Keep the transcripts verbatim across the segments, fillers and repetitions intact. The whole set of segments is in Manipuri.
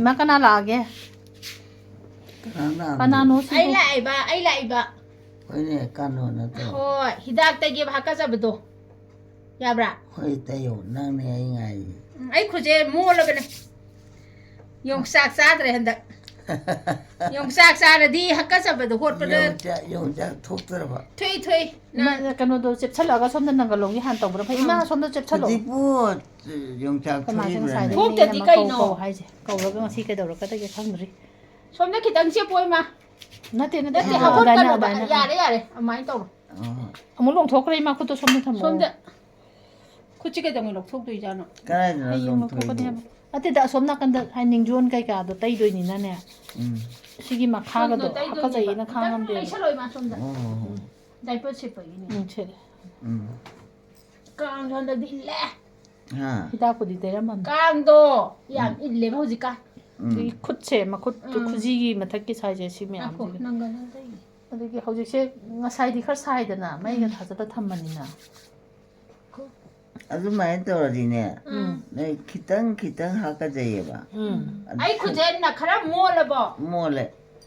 ꯃꯥ ꯀꯅꯥ ꯂꯥꯛꯑꯒꯦ? ꯀꯅꯥꯅ? ꯀꯅꯥꯅꯣ ꯁꯤꯕꯨ? ꯑꯩ ꯂꯥꯛꯑꯦꯕ, ꯑꯩ ꯂꯥꯛꯑꯦꯕ꯫ ꯍꯣꯏꯅꯦ, ꯀꯥꯟꯅꯣ ꯅꯠꯇ꯭ꯔꯣ? ꯍꯣꯏ, ꯍꯤꯗꯥꯛꯇꯒꯤ ꯍꯥꯀꯠꯆꯕꯗꯣ꯫ ꯌꯥꯕ꯭ꯔꯥ? ꯍꯣꯏ, ꯇꯩꯌꯣ, ꯅꯪꯅꯦ ꯑꯩ ꯉꯥꯏꯔꯤ꯫ ꯎꯝ, ꯑꯩ ꯈꯨꯖꯦ ꯃꯣꯜꯂꯕꯅꯦ꯫ ꯌꯣꯡꯆꯥꯛ ꯆꯥꯗ꯭ꯔꯦ ꯍꯟꯗꯛ꯫ ꯌꯣꯡꯆꯥꯛ ꯆꯥꯔꯗꯤ ꯍꯥꯀꯠꯆꯕꯗꯣ ꯍꯣꯠꯄꯗ꯫ ꯌꯣꯡꯆꯥꯛ, ꯌꯣꯡꯆꯥꯛ ꯊꯣꯛꯇ꯭ꯔꯕ? ꯊꯣꯛꯏ, ꯊꯣꯛꯏ꯫ ꯏꯃꯥ, ꯀꯩꯅꯣꯗꯣ ꯆꯦꯞꯁꯜꯂꯒ ꯁꯣꯝꯗ ꯅꯪꯒꯜꯂꯣꯡꯒꯤ ꯍꯥꯟꯅ ꯇꯧꯕ꯭ꯔꯥ ꯐꯩ? ꯏꯃꯥ, ꯁꯣꯝꯗ ꯆꯦꯞꯁꯜꯂꯣ꯫ ꯍꯧꯖꯤꯛꯄꯨ ꯌꯣꯡꯆꯥꯛ ꯑꯩꯈꯣꯏ ꯃꯥꯁꯦ ꯊꯣꯛꯏꯕ꯭ꯔꯥꯅꯦ? ꯉꯁꯥꯏꯗꯒꯤ ꯊꯣꯛꯇꯗꯤ ꯏꯅꯦꯅ ꯀꯩꯅꯣ? ꯀꯧ ꯀꯧ ꯍꯥꯏꯁꯦ꯫ ꯀꯧꯔꯒ ꯉꯁꯤ ꯀꯩꯗꯧꯔꯛꯀꯗꯒꯦ ꯈꯪꯗ꯭ꯔꯤ꯫ ꯁꯣꯝꯗ ꯈꯤꯇꯪ ꯆꯦꯞꯄꯣ, ꯏꯃꯥ꯫ ꯅꯠꯇꯦ, ꯅꯠꯇꯦ, ꯅꯠꯇꯦ, ꯑꯗꯨꯃꯥꯏꯅ, ꯍꯧꯒꯠꯀꯅꯣꯕ꯫ ꯑꯗꯨꯃꯥꯏꯅ꯫ ꯌꯥꯔꯦ, ꯌꯥꯔꯦ, ꯑꯗꯨꯃꯥꯏꯅ ꯇꯧꯔꯣ꯫ ꯑꯣ, ꯑꯃꯨꯛ ꯂꯣꯡꯊꯣꯛꯈ꯭ꯔꯦ, ꯏꯃꯥ ꯈꯨꯠꯇꯣ ꯁꯣꯝꯗ ꯊꯝꯃꯣ꯫ ꯁꯣꯝꯗ ꯈꯨꯠꯁꯤ ꯀꯩꯗꯧꯉꯩ ꯂꯧꯊꯣꯛꯇꯣꯏꯖꯥꯠꯅꯣ? ꯀꯗꯥꯏꯗꯅꯣ ꯍꯌꯦꯡ ꯂꯧꯊꯣꯛꯀꯅꯤ ꯂꯣꯡꯊꯣꯛꯏꯗꯣ? ꯍꯥꯏꯕ꯫ ꯅꯠꯇꯦꯗ, ꯑꯁꯣꯝ ꯅꯥꯀꯟꯗ ꯍꯥꯏ ꯅꯤꯡꯖꯣꯟ ꯀꯩꯀꯥꯗꯣ ꯇꯩꯗꯣꯏꯅꯤꯅꯅꯦ꯫ ꯎꯝ. ꯁꯤꯒꯤ ꯃꯈꯥꯒꯗꯣ ꯁꯣꯝꯗ ꯇꯩꯗꯣꯏꯅꯦꯕ꯫ ꯍꯥꯀꯠꯖꯩꯅ ꯈꯤꯇꯪ ꯈꯥꯡꯉꯝꯗꯦꯕ꯫ ꯂꯩꯁꯜꯂꯣ, ꯏꯃꯥ, ꯁꯣꯝꯗ꯫ ꯑꯣ, ꯑꯣ, ꯑꯣ. ꯗꯥꯏꯄꯔ ꯁꯦꯠꯄꯒꯤꯅꯦ꯫ ꯎꯝ, ꯁꯦꯠꯂꯦ꯫ ꯎꯝ. ꯀꯥꯡꯁꯨ ꯍꯟꯗꯛꯇꯤ ꯏꯜꯂꯦ꯫ ꯍꯥ. ꯍꯤꯗꯥꯛꯄꯨꯗꯤ ꯇꯩꯔꯝꯃꯝꯅꯦ꯫ ꯀꯥꯡꯗꯣ ꯌꯥꯝ ꯏꯜꯂꯦꯕ ꯍꯧꯖꯤꯛꯀꯥꯟ꯫ ꯎꯝ. ꯑꯗꯒꯤ ꯈꯨꯠꯁꯦ, ꯃꯈꯨꯠ ꯎꯝ꯫ ꯈꯨꯖꯤꯒꯤ ꯃꯊꯛꯀꯤ ꯁꯥꯏꯁꯦ ꯁꯤ ꯉꯥꯏꯈꯣ, ꯃꯌꯥꯝꯁꯤꯒ꯫ ꯅꯪꯒ ꯅꯪ ꯇꯩꯒꯦ꯫ ꯑꯗꯒꯤ ꯍꯧꯖꯤꯛꯁꯦ, ꯉꯁꯥꯏꯗꯤ ꯈꯔ ꯁꯥꯏꯗꯅ, ꯃꯩꯒ ꯊꯥꯖꯠꯇ ꯊꯝꯕꯅꯤꯅ꯫ ꯑꯗꯨꯃꯥꯏꯅ ꯇꯧꯔꯗꯤꯅꯦ, ꯎꯝ꯫ ꯅꯣꯏ ꯈꯤꯇꯪ ꯈꯤꯇꯪ ꯍꯥꯀꯠꯆꯩꯌꯦꯕ꯫ ꯎꯝ꯫ ꯑꯗꯨ ꯑꯩ ꯈꯨꯖꯦꯟꯅ ꯈꯔ ꯃꯣꯜꯂꯕꯣ? ꯃꯣꯜꯂꯦ꯫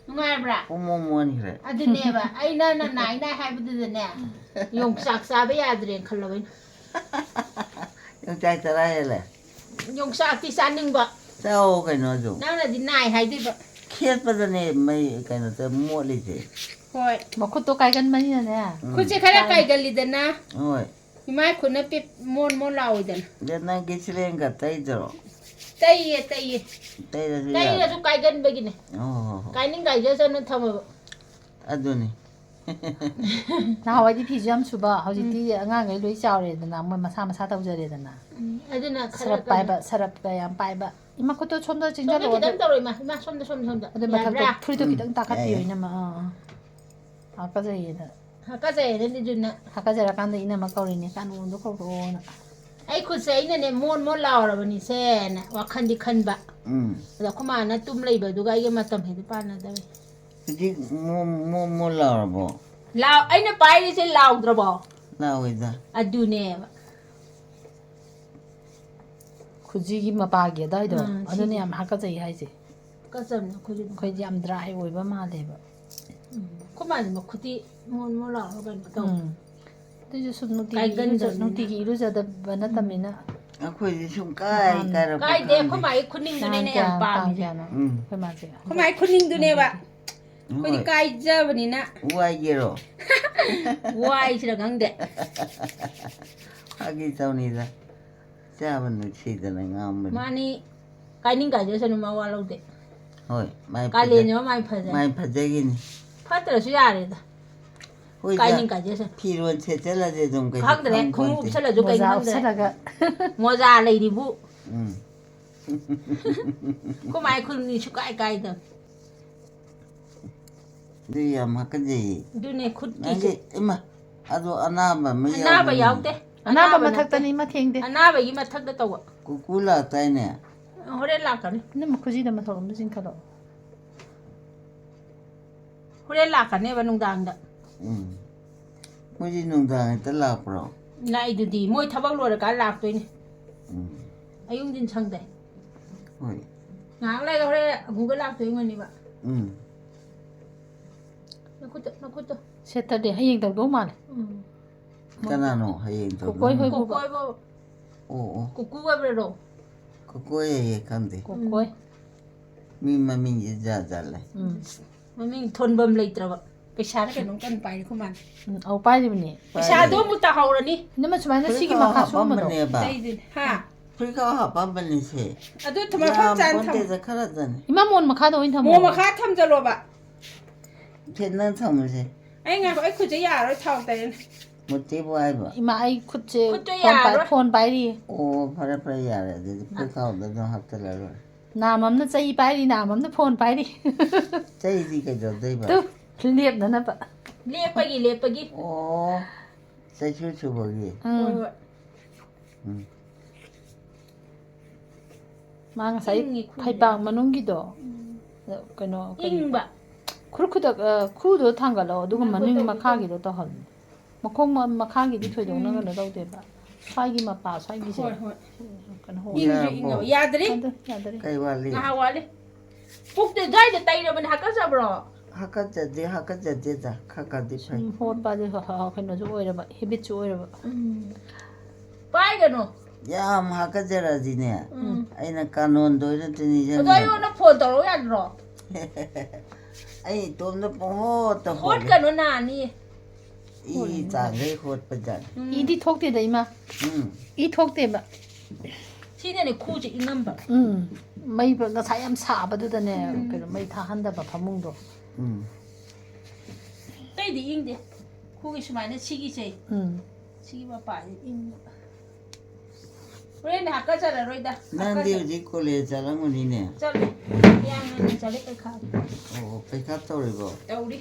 ꯅꯨꯡꯉꯥꯏꯕ꯭ꯔꯥ? ꯄꯨꯡꯃꯣꯟ ꯃꯣꯟꯈ꯭ꯔꯦ꯫ ꯑꯗꯨꯅꯦꯕ ꯑꯩꯅ ꯅ ꯅꯥꯏ ꯅꯥꯏ ꯍꯥꯏꯕꯗꯨꯗꯅꯦ, ꯌꯣꯡꯆꯥꯛ ꯆꯥꯕ ꯌꯥꯗ꯭ꯔꯦꯅ ꯈꯜꯂꯕ ꯑꯩꯅ꯫ ꯌꯣꯡꯆꯥꯛ ꯆꯔꯥ ꯍꯦꯜꯂꯦ꯫ ꯌꯣꯡꯆꯥꯛꯇꯤ ꯆꯥꯅꯤꯡꯕ꯫ ꯆꯥꯎ ꯀꯩꯅꯣ ꯑꯗꯨ꯫ ꯅꯪꯅꯗꯤ ꯅꯥꯏ ꯍꯥꯏꯗꯣꯏꯕ꯫ ꯈꯦꯠꯄꯗꯅꯦ ꯃꯩ ꯀꯩꯅꯣ ꯇꯧ ꯃꯣꯠꯂꯤꯁꯦ꯫ ꯍꯣꯏ꯫ ꯃꯈꯨꯠꯇꯣ ꯀꯥꯏꯒꯟꯕꯅꯤꯅꯅꯦ꯫ ꯎꯝ. ꯈꯨꯠꯁꯦ ꯈꯔ ꯀꯥꯏꯒꯜꯂꯤꯗꯅ꯫ ꯍꯣꯏ꯫ ꯏꯃꯥꯏ ꯈꯨꯠꯅ ꯄꯤꯞ ꯃꯣꯟ ꯃꯣꯟ ꯂꯥꯎꯏꯗꯅ꯫ ꯑꯗ ꯅꯪ ꯒꯤꯁꯤꯂꯦꯟꯒ ꯇꯩꯗ꯭ꯔꯣ? ꯇꯩꯌꯦ, ꯇꯩꯌꯦ꯫ ꯇꯩꯔꯁꯨ ꯌꯥꯏ꯫ ꯇꯩꯔꯁꯨ ꯀꯥꯏꯒꯟꯕꯒꯤꯅꯦ꯫ ꯑꯣ, ꯍꯣ, ꯍꯣ. ꯀꯥꯏꯅꯤꯡ ꯀꯥꯏꯖꯁꯅꯨ ꯊꯝꯃꯕ꯫ ꯑꯗꯨꯅꯤ꯫ ꯅꯍꯥꯟꯋꯥꯏꯗꯤ ꯐꯤꯁꯨ ꯌꯥꯝ ꯁꯨꯕ, ꯍꯧꯖꯤꯛꯇꯤ ꯑꯉꯥꯡꯈꯩ ꯂꯣꯏ ꯆꯥꯎꯔꯦꯗꯅ, ꯃꯣꯏ ꯃꯁꯥ ꯃꯁꯥ ꯇꯧꯖꯔꯦꯗꯅ꯫ ꯎꯝ, ꯑꯗꯨꯅ ꯈꯔ ꯁꯔꯞ ꯀꯩꯅꯣ꯫ ꯄꯥꯏꯕ, ꯁꯔꯞꯀ ꯌꯥꯝ ꯄꯥꯏꯕ꯫ ꯏꯃꯥ ꯈꯨꯠꯇꯣ ꯁꯣꯝꯗ ꯁꯣꯝꯗ ꯆꯤꯡꯁꯤꯜꯂꯛꯑꯣ꯫ ꯈꯤꯇꯪ ꯇꯧꯔꯣ, ꯏꯃꯥ, ꯏꯃꯥ, ꯁꯣꯝꯗ, ꯁꯣꯝꯗ, ꯁꯣꯝꯗ꯫ ꯑꯗꯨ ꯃꯊꯛꯇꯣ ꯌꯥꯕ꯭ꯔꯥ? ꯐꯨꯔꯤꯠꯇꯣ ꯎꯝ, ꯈꯤꯇꯪ ꯇꯥꯈꯠꯄꯤꯌꯣ, ꯌꯥꯏꯌꯦ꯫ ꯏꯅꯝꯃ꯫ ꯑꯥ, ꯑꯥ꯫ ꯍꯥꯀꯠꯆꯩꯌꯦꯅ꯫ ꯍꯥꯀꯠꯆꯩꯌꯦꯅ ꯂꯤꯖꯨꯅ꯫ ꯍꯥꯀꯠꯆꯔꯀꯥꯟꯗ ꯏꯅꯝꯃ ꯀꯧꯔꯤꯅꯦ, "ꯀꯥꯅꯣꯗꯣ ꯀꯧꯔꯛꯑꯣꯅ"꯫ ꯑꯩ ꯈꯨꯠꯁꯦ ꯑꯩꯅꯅꯦ ꯃꯣꯟ ꯃꯣꯟ ꯂꯥꯎꯔꯕꯅꯤꯁꯦꯅ ꯋꯥꯈꯟꯗꯤ ꯈꯟꯕ꯫ ꯎꯝ. ꯑꯗꯣ ꯑꯩꯈꯣꯏ ꯃꯥꯅ ꯇꯨꯝ ꯂꯩꯕꯗꯨꯒ ꯑꯩꯒ ꯃꯇꯝ ꯍꯦꯛꯇ ꯄꯥꯟꯅꯗꯕ꯫ ꯍꯧꯖꯤꯛ ꯃꯣ-, ꯃꯣ-, ꯃꯣ ꯂꯥꯎꯔꯕꯣ? ꯂꯥꯎ-, ꯑꯩꯅ ꯄꯥꯏꯔꯤꯁꯦ ꯂꯥꯎꯗ꯭ꯔꯕꯣ? ꯂꯥꯎꯋꯦꯗ꯫ ꯑꯗꯨꯅꯦꯕ꯫ ꯍꯧꯖꯤꯛꯀꯤ ꯃꯄꯥꯒꯤ ꯑꯗꯥꯏꯗꯣ, ꯎꯝ, ꯑꯗꯨꯅ ꯁꯤꯁꯦ꯫ ꯌꯥꯝ ꯍꯥꯀꯠꯆꯩ ꯍꯥꯏꯁꯦ꯫ ꯀꯠꯆꯕꯅꯦ ꯑꯩꯈꯣꯏꯗꯤ ꯑꯗꯨꯝ꯫ ꯑꯩꯈꯣꯏꯗꯤ ꯌꯥꯝ ꯗ꯭ꯔꯥꯏ ꯑꯣꯏꯕ ꯃꯥꯜꯂꯦꯕ꯫ ꯎꯝ꯫ ꯑꯩꯈꯣꯏ ꯃꯥꯗꯤ ꯃꯈꯨꯠꯇꯤ ꯃꯣꯟ ꯃꯣꯟ ꯂꯥꯎꯔꯒ ꯀꯩꯅꯣ ꯇꯧ꯫ ꯎꯝ꯫ ꯑꯗꯨꯏꯁꯨ ꯁꯨꯝ ꯅꯨꯡꯇꯤꯒꯤ ꯀꯥꯏꯒꯟꯗꯕꯅꯤꯅ꯫ ꯏꯔꯨꯖ-, ꯅꯨꯡꯇꯤꯒꯤ ꯏꯔꯨꯖꯗꯕ ꯅꯠꯇꯕꯅꯤꯅ꯫ ꯑꯩꯈꯣꯏꯗꯤ ꯁꯨꯝ ꯀꯥꯏ ꯅꯍꯥꯟ ꯀꯥꯏꯔꯛꯄ ꯀꯥꯏꯗꯦ, ꯈꯪꯗꯦ꯫ ꯑꯩꯈꯣꯏ ꯃꯥꯒꯤ ꯈꯨꯅꯤꯡꯗꯨꯅꯤꯅꯦ ꯅꯍꯥꯟ ꯌꯥꯝ ꯀꯌꯥ-, ꯇꯥꯡ ꯄꯥꯝꯃꯤꯁꯦ꯫ ꯀꯌꯥꯅꯣ? ꯎꯝ꯫ ꯑꯩꯈꯣꯏ ꯃꯥꯁꯦ꯫ ꯑꯩꯈꯣꯏ ꯃꯥꯒꯤ ꯈꯨꯅꯤꯡꯗꯨꯅꯦꯕ꯫ ꯑꯩꯈꯣꯏꯗꯤ ꯍꯣꯏ꯫ ꯀꯥꯏꯖꯕꯅꯤꯅ꯫ ꯋꯥꯏꯒꯦꯔꯣ? ꯋꯥꯏꯁꯤꯔ ꯈꯪꯗꯦ꯫ ꯐꯥꯒꯤ ꯇꯧꯅꯤꯗ꯫ ꯆꯥꯕ ꯅꯨꯡꯁꯤꯗꯅ ꯉꯥꯡꯕꯅꯤ꯫ ꯃꯥꯅꯤ, ꯀꯥꯏꯅꯤꯡ ꯀꯥꯏꯖꯁꯅꯨ, ꯃꯋꯥ ꯂꯧꯗꯦ꯫ ꯍꯣꯏ, ꯃꯥꯏ ꯀꯥꯂꯦꯟꯁꯤꯃ ꯐꯖ-, ꯃꯥꯏ ꯐꯖꯩ꯫ ꯃꯥꯏ ꯐꯖꯈꯤꯅꯤ꯫ ꯐꯠꯇ꯭ꯔꯁꯨ ꯌꯥꯔꯦꯗ꯫ ꯍꯣꯏꯗ, ꯀꯥꯏꯅꯤꯡ ꯀꯥꯏꯖꯁꯅꯨ꯫ ꯐꯤꯔꯣꯟ ꯁꯦꯠꯆꯜꯂꯁꯦ ꯑꯗꯨꯝ ꯀꯩꯁꯨ ꯈꯪꯗ꯭ꯔꯦ, ꯈꯪ ꯈꯣꯡꯎꯞ ꯄꯣꯟꯇꯦ꯫ ꯎꯞꯁꯜꯂꯁꯨ ꯀꯩꯝ ꯃꯣꯖꯥ ꯈꯪꯗ꯭ꯔꯦ꯫ ꯎꯞꯁꯜꯂꯒ꯫ ꯃꯣꯖꯥ ꯂꯩꯔꯤꯕꯨ꯫ ꯎꯝ꯫ ꯑꯩꯈꯣꯏ ꯃꯥꯏ ꯈꯨꯅꯤꯡꯗꯤ ꯁꯨꯀꯥꯏ ꯀꯥꯏꯗꯕꯅꯤ꯫ ꯑꯗꯨ ꯌꯥꯝ ꯍꯥꯀꯠꯆꯩꯌꯦ꯫ ꯑꯗꯨꯅꯦ ꯈꯨꯠꯀꯤꯁꯦ꯫ ꯅꯪꯒꯤ, ꯏꯃꯥ, ꯑꯗꯣ ꯑꯅꯥꯕ ꯑꯃ ꯑꯅꯥꯕ ꯌꯥꯎꯕꯅꯤ꯫ ꯌꯥꯎꯗꯦ꯫ ꯑꯅꯥꯕ ꯑꯅꯥꯕ ꯅꯠꯇꯦ꯫ ꯃꯊꯛꯇꯅꯤ ꯏꯃꯥ ꯊꯦꯡꯗꯦ꯫ ꯑꯅꯥꯕꯒꯤ ꯃꯊꯛꯇ ꯇꯧꯕ꯫ ꯀꯨꯀꯨ ꯂꯥꯛꯇꯥꯏꯅꯦ? ꯍꯣꯔꯦꯟ ꯂꯥꯛꯀꯅꯤ꯫ ꯅꯪ ꯃꯈꯨꯖꯤꯗ ꯃꯊꯛ ꯑꯝꯗ ꯆꯤꯡꯈꯠꯂꯣ꯫ ꯍꯣꯔꯦꯟ ꯂꯥꯛꯀꯅꯦꯕ ꯅꯨꯡꯗꯥꯡꯗ꯫ ꯎꯝ꯫ ꯃꯣꯏꯗꯤ ꯅꯨꯡꯗꯥꯡ ꯍꯦꯛꯇ ꯂꯥꯛꯄ꯭ꯔꯣ? ꯂꯥꯛꯏꯗꯨꯗꯤ꯫ ꯃꯣꯏ ꯊꯕꯛ ꯂꯣꯏꯔꯀꯥꯟ ꯂꯥꯛꯇꯣꯏꯅꯦ꯫ ꯎꯝ꯫ ꯑꯌꯨꯛ ꯅꯨꯡꯊꯤꯟ ꯁꯪꯗꯦ꯫ ꯍꯣꯏ꯫ ꯉꯥꯏꯍꯥꯛ ꯂꯩꯔꯒ ꯍꯣꯔꯦꯟ ꯑꯒꯨꯒ ꯂꯥꯛꯇꯣꯏ ꯑꯣꯏꯔꯝꯒꯅꯤꯕ꯫ ꯎꯝ꯫ ꯅꯈꯨꯠꯇꯣ, ꯅꯈꯨꯠꯇꯣ꯫ ꯁꯦꯇꯔꯗꯦ, ꯍꯌꯦꯡ ꯇꯧꯗꯧ ꯃꯥꯜꯂꯦ꯫ ꯎꯝ꯫ ꯀꯅꯥꯅꯣ ꯍꯌꯦꯡ ꯇꯧꯗꯣꯏ? ꯀꯣꯀꯣꯏ ꯍꯣꯏ꯫ ꯀꯣꯀꯣꯏꯕꯨ꯫ ꯑꯣ, ꯑꯣ꯫ ꯀꯨꯀꯨ ꯑꯣꯏꯕ꯭ꯔꯣ? ꯀꯣꯀꯣꯏ ꯍꯥꯏꯌꯦ, ꯈꯪꯗꯦ꯫ ꯀꯣꯀꯣꯏ꯫ ꯎꯝ꯫ ꯃꯤ ꯃꯃꯤꯡꯁꯦ ꯖꯥꯠ ꯖꯥꯠ ꯂꯩ꯫ ꯎꯝ꯫ ꯃꯃꯤꯡ ꯊꯣꯟꯕꯝ ꯂꯩꯇ꯭ꯔꯕ꯫ ꯄꯩꯁꯥꯔ ꯀꯩꯅꯣꯝ ꯀꯟꯅ ꯄꯥꯏꯔꯤ ꯑꯩꯈꯣꯏ ꯃꯥꯅ꯫ ꯎꯝ, ꯑꯧ, ꯄꯥꯏꯔꯤꯕꯅꯦ꯫ ꯄꯩꯁꯥꯗꯣ ꯑꯃꯨꯛ ꯇꯥꯍꯧꯔꯅꯤ꯫ ꯏꯅꯝꯃ, ꯁꯨꯃꯥꯏꯅ ꯐꯨꯔꯤꯠ ꯁꯤꯒꯤ ꯈꯥꯎ ꯃꯈꯥ ꯁꯨꯝꯕꯗꯣ꯫ ꯍꯥꯄꯝꯕꯅꯦꯕ꯫ ꯑꯇꯩꯗꯨꯅꯤ꯫ ꯍꯥ? ꯐꯨꯔꯤꯠ ꯈꯥꯎ ꯍꯥꯄꯝꯕꯅꯤꯁꯦ꯫ ꯑꯗꯨ ꯊꯝ-, ꯃꯐꯝ ꯌꯥꯝ ꯆꯥꯅ ꯊꯝꯃꯨ꯫ ꯄꯣꯟꯇꯦꯗ, ꯈꯔꯗꯅꯤ꯫ ꯏꯃꯥ, ꯃꯣꯟ ꯃꯈꯥꯗ ꯑꯣꯏꯅ ꯊꯝꯃꯣ꯫ ꯃꯣꯟ ꯃꯈꯥ ꯊꯝꯖꯜꯂꯣꯕ꯫ ꯐꯦꯠꯅ ꯊꯝꯃꯨꯁꯦ꯫ ꯑꯩ ꯉꯥꯏꯈꯣ, ꯑꯩ ꯈꯨꯠꯁꯦ ꯌꯥꯔꯔꯣꯏ, ꯊꯥꯎ ꯇꯩꯔꯅꯤ꯫ ꯃꯨꯠꯇꯦꯕꯨ ꯍꯥꯏꯕ꯫ ꯏꯃꯥ, ꯑꯩ ꯈꯨꯠꯁꯦ ꯈꯨꯠꯇꯣ ꯐꯣꯟ ꯄꯥꯏ-, ꯌꯥꯔꯔꯣꯏ꯫ ꯐꯣꯟ ꯄꯥꯏꯔꯤꯌꯦ꯫ ꯑꯣ, ꯐꯔꯦ, ꯐꯔꯦ, ꯌꯥꯔꯦ꯫ ꯑꯗꯨꯗꯤ ꯐꯨꯔꯤꯠ ꯈꯥꯎꯗ ꯑꯗꯨꯝ ꯍꯥꯞꯆꯜꯂ ꯂꯣꯏꯔꯦ꯫ ꯅꯥꯝ ꯑꯃꯅ ꯆꯩ ꯄꯥꯏꯔꯤ, ꯅꯥꯝ ꯑꯃꯅ ꯐꯣꯟ ꯄꯥꯏꯔꯤ꯫ ꯆꯩꯗꯤ ꯀꯩꯗꯧꯗꯣꯏꯕ? ꯇꯨ, ꯂꯦꯞꯅꯅꯕ꯫ ꯂꯦꯞꯄꯒꯤ, ꯂꯦꯞꯄꯒꯤ꯫ ꯑꯣ, ꯆꯩꯁꯨ ꯁꯨꯕꯒꯤ꯫ ꯎꯝ꯫ ꯍꯣꯏ, ꯍꯣꯏ꯫ ꯎꯝ꯫ ꯃꯥ ꯉꯁꯥꯏ ꯏꯪꯉꯤ ꯈꯨꯠꯁꯦ꯫ ꯐꯩꯕꯥꯛ ꯃꯅꯨꯡꯒꯤꯗꯣ, ꯎꯝ꯫ ꯀꯩꯅꯣ, ꯀꯔꯤ? ꯏꯪꯕ꯫ ꯈꯨꯔ ꯈꯨꯗꯛ, ꯑ, ꯈꯨꯗꯣ ꯊꯥꯡꯒꯠꯂꯣ, ꯑꯗꯨꯒ ꯃꯥ ꯃꯅꯨꯡ ꯈꯨꯠꯇ ꯃꯈꯥꯒꯤꯗꯣ ꯇꯧꯍꯜꯂꯣ꯫ ꯃꯈꯣꯡ ꯃ-, ꯃꯈꯥꯒꯤꯗꯤ ꯊꯣꯏꯗꯣꯛꯅ ꯎꯝ꯫ ꯀꯩꯅꯣ ꯇꯧꯗꯦꯕ꯫ ꯁ꯭ꯋꯥꯏꯒꯤ ꯃꯄꯥ, ꯁ꯭ꯋꯥꯏꯒꯤꯁꯦ꯫ ꯍꯣꯏ, ꯍꯣꯏ꯫ ꯀꯩꯅꯣ ꯍꯣ-, ꯏꯪꯁꯨ ꯌꯥꯔꯕꯣ? ꯏꯪꯉꯕ꯫ ꯌꯥꯗ꯭ꯔꯤ? ꯑꯗꯨ ꯌꯥꯗꯔꯤ꯫ ꯀꯩ ꯋꯥꯠꯂꯤ? ꯉꯥꯏꯍꯥꯛ ꯋꯥꯠꯂꯤ꯫ ꯄꯨꯛꯇ ꯑꯗꯨꯋꯥꯏꯗ ꯇꯩꯔꯕꯅꯦ, ꯍꯥꯀꯠꯆꯕ꯭ꯔꯣ? ꯍꯥꯀꯠꯆꯗꯦ, ꯍꯥꯀꯠꯆꯗꯦꯗ꯫ ꯈꯔ ꯈꯔꯗꯤ ꯐꯩ꯫ ꯁꯨꯝ ꯍꯣꯠꯄꯁꯦ ꯍ-, ꯍ-, ꯀꯩꯅꯣꯁꯨ ꯑꯣꯏꯔꯕ, ꯍꯦꯕꯤꯠꯁꯨ ꯑꯣꯏꯔꯕ꯫ ꯎꯝ꯫ ꯄꯥꯏꯒꯅꯨ꯫ ꯌꯥꯝ ꯍꯥꯀꯠꯆꯔꯛꯑꯗꯤꯅꯦ, ꯎꯝ꯫ ꯑꯩꯅ ꯀꯥꯅꯣꯟꯗ ꯑꯣꯏꯅ ꯑꯗꯣ ꯅꯤꯡꯁꯤꯡꯉꯦ꯫ ꯑꯩꯉꯣꯟꯗ ꯐꯣꯟ ꯇꯧꯔꯛꯎ ꯌꯥꯗ꯭ꯔꯣ? ꯑꯩ ꯏꯇꯣꯝꯗ ꯄꯪꯍꯣꯠꯇ ꯍꯣꯠꯂꯦ꯫ ꯍꯣꯠꯀꯅꯨ, ꯅꯥꯅꯤ꯫ ꯏ ꯆꯥꯡꯈꯩ ꯍꯣꯠꯄ ꯖꯥꯠꯅꯤ꯫ ꯎꯝ꯫ ꯏꯗꯤ ꯊꯣꯛꯇꯦꯗ, ꯏꯃꯥ꯫ ꯎꯝ꯫ ꯏ ꯊꯣꯛꯇꯦꯕ꯫ ꯁꯤꯅꯅꯦ ꯈꯨꯁꯦ ꯏꯪꯉꯝꯕ꯫ ꯎꯝ꯫ ꯃꯩ ꯉꯁꯥꯏ ꯌꯥꯝ ꯁꯥꯕꯗꯨꯗꯅꯦ, ꯎꯝ꯫ ꯀꯩꯅꯣ, ꯃꯩ ꯊꯥꯍꯟꯗꯕ ꯐꯃꯨꯡꯗꯣ꯫ ꯎꯝ꯫ ꯑꯇꯩꯗꯤ ꯏꯪꯗꯦ꯫ ꯈꯨꯒꯤ ꯁꯨꯃꯥꯏꯅ ꯁꯤꯒꯤꯁꯦ꯫ ꯎꯝ꯫ ꯁꯤꯒꯤ ꯃꯄꯥꯁꯦ ꯏꯪꯕ꯫ ꯍꯣꯔꯦꯟ ꯍꯥꯀꯠꯆꯔꯔꯣꯏꯗ꯫ ꯅꯪꯗꯤ ꯍꯥꯀꯠꯆ- ꯍꯧꯖꯤꯛ ꯀꯣꯂꯦꯖ ꯆꯠꯂꯝꯒꯅꯤꯅꯦ? ꯆꯠꯂꯦ꯫ ꯌꯥꯝ ꯉꯟꯅ ꯆꯠꯂꯦ ꯄꯩꯈꯥ꯫ ꯑꯣ, ꯄꯩꯈꯥ ꯇꯧꯔꯤꯕꯣ? ꯇꯧꯔꯤ꯫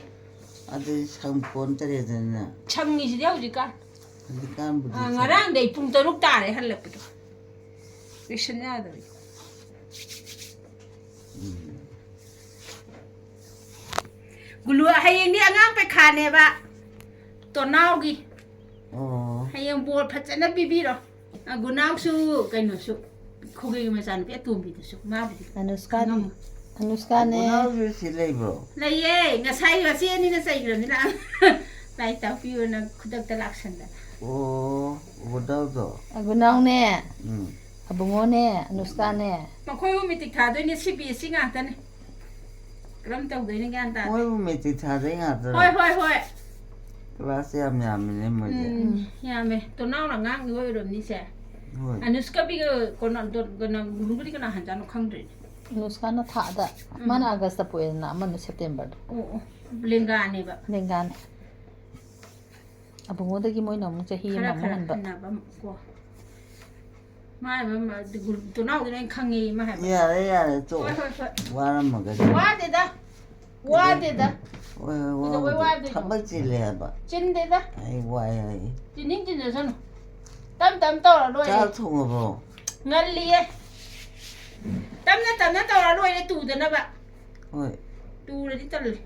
ꯑꯗꯨꯗꯤ ꯁꯪꯄꯣꯟꯇꯔꯦꯗꯅ꯫ ꯁꯪꯉꯤꯁꯤꯗꯤ ꯍꯧꯖꯤꯛꯀꯥꯟ꯫ ꯍꯧꯖꯤꯛꯀꯥꯟꯕꯨꯗꯤ ꯑꯥ, ꯁꯪ- ꯉꯔꯥꯡꯗꯩ ꯄꯨꯡ ꯇꯔꯨꯛ ꯇꯥꯔꯦ ꯍꯜꯂꯛꯄꯗꯣ꯫ ꯂꯣꯏꯁꯟ ꯌꯥꯗꯕꯩ꯫ ꯎꯝ꯫ ꯒꯨꯂꯨ, ꯍꯌꯦꯡꯗꯤ ꯑꯉꯥꯡ ꯄꯩꯈꯥꯅꯦꯕ꯫ ꯇꯣꯅꯥꯎꯒꯤ꯫ ꯑꯣ꯫ ꯍꯌꯦꯡ ꯕꯣꯔ ꯐꯖꯅ ꯄꯤꯕꯤꯔꯣ꯫ ꯑ, ꯒꯨꯅꯥꯎꯁꯨ ꯀꯩꯅꯣꯁꯨ, ꯈꯨꯒꯩꯒꯤ ꯃꯆꯥꯅꯨꯄꯤ ꯑꯇꯣꯝꯕꯤꯗꯨꯁꯨ, ꯃꯥꯕꯨꯗꯤ ꯑꯅꯨꯁꯀꯥꯗꯤ? ꯈꯪꯉꯝꯃꯣꯏ꯫ ꯑꯅꯨꯁꯀꯥꯅꯦ꯫ ꯒꯨꯅꯥꯎꯁꯨ ꯁꯤ ꯂꯩꯕ꯭ꯔꯣ? ꯂꯩꯌꯦ, ꯉꯁꯥꯏ ꯃꯆꯦ ꯑꯅꯤꯅ ꯆꯩꯈ꯭ꯔꯕꯅꯤꯅ ꯂꯥꯏꯔꯤꯛ ꯇꯥꯛꯄꯤꯌꯣꯅ ꯈꯨꯗꯛꯇ ꯂꯥꯛꯁꯟꯗꯅ꯫ ꯑꯣ, ꯒꯨꯅꯥꯎꯗꯣ? ꯑ, ꯒꯨꯅꯥꯎꯅꯦ, ꯎꯝ꯫ ꯑꯕꯨꯡꯉꯣꯅꯦ, ꯑꯅꯨꯁꯀꯥꯅꯦ꯫ ꯃꯈꯣꯏꯕꯨ ꯃꯤꯇꯤꯛ ꯊꯥꯗꯣꯏꯅꯦ, ꯁꯤ ꯕꯤ ꯑꯦꯁ ꯁꯤ ꯉꯥꯛꯇꯅꯦ꯫ ꯀꯔꯝ ꯇꯧꯗꯣꯏꯅꯣ ꯒ꯭ꯌꯥꯟ ꯇꯥꯗꯦ꯫ ꯃꯣꯏꯕꯨ ꯃꯦꯇ꯭ꯔꯤꯛ ꯊꯥꯗꯣꯏ ꯉꯥꯛꯇꯔꯣ? ꯍꯣꯏ, ꯍꯣꯏ, ꯍꯣꯏ꯫ ꯀ꯭ꯂꯥꯁ ꯌꯥꯝ ꯌꯥꯝꯃꯤꯅꯦ ꯃꯣꯏꯗꯤ꯫ ꯎꯝ, ꯌꯥꯝꯃꯦ꯫ ꯇꯣꯅꯥꯎꯅ ꯑꯉꯥꯡꯗꯤ ꯑꯣꯏꯔꯝꯅꯤꯁꯦ꯫ ꯍꯣꯏ꯫ ꯑꯅꯨꯁꯀꯥꯕꯤꯒ ꯀꯩꯅꯣ, ꯗꯣ-, ꯀꯩꯅꯣ, ꯒꯨꯂꯨꯒꯗꯤ ꯀꯅꯥ ꯍꯟꯖꯥꯠꯅꯣ ꯈꯪꯗ꯭ꯔꯦꯅꯦ꯫ ꯑꯅꯨꯁꯀꯥꯅ ꯊꯥꯗ꯫ ꯎꯝ꯫ ꯃꯥꯅ ꯑꯥꯒꯁꯇ ꯄꯣꯛꯑꯦꯗꯅ, ꯑꯃꯅ ꯁꯦꯞꯇꯦꯝꯕꯔꯗ꯫ ꯑꯣ, ꯑꯣ꯫ ꯂꯦꯡꯒꯥꯅꯦꯕ꯫ ꯂꯦꯡꯒꯥꯅꯦ꯫ ꯑꯕꯨꯡꯉꯣꯗꯒꯤ ꯃꯣꯏꯅ ꯑꯃꯨꯛ ꯆꯍꯤ ꯈꯔ, ꯑꯃꯃꯨꯛ ꯈꯔ ꯍꯟꯕ꯫ ꯍꯟꯅꯕ ꯑꯃꯨꯛ ꯀꯣ꯫ ꯃꯥ ꯍꯥꯏꯕ ꯑꯃ, ꯇꯣꯅꯥꯎꯗꯨꯅ ꯑꯩꯅ ꯈꯪꯉꯦ, ꯃꯥ ꯍꯥꯏꯕ꯫ ꯌꯥꯔꯦ, ꯌꯥꯔꯦ, ꯇꯣꯛꯑꯣ꯫ ꯍꯣꯏ, ꯍꯣꯏ, ꯍꯣꯏ꯫ ꯋꯥꯔꯝꯃꯒꯅꯤ꯫ ꯋꯥꯗꯦꯗ꯫ ꯋꯥꯗꯦꯗ꯫ ꯍꯣꯏ, ꯍꯣꯏ, ꯀꯩꯗꯧꯕꯩ ꯋꯥꯕꯨꯗꯤ ꯋꯥꯗꯣꯏꯅꯣ? ꯊꯕꯛ ꯆꯤꯜꯂꯦ ꯍꯥꯏꯕ꯫ ꯆꯤꯟꯗꯦꯗ꯫ ꯑꯩ ꯋꯥꯏ ꯍꯥꯏꯌꯦ꯫ ꯆꯤꯟꯅꯤꯡ ꯆꯤꯟꯖꯁꯅꯨ꯫ ꯇꯞ ꯇꯞ ꯇꯧꯔ ꯂꯣꯏꯔꯦ꯫ ꯆꯥꯛ ꯊꯣꯡꯉꯕꯣ? ꯉꯜꯂꯤꯌꯦ꯫ ꯇꯞꯅ ꯇꯞꯅ ꯇꯧꯔ ꯂꯣꯏꯔꯦ, ꯇꯨꯗꯅꯕ꯫ ꯍꯣꯏ꯫ ꯇꯨꯔꯗꯤ ꯇꯜꯂꯦ꯫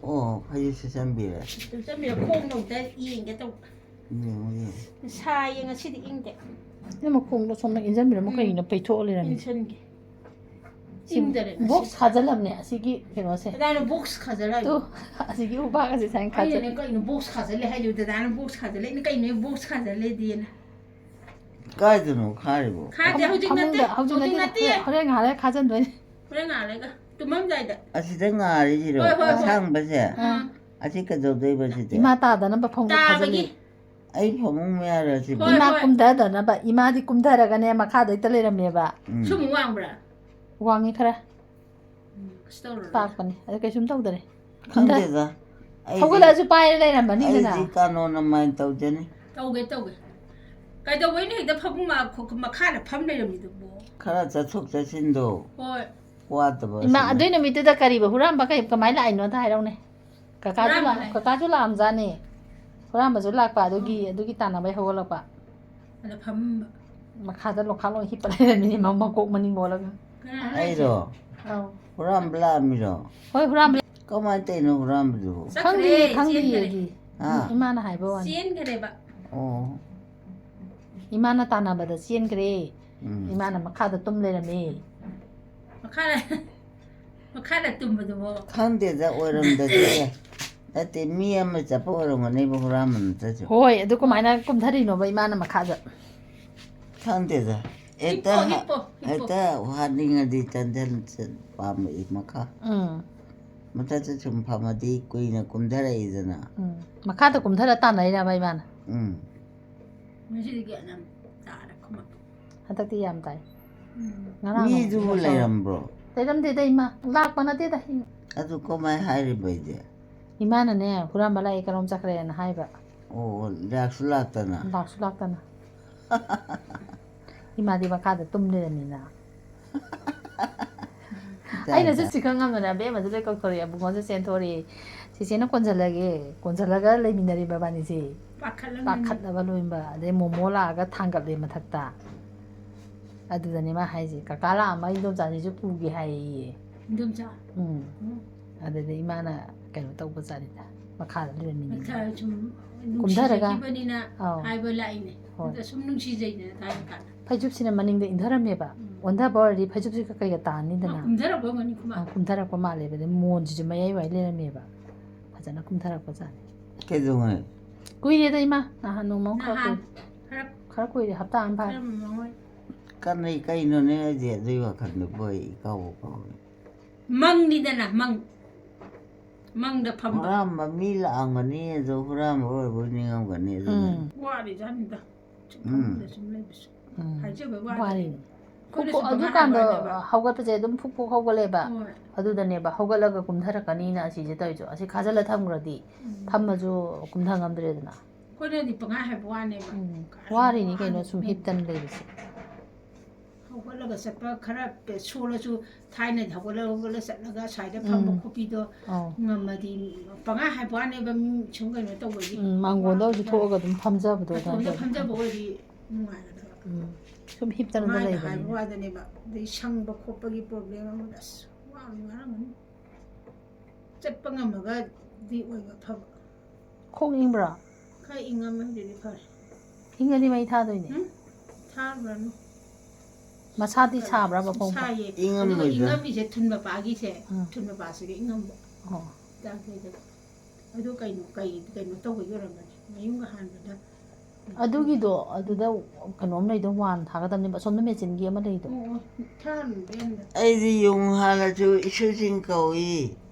ꯑꯣ, ꯐꯩꯖꯨꯞ ꯁꯨꯞꯆꯟꯕꯤꯔꯦ꯫ ꯁꯨꯞꯆꯟꯕꯤꯔꯦ, ꯈꯣꯡꯅ ꯑꯝꯇ ꯌꯦꯡꯒꯦ ꯇꯧꯕ꯫ ꯌꯦꯡꯉꯣ, ꯌꯦꯡꯉꯣ꯫ ꯁꯥꯏꯌꯦ, ꯉꯁꯤꯗꯤ ꯏꯪꯗꯦ꯫ ꯅꯪ ꯃꯈꯣꯡꯗꯣ ꯁꯣꯝꯗ ꯏꯟꯖꯟꯕꯤꯔꯝꯃꯣ꯫ ꯎꯝ꯫ ꯀꯩꯒꯤꯅꯣ ꯄꯩꯊꯣꯛꯑ ꯂꯩꯔꯝꯃꯤ? ꯏꯟꯁꯟꯒꯦ꯫ ꯁꯤ ꯏꯪꯗꯔꯦ ꯉꯁꯤ꯫ ꯕꯣꯛꯁ ꯈꯥꯖꯜꯂꯝꯅꯦ ꯑꯁꯤꯒꯤ ꯀꯩꯅꯣꯁꯦ꯫ ꯀꯗꯥꯏꯅꯣ ꯕꯣꯛꯁ ꯈꯥꯖꯜꯂ ꯍꯥꯏꯗꯣ? ꯇꯨ, ꯑꯁꯤꯒꯤ ꯎꯕꯥꯛ ꯑꯁꯤ ꯁꯨꯃꯥꯏꯅ ꯈꯥꯖꯜ ꯑꯩꯅꯅꯦ ꯀꯩꯅꯣ ꯕꯣꯛꯁ ꯈꯥꯖꯜꯂꯦ ꯍꯥꯏꯗꯣ? ꯗꯗꯥꯅ ꯕꯣꯛꯁ ꯈꯥꯖꯜꯂꯦ, ꯑꯩꯅ ꯀꯩꯅꯣ ꯕꯣꯛꯁ ꯈꯥꯖꯜꯂꯦꯗꯤꯅ꯫ ꯀꯥꯏꯗꯅꯣ ꯈꯥꯔꯤꯕꯣ? ꯈꯥꯗꯦ, ꯍꯧꯖꯤꯛ ꯅꯠꯇꯦ꯫ ꯐꯃꯨꯡꯗ ꯍꯧꯖꯤꯛ ꯍꯧꯖꯤꯛ ꯅꯠꯇꯦ꯫ ꯅꯠꯇꯦ꯫ ꯍꯣꯔꯦꯟ ꯉꯥꯏꯍꯥꯛ ꯂꯩꯔ ꯈꯥꯖꯟꯗꯣꯏꯅꯦ꯫ ꯍꯣꯔꯦꯟ ꯉꯥꯜꯂꯒ ꯇꯨꯝꯃꯝꯗꯥꯏꯗ꯫ ꯑꯁꯤꯗ ꯉꯥꯔꯤꯁꯤꯔꯣ? ꯍꯣꯏ, ꯍꯣꯏ, ꯍꯣꯏ꯫ ꯑꯁꯥꯡꯕꯁꯦ? ꯑꯥ꯫ ꯑꯁꯤ ꯀꯩꯗꯧꯗꯣꯏꯕ ꯁꯤꯗꯤ? ꯏꯃꯥ ꯇꯥꯗꯅꯕ ꯐꯃꯨꯡꯗ ꯇꯥꯕꯒꯤ꯫ ꯈꯥꯖꯜꯂꯤ꯫ ꯑꯩ ꯐꯃꯨꯡ ꯃꯌꯥꯔ ꯁꯤꯕꯣ? ꯍꯣꯏ, ꯏꯃꯥ ꯍꯣꯏ꯫ ꯀꯨꯝꯊꯗꯅꯕ, ꯏꯃꯥꯗꯤ ꯀꯨꯝꯊꯔꯒꯅꯦ ꯃꯈꯥꯗ ꯍꯦꯛꯇ ꯂꯩꯔꯝꯃꯦꯕ꯫ ꯎꯝ꯫ ꯁꯨꯝ ꯋꯥꯡꯕ꯭ꯔꯥ? ꯋꯥꯡꯉꯤ ꯈꯔ꯫ ꯎꯝ, ꯀꯩꯁꯨ ꯇꯧꯔꯔꯣꯏ꯫ ꯄꯥꯛꯄꯅꯤ꯫ ꯑꯗ ꯀꯩꯁꯨꯝ ꯇꯧꯗꯔꯦ꯫ ꯈꯪꯗꯦꯗ꯫ ꯑꯩꯗꯤ- ꯍꯧꯒꯠꯂꯛꯑꯁꯨ ꯄꯥꯏꯔ ꯂꯩꯔꯝꯃꯅꯤꯗꯅ꯫ ꯑꯩꯗꯤ ꯀꯥꯅꯣꯟ ꯑꯃꯥꯏꯅ ꯇꯧꯖꯅꯤ꯫ ꯇꯧꯒꯦ, ꯇꯧꯒꯦ꯫ ꯀꯩꯗꯧꯕꯩꯅꯣ ꯍꯦꯛꯇ ꯐꯃꯨꯡ ꯃ-, ꯈ-, ꯃꯈꯥꯗ ꯐꯝ ꯂꯩꯔꯝꯃꯤꯗꯨꯕꯣ? ꯈꯔ ꯆꯠꯊꯣꯛ ꯆꯠꯁꯤꯟꯗꯣ ꯍꯣꯏ꯫ ꯋꯥꯗꯕ ꯏꯃꯥ, ꯑꯁꯤꯅ꯫ ꯑꯗꯨꯏ ꯅꯨꯃꯤꯠꯇꯨꯗ ꯀꯔꯤꯕ ꯍꯨꯔꯥꯟꯕ ꯀꯩ, ꯀꯃꯥꯏꯅ ꯂꯥꯛꯏꯅꯣ ꯑꯝꯇ ꯍꯥꯏꯔꯛꯎꯅꯦ꯫ ꯀꯀꯥꯁꯨ ꯂꯥꯛ-, ꯍꯨꯔꯥꯟꯕꯅꯦ꯫ ꯀꯀꯥꯁꯨ ꯂꯥꯛꯑꯝꯖꯥꯠꯅꯤ꯫ ꯍꯨꯔꯥꯟꯕꯁꯨ ꯂꯥꯛꯄ ꯑꯗꯨꯒꯤ, ꯑꯗꯨꯒꯤ ꯇꯥꯟꯅꯕꯩ ꯍꯧꯒꯠꯂꯛꯄ꯫ ꯑꯗ ꯐꯝꯕ꯫ ꯃꯈꯥꯗ ꯂꯣꯡꯈꯥ ꯂꯣꯡ ꯍꯤꯞꯄ ꯂꯩꯔꯝꯃꯤꯅꯦ, ꯃ-, ꯃꯀꯣꯛ ꯃꯅꯤꯡ ꯑꯣꯜꯂꯒ꯫ ꯀꯅꯥꯅꯣ ꯍꯥꯏꯁꯦ? ꯑꯩꯔꯣ? ꯑꯧ꯫ ꯍꯨꯔꯥꯟꯕ ꯂꯥꯛꯑꯝꯃꯤꯔꯣ? ꯍꯣꯏ, ꯍꯨꯔꯥꯟꯕ꯫ ꯀꯃꯥꯏꯅ ꯇꯧꯔꯤꯅꯣ ꯍꯍꯨꯔꯥꯟꯕꯗꯨꯕꯨ? ꯆꯠꯈ꯭ꯔꯦ, ꯈꯪꯗꯤꯌꯦ, ꯈꯪꯗꯤꯌꯦ ꯆꯦꯟꯈ꯭ꯔꯦ꯫ ꯑꯩꯗꯤ꯫ ꯑꯥ꯫ ꯏꯃꯥꯅ ꯍꯥꯏꯕ ꯋꯥꯅꯤ꯫ ꯆꯦꯟꯈ꯭ꯔꯦꯕ꯫ ꯑꯣ꯫ ꯏꯃꯥꯅ ꯇꯥꯟꯅꯕꯗ ꯆꯦꯟꯈ꯭ꯔꯦ꯫ ꯎꯝ꯫ ꯏꯃꯥꯅ ꯃꯈꯥꯗ ꯇꯨꯝ ꯂꯩꯔꯝꯃꯦ꯫ ꯃꯈꯥꯗ, ꯃꯈꯥꯗ ꯇꯨꯝꯕꯗꯨꯕꯣ? ꯈꯪꯗꯦꯗ, ꯑꯣꯏꯔꯝꯗꯗꯤ ꯌꯥꯏ꯫ ꯅꯠꯇꯦ, ꯃꯤ ꯑꯃ ꯆꯠꯄ ꯑꯣꯏꯔꯝꯒꯅꯦꯕ, ꯍꯨꯔꯥꯟꯕ ꯅꯠꯇ꯭ꯔꯁꯨ꯫ ꯍꯣꯏ, ꯑꯗꯨ ꯀꯃꯥꯏꯅ ꯀꯨꯝꯊꯔꯤꯅꯣꯕ ꯏꯃꯥꯅ ꯃꯈꯥꯗ? ꯈꯪꯗꯦꯗ꯫ ꯍꯦꯛꯇ ꯍꯤꯞꯄꯣ, ꯍꯥ-, ꯍꯤꯞꯄꯣ, ꯍꯤꯞꯄꯣ꯫ ꯍꯦꯛꯇ ꯍꯥꯠꯅꯤꯡꯉꯗꯤ ꯆꯟꯖꯟ ꯆꯟ-, ꯄꯥꯝꯃꯛꯏ ꯃꯈꯥ꯫ ꯎꯝ꯫ ꯃꯊꯛꯇ ꯁꯨꯝ ꯐꯝꯃꯗꯤ ꯀꯨꯏꯅ ꯀꯨꯝꯊꯔꯛꯏꯗꯅ꯫ ꯎꯝ꯫ ꯃꯈꯥꯗ ꯀꯨꯝꯊꯔ ꯇꯥꯟꯅꯩꯔꯕ ꯏꯃꯥꯅ? ꯎꯝ꯫ ꯉꯁꯤꯗꯤ ꯒ꯭ꯌꯥꯟ ꯌꯥꯝ ꯇꯥꯔꯦ ꯈꯨꯃꯛ꯫ ꯍꯟꯗꯛꯇꯤ ꯌꯥꯝ ꯇꯥꯏ꯫ ꯎꯝ꯫ ꯉꯔꯥꯡ ꯃꯤꯗꯨꯕꯨ ꯑꯃꯨꯛ ꯂꯩꯔꯝꯕ꯭ꯔꯣ? ꯂꯩꯔꯝꯗꯦꯗ ꯏꯃꯥ꯫ ꯂꯥꯛꯄ ꯅꯠꯇꯦꯗ꯫ ꯑꯗꯨ ꯀꯃꯥꯏ ꯍꯥꯏꯔꯤꯕ ꯑꯩꯗꯤ? ꯏꯃꯥꯅꯅꯦ, ꯍꯨꯔꯥꯟꯕ ꯂꯥꯛꯑꯦ, ꯀꯔꯣꯝ ꯆꯠꯈ꯭ꯔꯦꯅ ꯍꯥꯏꯕ꯫ ꯑꯣ, ꯂꯥꯛꯁꯨ ꯂꯥꯛꯇꯅ꯫ ꯂꯥꯛꯁꯨ ꯂꯥꯛꯇꯅ꯫ ꯏꯃꯥꯗꯤ ꯃꯈꯥꯗ ꯇꯨꯝ ꯂꯩꯔꯝꯃꯤꯅ꯫ ꯖꯥꯠ ꯑꯩꯅꯁꯨ ꯖꯥꯠ꯫ ꯁꯤ ꯈꯪꯉꯝꯗꯅ ꯑꯕꯦꯝꯃꯁꯨ ꯂꯣꯏ ꯀꯧꯊꯣꯔꯛꯑꯦ, ꯑꯕꯨꯡꯉꯣꯁꯨ ꯆꯦꯟꯊꯣꯔꯛꯑꯦ꯫ ꯆꯦꯆꯦꯅ ꯀꯣꯟꯁꯤꯜꯂꯒꯦ, ꯀꯣꯟꯁꯤꯜꯂꯒ ꯂꯩꯃꯤꯟꯅꯔꯤꯕ ꯕꯥꯅꯤꯁꯦ꯫ ꯄꯥꯈꯠꯂꯝꯃꯅꯤ꯫ ꯄꯥꯈꯠꯂꯕ ꯂꯣꯏꯅꯕ꯫ ꯑꯗꯩ ꯃꯣꯃꯣ ꯂꯥꯛꯑꯒ ꯊꯥꯡꯒꯠꯂꯦ ꯃꯊꯛꯇ꯫ ꯑꯗꯨꯗꯅꯦ ꯃꯥ ꯍꯥꯏꯁꯦ, "ꯀꯀꯥ ꯂꯥꯛꯑꯝꯃ ꯏꯟꯗꯣꯝꯆꯥꯁꯤꯁꯨ ꯄꯨꯒꯦ ꯍꯥꯏꯌꯦ"꯫ ꯏꯟꯗꯣꯝꯆꯥ꯫ ꯎꯝ꯫ ꯎꯝ꯫ ꯑꯗꯨꯗ ꯏꯃꯥꯅ ꯀꯩꯅꯣ ꯇꯧꯕꯖꯥꯠꯅꯤꯗ꯫ ꯃꯈꯥꯗ ꯂꯩꯔꯝꯃꯤꯅꯦ꯫ ꯃꯊꯛ ꯁꯨꯝ ꯀꯨꯝꯊꯔꯒ? ꯅꯨꯡꯁꯤꯖꯈꯤꯕꯅꯤꯅ ꯑꯧ꯫ ꯍꯥꯏꯕ ꯂꯥꯛꯏꯅꯦ꯫ ꯍꯣꯏ꯫ ꯑꯗ ꯁꯨꯝ ꯅꯨꯡꯁꯤꯖꯩꯗꯅ ꯊꯥꯏꯅ ꯀꯥꯟꯗ꯫ ꯐꯩꯖꯨꯞꯁꯤꯅ ꯃꯅꯤꯡꯗ ꯏꯟꯊꯔꯝꯃꯦꯕ꯫ ꯎꯝ꯫ ꯑꯣꯟꯊꯕ ꯑꯣꯏꯔꯗꯤ ꯐꯩꯖꯨꯞꯁꯤꯒ ꯀꯩꯒ ꯇꯥꯅꯤꯗꯅ? ꯀꯨꯝꯊꯔꯛꯄ ꯑꯣꯏꯔꯝꯒꯅꯤ ꯈꯨꯃꯥ꯫ ꯑ, ꯀꯨꯝꯊꯔꯛꯄ ꯃꯥꯜꯂꯦꯕ꯫ ꯑꯗꯩ ꯃꯣꯟꯁꯤꯁꯨ ꯃꯌꯥꯏ ꯋꯥꯏ ꯂꯩꯔꯝꯃꯦꯕ꯫ ꯐꯖꯅ ꯀꯨꯝꯊꯔꯛꯄ ꯖꯥꯠꯅꯤ꯫ ꯀꯩꯗꯧꯉꯩ? ꯀꯨꯏꯔꯦꯗ ꯏꯃꯥ, ꯅꯍꯥꯟ ꯅꯣꯡꯃ ꯑꯃ ꯈꯔ ꯅꯍꯥꯟ ꯀꯨꯏ-, ꯈꯔ ꯈꯔ ꯀꯨꯏꯔꯦ, ꯍꯞꯇꯥ ꯑꯃ ꯐꯥꯔꯦ꯫ ꯈꯔ ꯃꯃꯥꯡ ꯑꯣꯏ꯫ ꯀꯟꯅꯩ ꯀꯩꯅꯣꯅꯦ, ꯑꯩꯗꯤ ꯑꯗꯨꯏ ꯋꯥꯈꯜꯗꯨꯕꯨ ꯑꯩ ꯏꯀꯥꯎꯕꯨ ꯀꯥꯎꯏ꯫ ꯃꯪꯅꯤꯗꯅ ꯃꯪ꯫ ꯃꯪꯗ ꯐꯝꯕ꯫ ꯍꯨꯔꯥꯟꯕ ꯃꯤ ꯂꯥꯛꯑꯝꯒꯅꯤ, ꯑꯗꯣ ꯍꯨꯔꯥꯟꯕ ꯑꯣꯏꯔꯕꯣꯏ ꯅꯤꯡꯉꯝꯒꯅꯤ ꯑꯗꯨꯅ꯫ ꯎꯝ꯫ ꯋꯥꯔꯤꯖꯥꯠꯅꯤꯗ꯫ ꯁꯨꯝ ꯎꯝ꯫ ꯐꯃꯨꯡꯗ ꯁꯨꯝ ꯂꯩꯕꯁꯨ꯫ ꯎꯝ꯫ ꯍꯥꯏꯖꯕ ꯋꯥꯅꯤ꯫ ꯋꯥꯔꯤꯅꯤ꯫ ꯑꯩꯈꯣꯏꯅ ꯐꯨꯛ-, ꯁꯨꯝ ꯑꯗꯨꯀꯥꯟꯗꯣ ꯍꯥꯏꯕ ꯋꯥꯅꯦꯕ꯫ ꯍꯧꯒꯠꯄꯁꯦ ꯑꯗꯨꯝ ꯐꯨꯛ ꯐꯨꯛ ꯍꯧꯒꯠꯂꯦꯕ꯫ ꯍꯣꯏ꯫ ꯑꯗꯨꯗꯅꯦꯕ ꯍꯧꯒꯠꯂꯒ ꯀꯨꯝꯊꯔꯛꯀꯅꯤꯅ ꯑꯁꯤꯁꯦ ꯇꯧꯔꯤꯁꯦ꯫ ꯑꯁꯤ ꯈꯥꯖꯤꯜꯂ ꯊꯝꯈ꯭ꯔꯗꯤ ꯎꯝ꯫ ꯐꯝꯃꯁꯨ ꯀꯨꯝꯊ ꯉꯝꯗ꯭ꯔꯦꯗꯅ꯫ ꯑꯩꯈꯣꯏꯅꯗꯤ ꯄꯪꯍꯥꯏ ꯍꯥꯏꯕ ꯋꯥꯅꯦꯕ꯫ ꯎꯝ꯫ ꯀꯥꯏꯅ ꯋꯥꯔꯤꯅꯤ ꯀꯩꯅꯣ ꯋꯥꯅꯦꯕ꯫ ꯁꯨꯝ ꯍꯤꯞꯇꯅ ꯂꯩꯕꯁꯦ꯫ ꯍꯧꯒꯠꯂꯒ ꯆꯠꯄ ꯈꯔ ꯄꯦ-, ꯁꯣꯜꯂꯁꯨ ꯊꯥꯏꯅꯗꯤ ꯍꯧꯒꯠꯂ ꯍꯧꯒꯠꯂ ꯆꯠꯂꯒ ꯑꯁ꯭ꯋꯥꯏꯗ ꯐꯝꯕ ꯎꯝ꯫ ꯈꯣꯠꯄꯤꯗꯣ ꯑꯧ꯫ ꯉꯝꯃꯗꯤ ꯄꯪꯍꯥꯏ ꯍꯥꯏꯕ ꯋꯥꯅꯦꯕ ꯃꯤ ꯁꯨꯝ ꯀꯩꯅꯣ ꯇꯧꯕꯒꯤ꯫ ꯎꯝ, ꯃꯥꯡꯒꯣꯟꯗ ꯑꯣꯏꯔꯁꯨ ꯊꯣꯛꯑꯒ ꯑꯗꯨꯝ ꯐꯝꯖꯕꯗꯣ ꯃꯇꯣꯝꯗ ꯑꯗꯨꯃꯥꯏꯅ ꯇꯧꯋꯦ꯫ ꯐꯝꯖꯕ ꯑꯣꯏꯔꯗꯤ ꯅꯨꯡꯉꯥꯏꯒꯗꯕ꯫ ꯎꯝ꯫ ꯁꯨꯝ ꯍꯤꯞꯇꯅ ꯃꯥꯏꯗ ꯂꯩꯕꯅꯤꯅ꯫ ꯍꯥꯏꯕ ꯋꯥꯗꯅꯦꯕ꯫ ꯑꯗꯩ ꯁꯪꯕ ꯈꯣꯠꯄꯒꯤ ꯄ꯭ꯔꯣꯕ꯭ꯂꯦꯝ ꯑꯃ ꯑꯁ ꯋꯥꯕꯗꯤ ꯋꯥꯔꯝꯒꯅꯤ꯫ ꯆꯠꯄ ꯉꯝꯃꯒꯗꯤ ꯑꯣꯏꯕ ꯐꯕ꯫ ꯈꯣꯡ ꯏꯪꯕ꯭ꯔꯥ? ꯈꯔ ꯏꯪꯉꯝꯃꯦ ꯍꯧꯖꯤꯛꯇꯤ ꯐꯔꯦ꯫ ꯏꯪꯉꯗꯤ ꯃꯩ ꯊꯥꯗꯣꯏꯅꯦ꯫ ꯎꯝ? ꯊꯥꯔꯨꯔꯅꯨ꯫ ꯃꯁꯥꯗꯤ ꯁꯥꯕ꯭ꯔꯕ ꯈꯣꯡ? ꯁꯥꯏꯌꯦ꯫ ꯏꯪꯉꯝꯃꯣꯏꯗ꯫ ꯑꯗꯨꯒ ꯏꯪꯉꯝꯃꯤꯁꯦ ꯊꯨꯟ ꯃꯄꯥꯒꯤꯁꯦ꯫ ꯎꯝ꯫ ꯊꯨꯟ ꯃꯄꯥꯁꯤꯒ ꯏꯪꯉꯝꯕ꯫ ꯑꯣ꯫ ꯍꯤꯗꯥꯛ ꯂꯩꯗꯕ꯫ ꯑꯗꯨ ꯀꯩꯅꯣ ꯀꯩ ꯀꯩꯅꯣ ꯇꯧꯕꯒꯤ ꯑꯣꯏꯔꯝꯒꯅꯤ꯫ ꯃꯌꯨꯡꯒ ꯍꯥꯟꯕꯗ꯫ ꯑꯗꯨꯒꯤꯗꯣ ꯑꯗꯨꯗ ꯀꯩꯅꯣꯝ ꯂꯩꯗꯣ ꯋꯥꯟ ꯊꯥꯒꯗꯕꯅꯦꯕ ꯑꯁꯣꯝꯗ ꯃꯦꯆꯤꯟꯒꯤ ꯑꯃ ꯂꯩꯗꯣ꯫ ꯑꯣ, ꯑꯣ, ꯊꯥꯔꯨꯅꯨ ꯏꯕꯦꯝꯃ꯫ ꯑꯩꯗꯤ ꯌꯨꯡ ꯍꯥꯜꯂꯁꯨ ꯏꯁꯨꯁꯤꯡ ꯀꯧꯏ,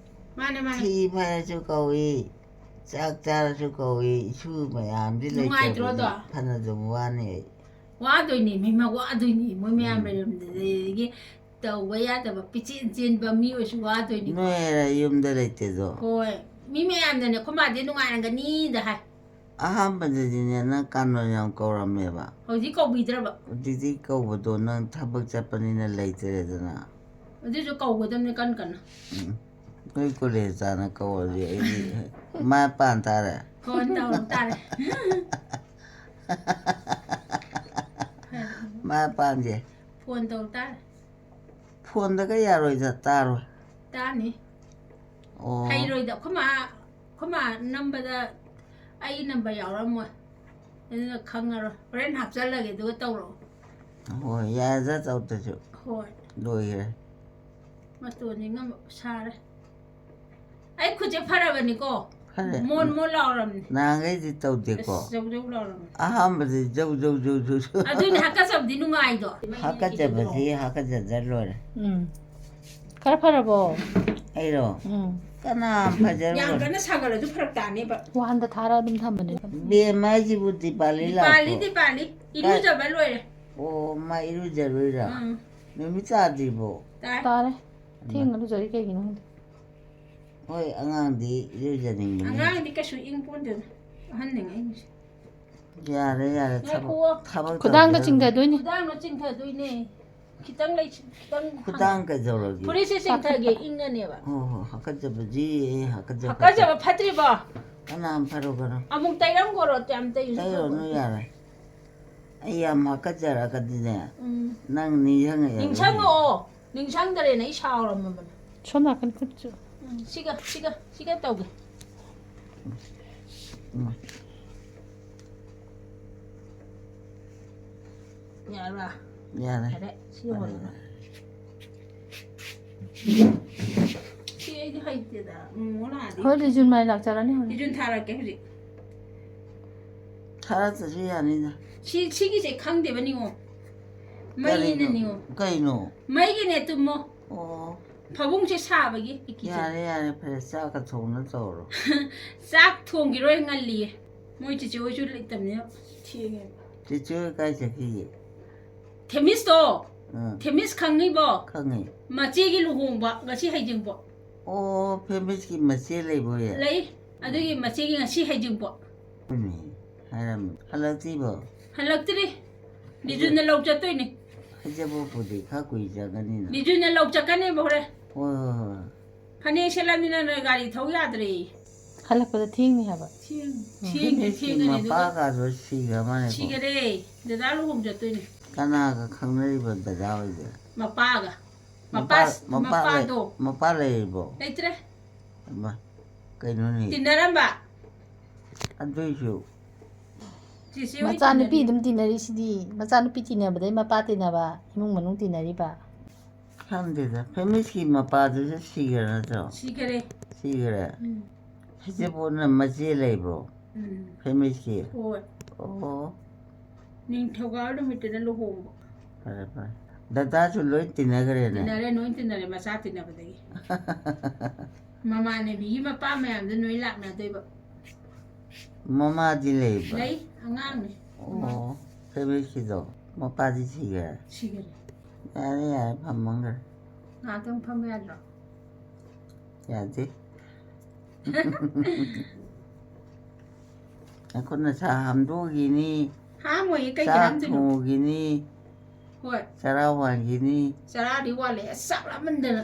ꯃꯥꯅꯦ ꯃꯥꯅꯦ꯫ ꯊꯤ ꯐꯥꯏꯔꯁꯨ ꯀꯧꯏ, ꯆꯥꯛ ꯆꯥꯔꯁꯨ ꯀꯧꯏ, ꯏꯁꯨ ꯃꯌꯥꯝꯗꯤ ꯅꯨꯡꯉꯥꯏꯇ꯭ꯔꯣ ꯂꯩꯇꯕꯅꯤꯅ ꯑꯗꯣ? ꯐꯅ ꯑꯗꯨꯝ ꯋꯥꯅꯤ ꯑꯩ꯫ ꯋꯥꯗꯣꯏꯅꯦ ꯃꯤꯃ ꯋꯥꯗꯣꯏꯅꯦ ꯃꯣꯏ ꯃꯌꯥꯝ ꯎꯝ꯫ ꯂꯩꯔꯝꯗꯗꯒꯤ ꯇꯧꯕ ꯌꯥꯗꯕ ꯄꯤꯆꯦꯟ ꯆꯦꯟꯕ ꯃꯤ ꯑꯣꯏꯁꯨ ꯋꯥꯗꯣꯏꯅꯤ꯫ ꯅꯣꯏ ꯑꯔꯥ ꯌꯨꯝꯗ ꯂꯩꯇꯦꯗꯣ꯫ ꯍꯣꯏ꯫ ꯃꯤ ꯃꯌꯥꯝꯅꯅꯦ ꯑꯩꯈꯣꯏ ꯃꯥꯗꯤ ꯅꯨꯡꯉꯥꯏꯔꯝꯒꯅꯤꯗ ꯍꯥꯏ꯫ ꯑꯍꯥꯟꯕꯗꯗꯤꯅꯦ ꯅꯪ ꯀꯥꯅꯣ ꯌꯥꯝ ꯀꯧꯔꯝꯃꯦꯕ꯫ ꯍꯧꯖꯤꯛ ꯀꯧꯕꯤꯗ꯭ꯔꯕ? ꯍꯧꯖꯤꯛꯇꯤ ꯀꯧꯕꯗꯣ ꯅꯪ ꯊꯕꯛ ꯆꯠꯄꯅꯤꯅ ꯂꯩꯇ꯭ꯔꯦꯗꯅ꯫ ꯑꯗꯨꯁꯨ ꯀꯧꯒꯗꯕꯅꯤ ꯀꯟ ꯀꯟꯅ꯫ ꯎꯝ꯫ ꯅꯣꯏ ꯀꯣꯂꯦꯖ ꯆꯥꯅ ꯀꯧꯔꯗꯤ ꯑꯩꯗꯤ ꯃꯥ ꯄꯥꯟ ꯇꯥꯔꯦ꯫ ꯐꯣꯟ ꯇꯧꯔꯛ ꯇꯥꯔꯦ꯫ ꯃꯥ ꯄꯥꯟꯒꯦ꯫ ꯐꯣꯟ ꯇꯧꯔꯛ ꯇꯥꯔꯦ꯫ ꯐꯣꯟꯗꯒ ꯌꯥꯔꯣꯏꯗ, ꯇꯥꯔꯣꯏ꯫ ꯇꯥꯅꯤ꯫ ꯑꯣ꯫ ꯍꯩꯔꯣꯏꯗ ꯑꯩꯈꯣꯏ ꯃꯥ ꯑꯩꯈꯣꯏ ꯃꯥ ꯅꯝꯕꯗ ꯑꯩ ꯅꯝꯕꯔ ꯌꯥꯎꯔꯝꯃꯣꯏ, ꯑꯗꯨꯅ ꯈꯪꯉꯔꯣꯏ꯫ ꯍꯣꯔꯦꯟ ꯍꯥꯞꯆꯜꯂꯒꯦ, ꯑꯗꯨꯒ ꯇꯧꯔꯛꯑꯣ꯫ ꯍꯣꯏ, ꯌꯥꯔꯦꯗ, ꯇꯧꯗ꯭ꯔꯁꯨ꯫ ꯍꯣꯏ꯫ ꯂꯣꯏꯈ꯭ꯔꯦ꯫ ꯃꯇꯣꯟꯁꯤ ꯉꯝ-, ꯁꯥꯔꯦ꯫ ꯑꯩ ꯈꯨꯠꯁꯦ ꯐꯔꯕꯅꯤꯀꯣ꯫ ꯐꯔꯦ꯫ ꯃꯣꯟ ꯃꯣꯟ ꯂꯥꯎꯔꯕꯅꯤ꯫ ꯅꯍꯥꯟꯈꯩꯗꯤ ꯇꯧꯗꯦꯀꯣ꯫ ꯑꯁ, ꯖꯧ ꯖꯧ ꯂꯥꯎꯔꯕꯅꯤ꯫ ꯑꯍꯥꯟꯕꯗꯤ ꯖꯧ ꯖꯧ ꯖꯧ ꯖꯧ ꯖꯧ꯫ ꯑꯗꯨꯅꯤ ꯍꯥꯀꯠꯆꯕꯗꯤ ꯅꯨꯡꯉꯥꯏꯗꯣ꯫ ꯍꯥꯀꯠꯆꯕꯗꯤ ꯍꯥꯀꯠꯆꯗ ꯂꯣꯏꯔꯦ꯫ ꯎꯝ꯫ ꯈꯔ ꯐꯔꯕꯣ? ꯑꯩꯔꯣ? ꯎꯝ꯫ ꯀꯅꯥ ꯐꯖꯔꯨꯕ? ꯌꯥꯝ ꯀꯟꯅ ꯁꯥꯒꯠꯂꯁꯨ ꯐꯔꯛ ꯇꯥꯅꯦꯕ꯫ ꯋꯥꯟꯗ ꯊꯥꯔ ꯑꯗꯨꯝ ꯊꯝꯕꯅꯦ꯫ ꯕꯦꯝꯃ ꯍꯥꯏꯁꯤꯕꯨ ꯗꯤꯄꯥꯂꯤ ꯗꯤꯄꯥꯂꯤ, ꯂꯥꯛꯄ꯭ꯔꯣ? ꯗꯤꯄꯥꯂꯤ꯫ ꯏꯔꯨꯖꯕ ꯂꯣꯏꯔꯦ꯫ ꯑꯣ, ꯃꯥ ꯏꯔꯨꯖꯔꯣꯏꯔꯥ? ꯎꯝ꯫ ꯅꯨꯃꯤꯠ ꯇꯥꯗ꯭ꯔꯤꯕꯣ? ꯇꯥꯏ꯫ ꯇꯥꯔꯦ꯫ ꯊꯦꯡꯅ ꯂꯨꯖꯔꯤ ꯀꯩꯒꯤꯅꯣ ꯈꯪꯗꯦ꯫ ꯍꯣꯏ, ꯑꯉꯥꯡꯗꯤ ꯏꯔꯨꯖꯅꯤꯡꯕꯅꯤ꯫ ꯑꯉꯥꯡꯗꯤ ꯀꯩꯁꯨ ꯏꯪ ꯄꯣꯟꯗꯦꯗ꯫ ꯑꯍꯟꯅꯤꯉꯥꯏꯒꯤꯁꯦ꯫ ꯌꯥꯔꯦ, ꯌꯥꯔꯦ, ꯊꯕꯛ, ꯉꯥꯏꯈꯨꯑꯣ꯫ ꯊꯕꯛ ꯈꯨꯗꯥꯡꯒ ꯇꯧꯖꯔꯣꯏ꯫ ꯆꯤꯡꯊꯗꯣꯏꯅꯦ꯫ ꯈꯨꯗꯥꯡꯗꯣ ꯆꯤꯡꯊꯗꯣꯏꯅꯦ꯫ ꯈꯤꯇꯪ ꯂꯩ-, ꯈꯤꯇꯪ ꯈꯨꯗꯥꯡ ꯀꯩꯗꯧꯔꯒꯦ? ꯐꯨꯔꯤꯠꯁꯦ ꯆꯤꯡꯊꯒꯦ, ꯏꯪꯉꯅꯦꯕ꯫ ꯍꯣ, ꯍꯣ, ꯍꯥꯀꯠꯆꯕꯗꯤ, ꯍꯥꯀꯠꯆ-, ꯍꯥꯀꯠꯆꯕ ꯐꯠꯇ꯭ꯔꯤꯕꯣ? ꯀꯅꯥꯝ ꯐꯔꯨꯒꯅꯣ? ꯑꯃꯨꯛ ꯇꯩꯔꯝꯈꯣꯔꯣ, ꯌꯥꯝ ꯇꯩꯔꯁꯨ ꯇꯩꯔꯨꯔꯅꯨ, ꯐꯕꯅꯤ꯫ ꯌꯥꯔꯦ꯫ ꯑꯩ ꯌꯥꯝ ꯍꯥꯀꯠꯆꯔꯛꯑꯒꯗꯤꯅꯦ, ꯎꯝ꯫ ꯅꯪ ꯅꯤꯡꯁꯤꯡꯉꯛꯑꯦ꯫ ꯅꯤꯡꯁꯤꯡꯉꯛꯑꯣ꯫ ꯅꯤꯡꯁꯤꯡꯗꯔꯦꯅ ꯑꯩ ꯁꯥꯎꯔꯝꯃꯕꯅꯦ꯫ ꯁꯣꯝ ꯅꯥꯀꯟ ꯈꯨꯠꯁꯨ꯫ ꯎꯝ, ꯁꯤꯒ, ꯁꯤꯒ, ꯁꯤꯒ ꯇꯧꯒꯦ꯫ ꯎꯝ꯫ ꯌꯥꯔꯕ? ꯌꯥꯔꯦ꯫ ꯌꯥꯔꯦ, ꯁꯤ ꯌꯧꯍꯜꯂꯒ꯫ ꯁꯤ ꯑꯩꯗꯤ ꯍꯩꯇꯦꯗ꯫ ꯎꯝ, ꯃꯣꯂꯥꯗꯤ꯫ ꯍꯣꯏ, ꯂꯤꯖꯨꯟ ꯃꯥꯏ ꯂꯥꯛꯆꯔꯅꯤ ꯍꯧꯖꯤꯛ꯫ ꯂꯤꯖꯨꯟ ꯊꯥꯔꯛꯀꯦ ꯍꯧꯖꯤꯛ꯫ ꯊꯥꯔꯛꯇ꯭ꯔꯁꯨ ꯌꯥꯅꯤꯗ꯫ ꯁꯤ, ꯁꯤꯒꯤꯁꯦ ꯈꯪꯗꯦꯕ ꯅꯤꯉꯣ꯫ ꯃꯩꯅ ꯅꯤꯉꯣ꯫ ꯀꯩꯅꯣ? ꯃꯩꯒꯤꯅꯦ ꯇꯨꯝꯃꯣ꯫ ꯑꯣ, ꯐꯃꯨꯡꯁꯦ ꯁꯥꯕꯒꯤ ꯏꯀꯤꯁꯦ꯫ ꯌꯥꯔꯦ, ꯌꯥꯔꯦ, ꯐꯔꯦ, ꯆꯥꯛꯀ ꯊꯣꯡꯅ ꯇꯧꯔꯣ꯫ ꯆꯥꯛ ꯊꯣꯡꯈꯤꯔꯣꯏ, ꯉꯜꯂꯤꯌꯦ꯫ ꯃꯣꯏ ꯆꯤꯆꯦ ꯍꯣꯏꯁꯨ ꯂꯩꯇꯕꯅꯤꯅ ꯊꯦꯡꯉꯦ꯫ ꯆꯤꯆꯦ ꯍꯣꯏ ꯀꯥꯏ ꯆꯠꯈꯤꯒꯦ? ꯊꯦꯃꯤꯁꯇꯣ, ꯑꯥ, ꯊꯦꯃꯤꯁ ꯈꯪꯉꯤꯕꯣ? ꯈꯪꯉꯦ꯫ ꯃꯆꯦꯒꯤ ꯂꯨꯍꯣꯡꯕ ꯉꯁꯤ ꯍꯩꯖꯤꯡꯄꯣꯠ꯫ ꯑꯣ, ꯐꯦꯃꯤꯁꯀꯤ ꯃꯆꯦ ꯂꯩꯕ ꯍꯣꯏ? ꯂꯩ꯫ ꯑꯗꯨꯒꯤ ꯃꯆꯦꯒꯤ ꯉꯁꯤ ꯍꯩꯖꯤꯡꯄꯣꯠ꯫ ꯍꯣꯏꯅꯦ, ꯍꯥꯏꯔꯝꯃꯦ꯫ ꯍꯜꯂꯛꯇ꯭ꯔꯤꯕꯣ? ꯍꯜꯂꯛꯇ꯭ꯔꯤ꯫ ꯂꯤꯖꯨꯟꯅ ꯂꯧ ꯆꯠꯇꯣꯏꯅꯦ꯫ ꯍꯩꯖꯤꯡꯄꯣꯠꯄꯨꯗꯤ ꯈꯔ ꯀꯨꯏ ꯆꯪꯒꯅꯤꯅ꯫ ꯂꯤꯖꯨꯟꯅ ꯂꯧ ꯆꯠꯀꯅꯦꯕ ꯍꯣꯔꯦꯟ꯫ ꯍꯣꯏ, ꯍꯣꯏ, ꯍꯣꯏ꯫ ꯐꯅꯦꯛ ꯁꯦꯠꯂꯝꯅꯤꯅ ꯅꯣꯏ ꯒꯥꯔꯤ ꯊꯧ ꯌꯥꯗ꯭ꯔꯦ꯫ ꯍꯜꯂꯛꯄꯗ ꯊꯦꯡꯅꯤ ꯍꯥꯏꯕ꯫ ꯊꯦꯡ-, ꯐꯦꯃꯤꯁꯀꯤ ꯊꯦꯡꯗꯤ ꯊꯦꯡꯒꯅꯤ ꯑꯗꯨꯒ ꯃꯄꯥꯒꯗꯣ ꯁꯤꯈ꯭ꯔ ꯃꯥꯜꯂꯦꯀꯣ꯫ ꯁꯤꯈꯔꯦ꯫ ꯗꯗꯥ ꯂꯨꯍꯣꯡ ꯆꯠꯇꯣꯏꯅꯦ꯫ ꯀꯅꯥꯒ ꯈꯪꯅꯔꯤꯕ ꯗꯗꯥ ꯍꯣꯏꯗꯤ? ꯃꯄꯥꯒ꯫ ꯃꯄꯥ, ꯃꯄꯥ-, ꯃꯄꯥ ꯂꯩ-, ꯃꯄꯥꯗꯣ꯫ ꯃꯄꯥ ꯂꯩꯔꯤꯕꯣ? ꯂꯩꯇ꯭ꯔꯦ꯫ ꯑꯃ꯫ ꯀꯩꯅꯣꯅꯦ? ꯇꯤꯟꯅꯔꯝꯕ? ꯑꯗꯨꯏꯁꯨ ꯆꯤꯆꯦ ꯍꯣꯏ ꯃꯆꯥꯅꯨꯄꯤ ꯇꯤꯟꯅꯔꯤ? ꯑꯗꯨꯝ ꯇꯤꯟꯅꯔꯤꯁꯤꯗꯤ, ꯃꯆꯥꯅꯨꯄꯤ ꯇꯤꯟꯅꯕꯗꯩ ꯃꯄꯥ ꯇꯤꯟꯅꯕ, ꯏꯃꯨꯡ ꯃꯅꯨꯡ ꯇꯤꯟꯅꯔꯤꯕ꯫ ꯈꯪꯗꯦꯗ, ꯐꯦꯃꯤꯁꯀꯤ ꯃꯄꯥꯗꯨꯁꯨ ꯁꯤꯈ꯭ꯔ ꯅꯠꯇ꯭ꯔꯣ? ꯁꯤꯈꯔꯦ꯫ ꯁꯤꯈ꯭ꯔꯦ꯫ ꯎꯝ ꯍꯤꯖꯤꯕꯣꯟꯅ ꯃꯆꯦ ꯂꯩꯕ꯭ꯔꯣ? ꯎꯝ ꯐꯦꯃꯤꯁꯀꯤ? ꯍꯣꯏ꯫ ꯑꯣ, ꯅꯤꯡꯊꯧꯀꯥꯕ ꯅꯨꯃꯤꯠꯇꯅ ꯂꯨꯍꯣꯡꯕ꯫ ꯐꯔꯦ ꯐꯔꯦ꯫ ꯗꯗꯥꯁꯨ ꯂꯣꯏ ꯇꯤꯟꯅꯈ꯭ꯔꯦꯅꯦ? ꯇꯤꯟꯅꯔꯦ, ꯂꯣꯏ ꯇꯤꯟꯅꯔꯦ, ꯃꯆꯥ ꯇꯤꯟꯅꯕꯗꯒꯤ꯫ ꯃꯃꯥꯟꯅꯕꯤꯒꯤ ꯃꯄꯥ ꯃꯌꯥꯝꯗꯣ ꯂꯣꯏ ꯂꯥꯛꯅꯗꯣꯏꯕ꯫ ꯃꯃꯥꯗꯤ ꯂꯩꯕ꯭ꯔꯥ? ꯂꯩ, ꯑꯉꯥꯡꯅꯤ꯫ ꯑꯣ, ꯐꯦꯃꯤꯁꯀꯤꯗꯣ ꯃꯄꯥꯗꯤ ꯁꯤꯈ꯭ꯔꯦ? ꯁꯤꯈꯔꯦ꯫ ꯌꯥꯔꯦ ꯌꯥꯔꯦ, ꯐꯝꯃꯟꯈ꯭ꯔꯦ꯫ ꯉꯥꯏꯍꯥꯛꯇꯪ ꯐꯝꯕ ꯌꯥꯗ꯭ꯔꯣ? ꯌꯥꯗꯦ꯫ ꯑꯩꯈꯣꯏꯅ ꯁꯥ ꯍꯥꯝꯗꯣꯛꯈꯤꯅꯤ, ꯍꯥꯝꯃꯣꯏꯌꯦ, ꯀꯩꯒꯤ ꯆꯥꯛ ꯍꯥꯝꯗꯣꯏꯅꯣ? ꯊꯣꯡꯈꯤꯅꯤ, ꯍꯣꯏ, ꯆꯔꯥ ꯋꯥꯟꯈꯤꯅꯤ꯫ ꯆꯔꯥꯗꯤ ꯋꯥꯠꯂꯦ, ꯑꯁ, ꯆꯥꯛ ꯂꯥꯝꯃꯟꯗꯅ꯫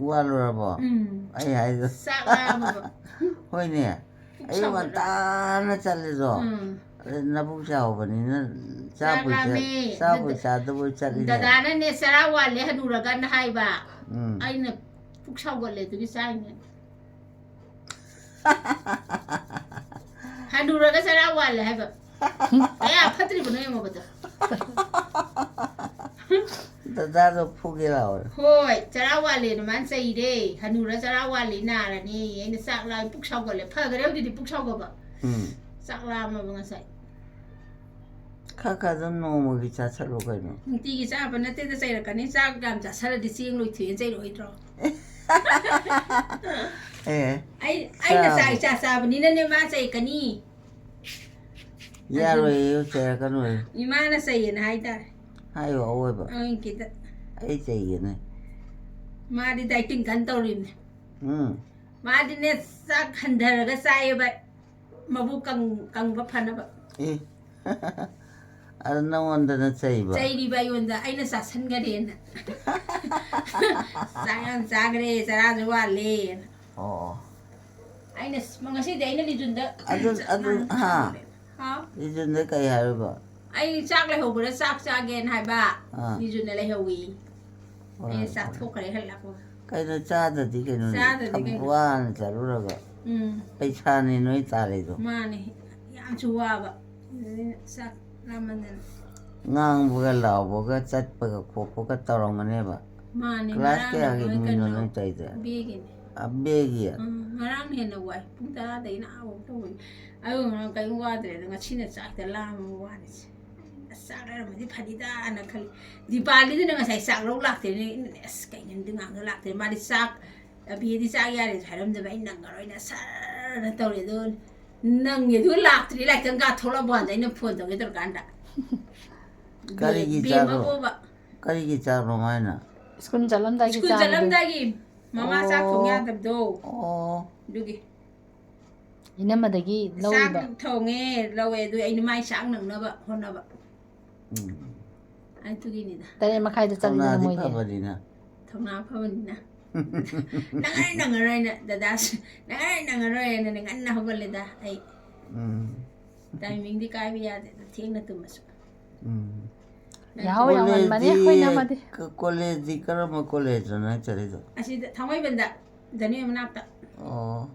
ꯋꯥꯠꯂꯨꯔꯕꯣ? ꯎꯝ ꯑꯩ ꯍꯥꯏꯗꯣ꯫ ꯆꯥꯛ ꯂꯥꯝꯃꯕ꯫ ꯍꯣꯏꯅꯦ, ꯄꯨꯛ ꯑꯌꯨꯛ ꯁꯥꯎꯒꯠꯂꯦ꯫ ꯉꯟꯇꯥꯅ ꯆꯠꯂꯤꯗꯣ꯫ ꯎꯝ꯫ ꯑꯗ ꯅꯕꯨꯛ ꯆꯥꯎꯕꯅꯤꯅ ꯆꯥꯛ ꯆꯥꯕꯨ ꯆꯥ- ꯂꯥꯝꯃꯦ꯫ ꯆꯥꯕꯨ ꯗꯗꯥ- ꯆꯥꯗꯕꯣꯏ ꯆꯠꯂꯤꯅꯦ꯫ ꯗꯗꯥꯅꯅꯦ, ꯆꯔꯥ ꯋꯥꯠꯂꯦ ꯍꯅꯨꯔꯒꯅ ꯍꯥꯏꯕ꯫ ꯎꯝ꯫ ꯑꯩꯅ ꯄꯨꯛ ꯁꯥꯎꯒꯠꯂꯦ ꯑꯗꯨꯒꯤ ꯆꯥꯏꯅꯦ꯫ ꯍꯅꯨꯔꯒ ꯆꯔꯥ ꯋꯥꯠꯂꯦ ꯍꯥꯏꯕ꯫ ꯀꯌꯥ ꯐꯠꯇ꯭ꯔꯤꯕꯅꯣ ꯌꯦꯡꯉꯣꯕꯗꯣ꯫ ꯗꯗꯥꯗꯣ ꯐꯨꯒꯦ ꯂꯥꯎꯔꯦ꯫ ꯍꯣꯏ, ꯆꯔꯥ ꯋꯥꯠꯂꯦꯅ ꯃꯥꯅ ꯆꯩꯔꯦ꯫ ꯍꯅꯨꯔ ꯆꯔꯥ ꯋꯥꯠꯂꯦ, ꯅꯥꯔꯅꯤ꯫ ꯑꯩꯅ ꯆꯥꯛ ꯂꯥꯝ, ꯄꯨꯛ ꯁꯥꯎꯒꯠꯂꯦ꯫ ꯐꯈꯔꯦ ꯍꯧꯖꯤꯛꯇꯤ ꯄꯨꯛ ꯁꯥꯎꯒꯠꯄ꯫ ꯎꯝ꯫ ꯆꯥꯛ ꯂꯥꯝꯃꯕ ꯉꯁꯥꯏ꯫ ꯈꯔ ꯈꯔ ꯑꯗꯨꯝ ꯅꯣꯡꯃꯒꯤ ꯆꯥꯁꯜꯂꯨ ꯀꯩꯅꯣ꯫ ꯅꯨꯡꯇꯤꯒꯤ ꯆꯥꯕ ꯅꯠꯇꯦꯗ, ꯆꯩꯔꯛꯀꯅꯤ꯫ ꯆꯥꯛ ꯌꯥꯝ ꯆꯥꯁꯜꯂꯗꯤ ꯆꯦꯡ ꯂꯣꯏꯊꯣꯛꯑꯦꯅ ꯆꯩꯔꯛꯑꯣꯏꯗ꯭ꯔꯣ? ꯑꯦ, ꯑꯩ, ꯑꯩꯅ ꯆꯥꯛ ꯆꯥꯕ꯫ ꯏꯆꯥ ꯆꯥꯕꯅꯤꯅꯅꯦ, ꯃꯥ ꯆꯩꯔꯛꯀꯅꯤ꯫ ꯌꯥꯔꯣꯏꯌꯦ, ꯆꯩꯔꯛꯀꯅꯣꯌꯦ꯫ ꯏꯃꯥꯅ ꯆꯩꯌꯦꯅ ꯍꯥꯏꯇꯥꯔꯦ꯫ ꯍꯥꯏꯌꯣ ꯑꯋꯣꯏꯕ꯫ ꯑꯩ ꯈꯤꯇ-, ꯑꯩ ꯆꯩꯒꯦꯅꯦ꯫ ꯃꯥꯗꯤ dieting ꯀꯟꯅ ꯇꯧꯔꯤꯕꯅꯦ꯫ ꯎꯝ꯫ ꯃꯥꯗꯤꯅꯦ, ꯆꯥꯛ ꯍꯟꯊꯔꯒ ꯆꯥꯏꯌꯦꯕ, ꯃꯕꯨꯛ ꯀꯪ-, ꯀꯪꯕ ꯐꯅꯕ꯫ ꯑꯦ꯫ ꯑꯗ ꯅꯉꯣꯟꯗꯅ ꯆꯩꯕ? ꯆꯩꯔꯤꯕ ꯑꯩꯉꯣꯟꯗ, ꯑꯩꯅ ꯆꯥꯁꯟꯈꯔꯦꯅ꯫ ꯆꯥꯛ ꯌꯥꯝ ꯆꯥꯈ꯭ꯔꯦ, ꯆꯔꯥꯁꯨ ꯋꯥꯠꯂꯦꯅ꯫ ꯑꯣ꯫ ꯑꯩꯅ ꯁ-, ꯉꯁꯤꯗꯤ ꯑꯩꯅ ꯂꯤꯖꯨꯟꯗ ꯑꯗꯨ, ꯑꯗꯨ, ꯍꯥ? ꯍꯥꯎ? ꯂꯤꯖꯨꯟꯗ ꯀꯩ ꯍꯥꯏꯔꯤꯕ? ꯑꯩ ꯆꯥꯛ ꯂꯩꯍꯧꯕ꯭ꯔꯥ, ꯆꯥꯛ ꯆꯥꯒꯦꯅ ꯍꯥꯏꯕ꯫ ꯑꯥ꯫ ꯂꯤꯖꯨꯟꯅ ꯂꯩꯍꯧꯏ꯫ ꯍꯣꯏ, ꯑꯩꯅ ꯍꯣꯏ, ꯆꯥꯊꯣꯛꯈ꯭ꯔꯦ ꯍꯜꯂꯛꯄ꯫ ꯑꯩꯅ ꯆꯥꯗꯗꯤ ꯀꯩꯅꯣꯅꯦ, ꯆꯥꯗꯗꯤ ꯀꯩꯅꯣ? ꯋꯥꯅ ꯆꯠꯂꯨꯔꯒ ꯎꯝ꯫ ꯄꯩꯁꯥꯅꯤ ꯅꯣꯏ ꯇꯥꯜꯂꯤꯗꯣ꯫ ꯃꯥꯅꯦ, ꯌꯥꯝꯁꯨ ꯋꯥꯕ꯫ ꯑꯗꯨꯅ ꯆꯥꯛ ꯂꯥꯝꯃꯟꯗꯅ꯫ ꯉꯥꯡꯕꯒ ꯂꯥꯎꯕꯒ ꯆꯠꯄꯒ ꯈꯣꯠꯄꯒ ꯇꯧꯔꯝꯒꯅꯦꯕ꯫ ꯃꯥꯅꯦ, class ꯉꯔꯥꯡꯅ ꯀꯌꯥꯒꯤ ꯃꯣꯏ ꯃꯤꯅꯣ ꯀꯩꯅꯣ, ꯅꯣꯏ ꯇꯧꯔꯤꯗꯣ? ꯕꯦꯒꯤꯅꯦ꯫ ꯑ, ꯕꯦꯒꯤ? ꯎꯝ, ꯉꯔꯥꯡꯅ ꯍꯦꯟꯅ ꯋꯥꯏ꯫ ꯄꯨꯡ ꯇꯔꯥꯗꯒꯤꯅ ꯑꯥ ꯐꯥꯎ ꯇꯧꯕꯅꯤ꯫ ꯑꯗꯨ ꯉꯔꯥꯡ ꯀꯔꯤꯝ ꯋꯥꯗ꯭ꯔꯦ꯫ ꯑꯗꯣ ꯉꯁꯤꯅ ꯆꯥꯛ ꯍꯦꯛꯇ ꯂꯥꯝꯃꯕ ꯋꯥꯅꯤꯁꯦ꯫ ꯑꯁ, ꯆꯥꯛ ꯂꯩꯔꯝꯃꯗꯤ ꯐꯅꯤꯗꯥꯅ ꯈꯜꯂꯤ꯫ ꯗꯤꯄꯥꯂꯤꯗꯨꯅ ꯉꯁꯥꯏ ꯆꯥꯛ ꯂꯧ ꯂꯥꯛꯇꯦꯅꯦ꯫ ꯑꯁ, ꯀꯩꯅꯣꯗꯤ ꯉꯥꯡꯗ ꯂꯥꯛꯇꯦ꯫ ꯃꯥꯗꯤ ꯆꯥꯛ, ꯑꯕꯤꯗꯤ ꯆꯥꯛ ꯌꯥꯔꯦꯁꯨ ꯍꯥꯏꯔꯝꯗꯕ꯫ ꯑꯩ ꯅꯪꯉꯔꯣꯏꯅ ꯁꯔꯅ ꯇꯧꯔꯦ꯫ ꯑꯗꯨ ꯅꯪꯒꯤ ꯑꯗꯨ ꯂꯥꯛꯇ꯭ꯔꯤ, ꯂꯥꯏꯇꯪ ꯀꯥ ꯊꯣꯛꯂꯛꯄ ꯀꯥꯟꯗ ꯑꯩꯅ ꯐꯣꯟ ꯇꯧꯒꯦ ꯇꯧꯔꯀꯥꯟꯗ꯫ ꯀꯔꯤꯒꯤ ꯕꯦꯝꯃ ꯆꯥꯛꯅꯣ? ꯕꯣꯕ꯫ ꯀꯔꯤꯒꯤ ꯆꯥꯛꯅꯣ ꯃꯥꯏꯅ? ꯁ꯭ꯀꯨꯜ ꯆꯠꯂꯝꯗꯥꯏꯒꯤ ꯁ꯭ꯀꯨꯜ ꯆꯥꯕꯗꯣ꯫ ꯆꯠꯂꯝꯗꯥꯏꯒꯤ ꯃꯃꯥ ꯆꯥꯛ ꯊꯣꯡ ꯑꯣ꯫ ꯌꯥꯗꯕꯗꯣ꯫ ꯑꯣ꯫ ꯑꯗꯨꯒꯤ꯫ ꯏꯅꯝꯃꯗꯒꯤ ꯆꯥꯛ ꯂꯧꯔꯤꯕ꯫ ꯊꯣꯡꯉꯦ, ꯂꯧꯋꯦ, ꯑꯗꯨ ꯑꯩꯅ ꯃꯥꯏ ꯆꯥꯛ ꯅꯪꯅꯕ ꯍꯣꯠꯅꯕ꯫ ꯎꯝ꯫ ꯑꯗꯨꯒꯤꯅꯤꯗ꯫ ꯇꯔꯦꯠ ꯃꯈꯥꯏꯗ ꯆꯠꯂꯤꯗꯅ ꯊꯧꯅꯥꯗꯤ ꯃꯣꯏꯗꯤ꯫ ꯐꯕꯅꯤꯅ꯫ ꯊꯧꯅꯥ ꯐꯕꯅꯤꯅ꯫ ꯅꯪꯉꯔꯣꯏ, ꯅꯪꯉꯔꯣꯏꯅ ꯗꯗꯥꯁꯨ, ꯅꯪꯉꯔꯣꯏ, ꯅꯪꯉꯔꯣꯏꯅꯅꯦ ꯉꯟꯅ ꯍꯧꯒꯠꯂꯦꯗ ꯑꯩ꯫ ꯎꯝ꯫ ꯇꯥꯏꯃꯤꯡꯗꯤ ꯀꯥꯏꯕ ꯌꯥꯗꯦꯗ, ꯊꯦꯡꯅ ꯇꯨꯝꯃꯁꯨ꯫ ꯎꯝ꯫ ꯌꯥꯍꯧ ꯌꯥꯝ ꯉꯟꯕꯅꯦ ꯀꯣꯂꯦꯖꯇꯤ ꯑꯩꯈꯣꯏꯅ ꯑꯃꯗꯤ꯫ ꯀ-, ꯀꯣꯂꯦꯖꯇꯤ ꯀꯔꯝꯕ ꯀꯣꯂꯦꯖꯇꯅꯣ ꯅꯪ ꯆꯠꯂꯤꯗꯣ? ꯑꯁꯤꯗ ꯊꯥꯡꯃꯩꯕꯟꯗ, ꯙꯅꯤ ꯃꯅꯥꯛꯇ꯫ ꯑꯣ꯫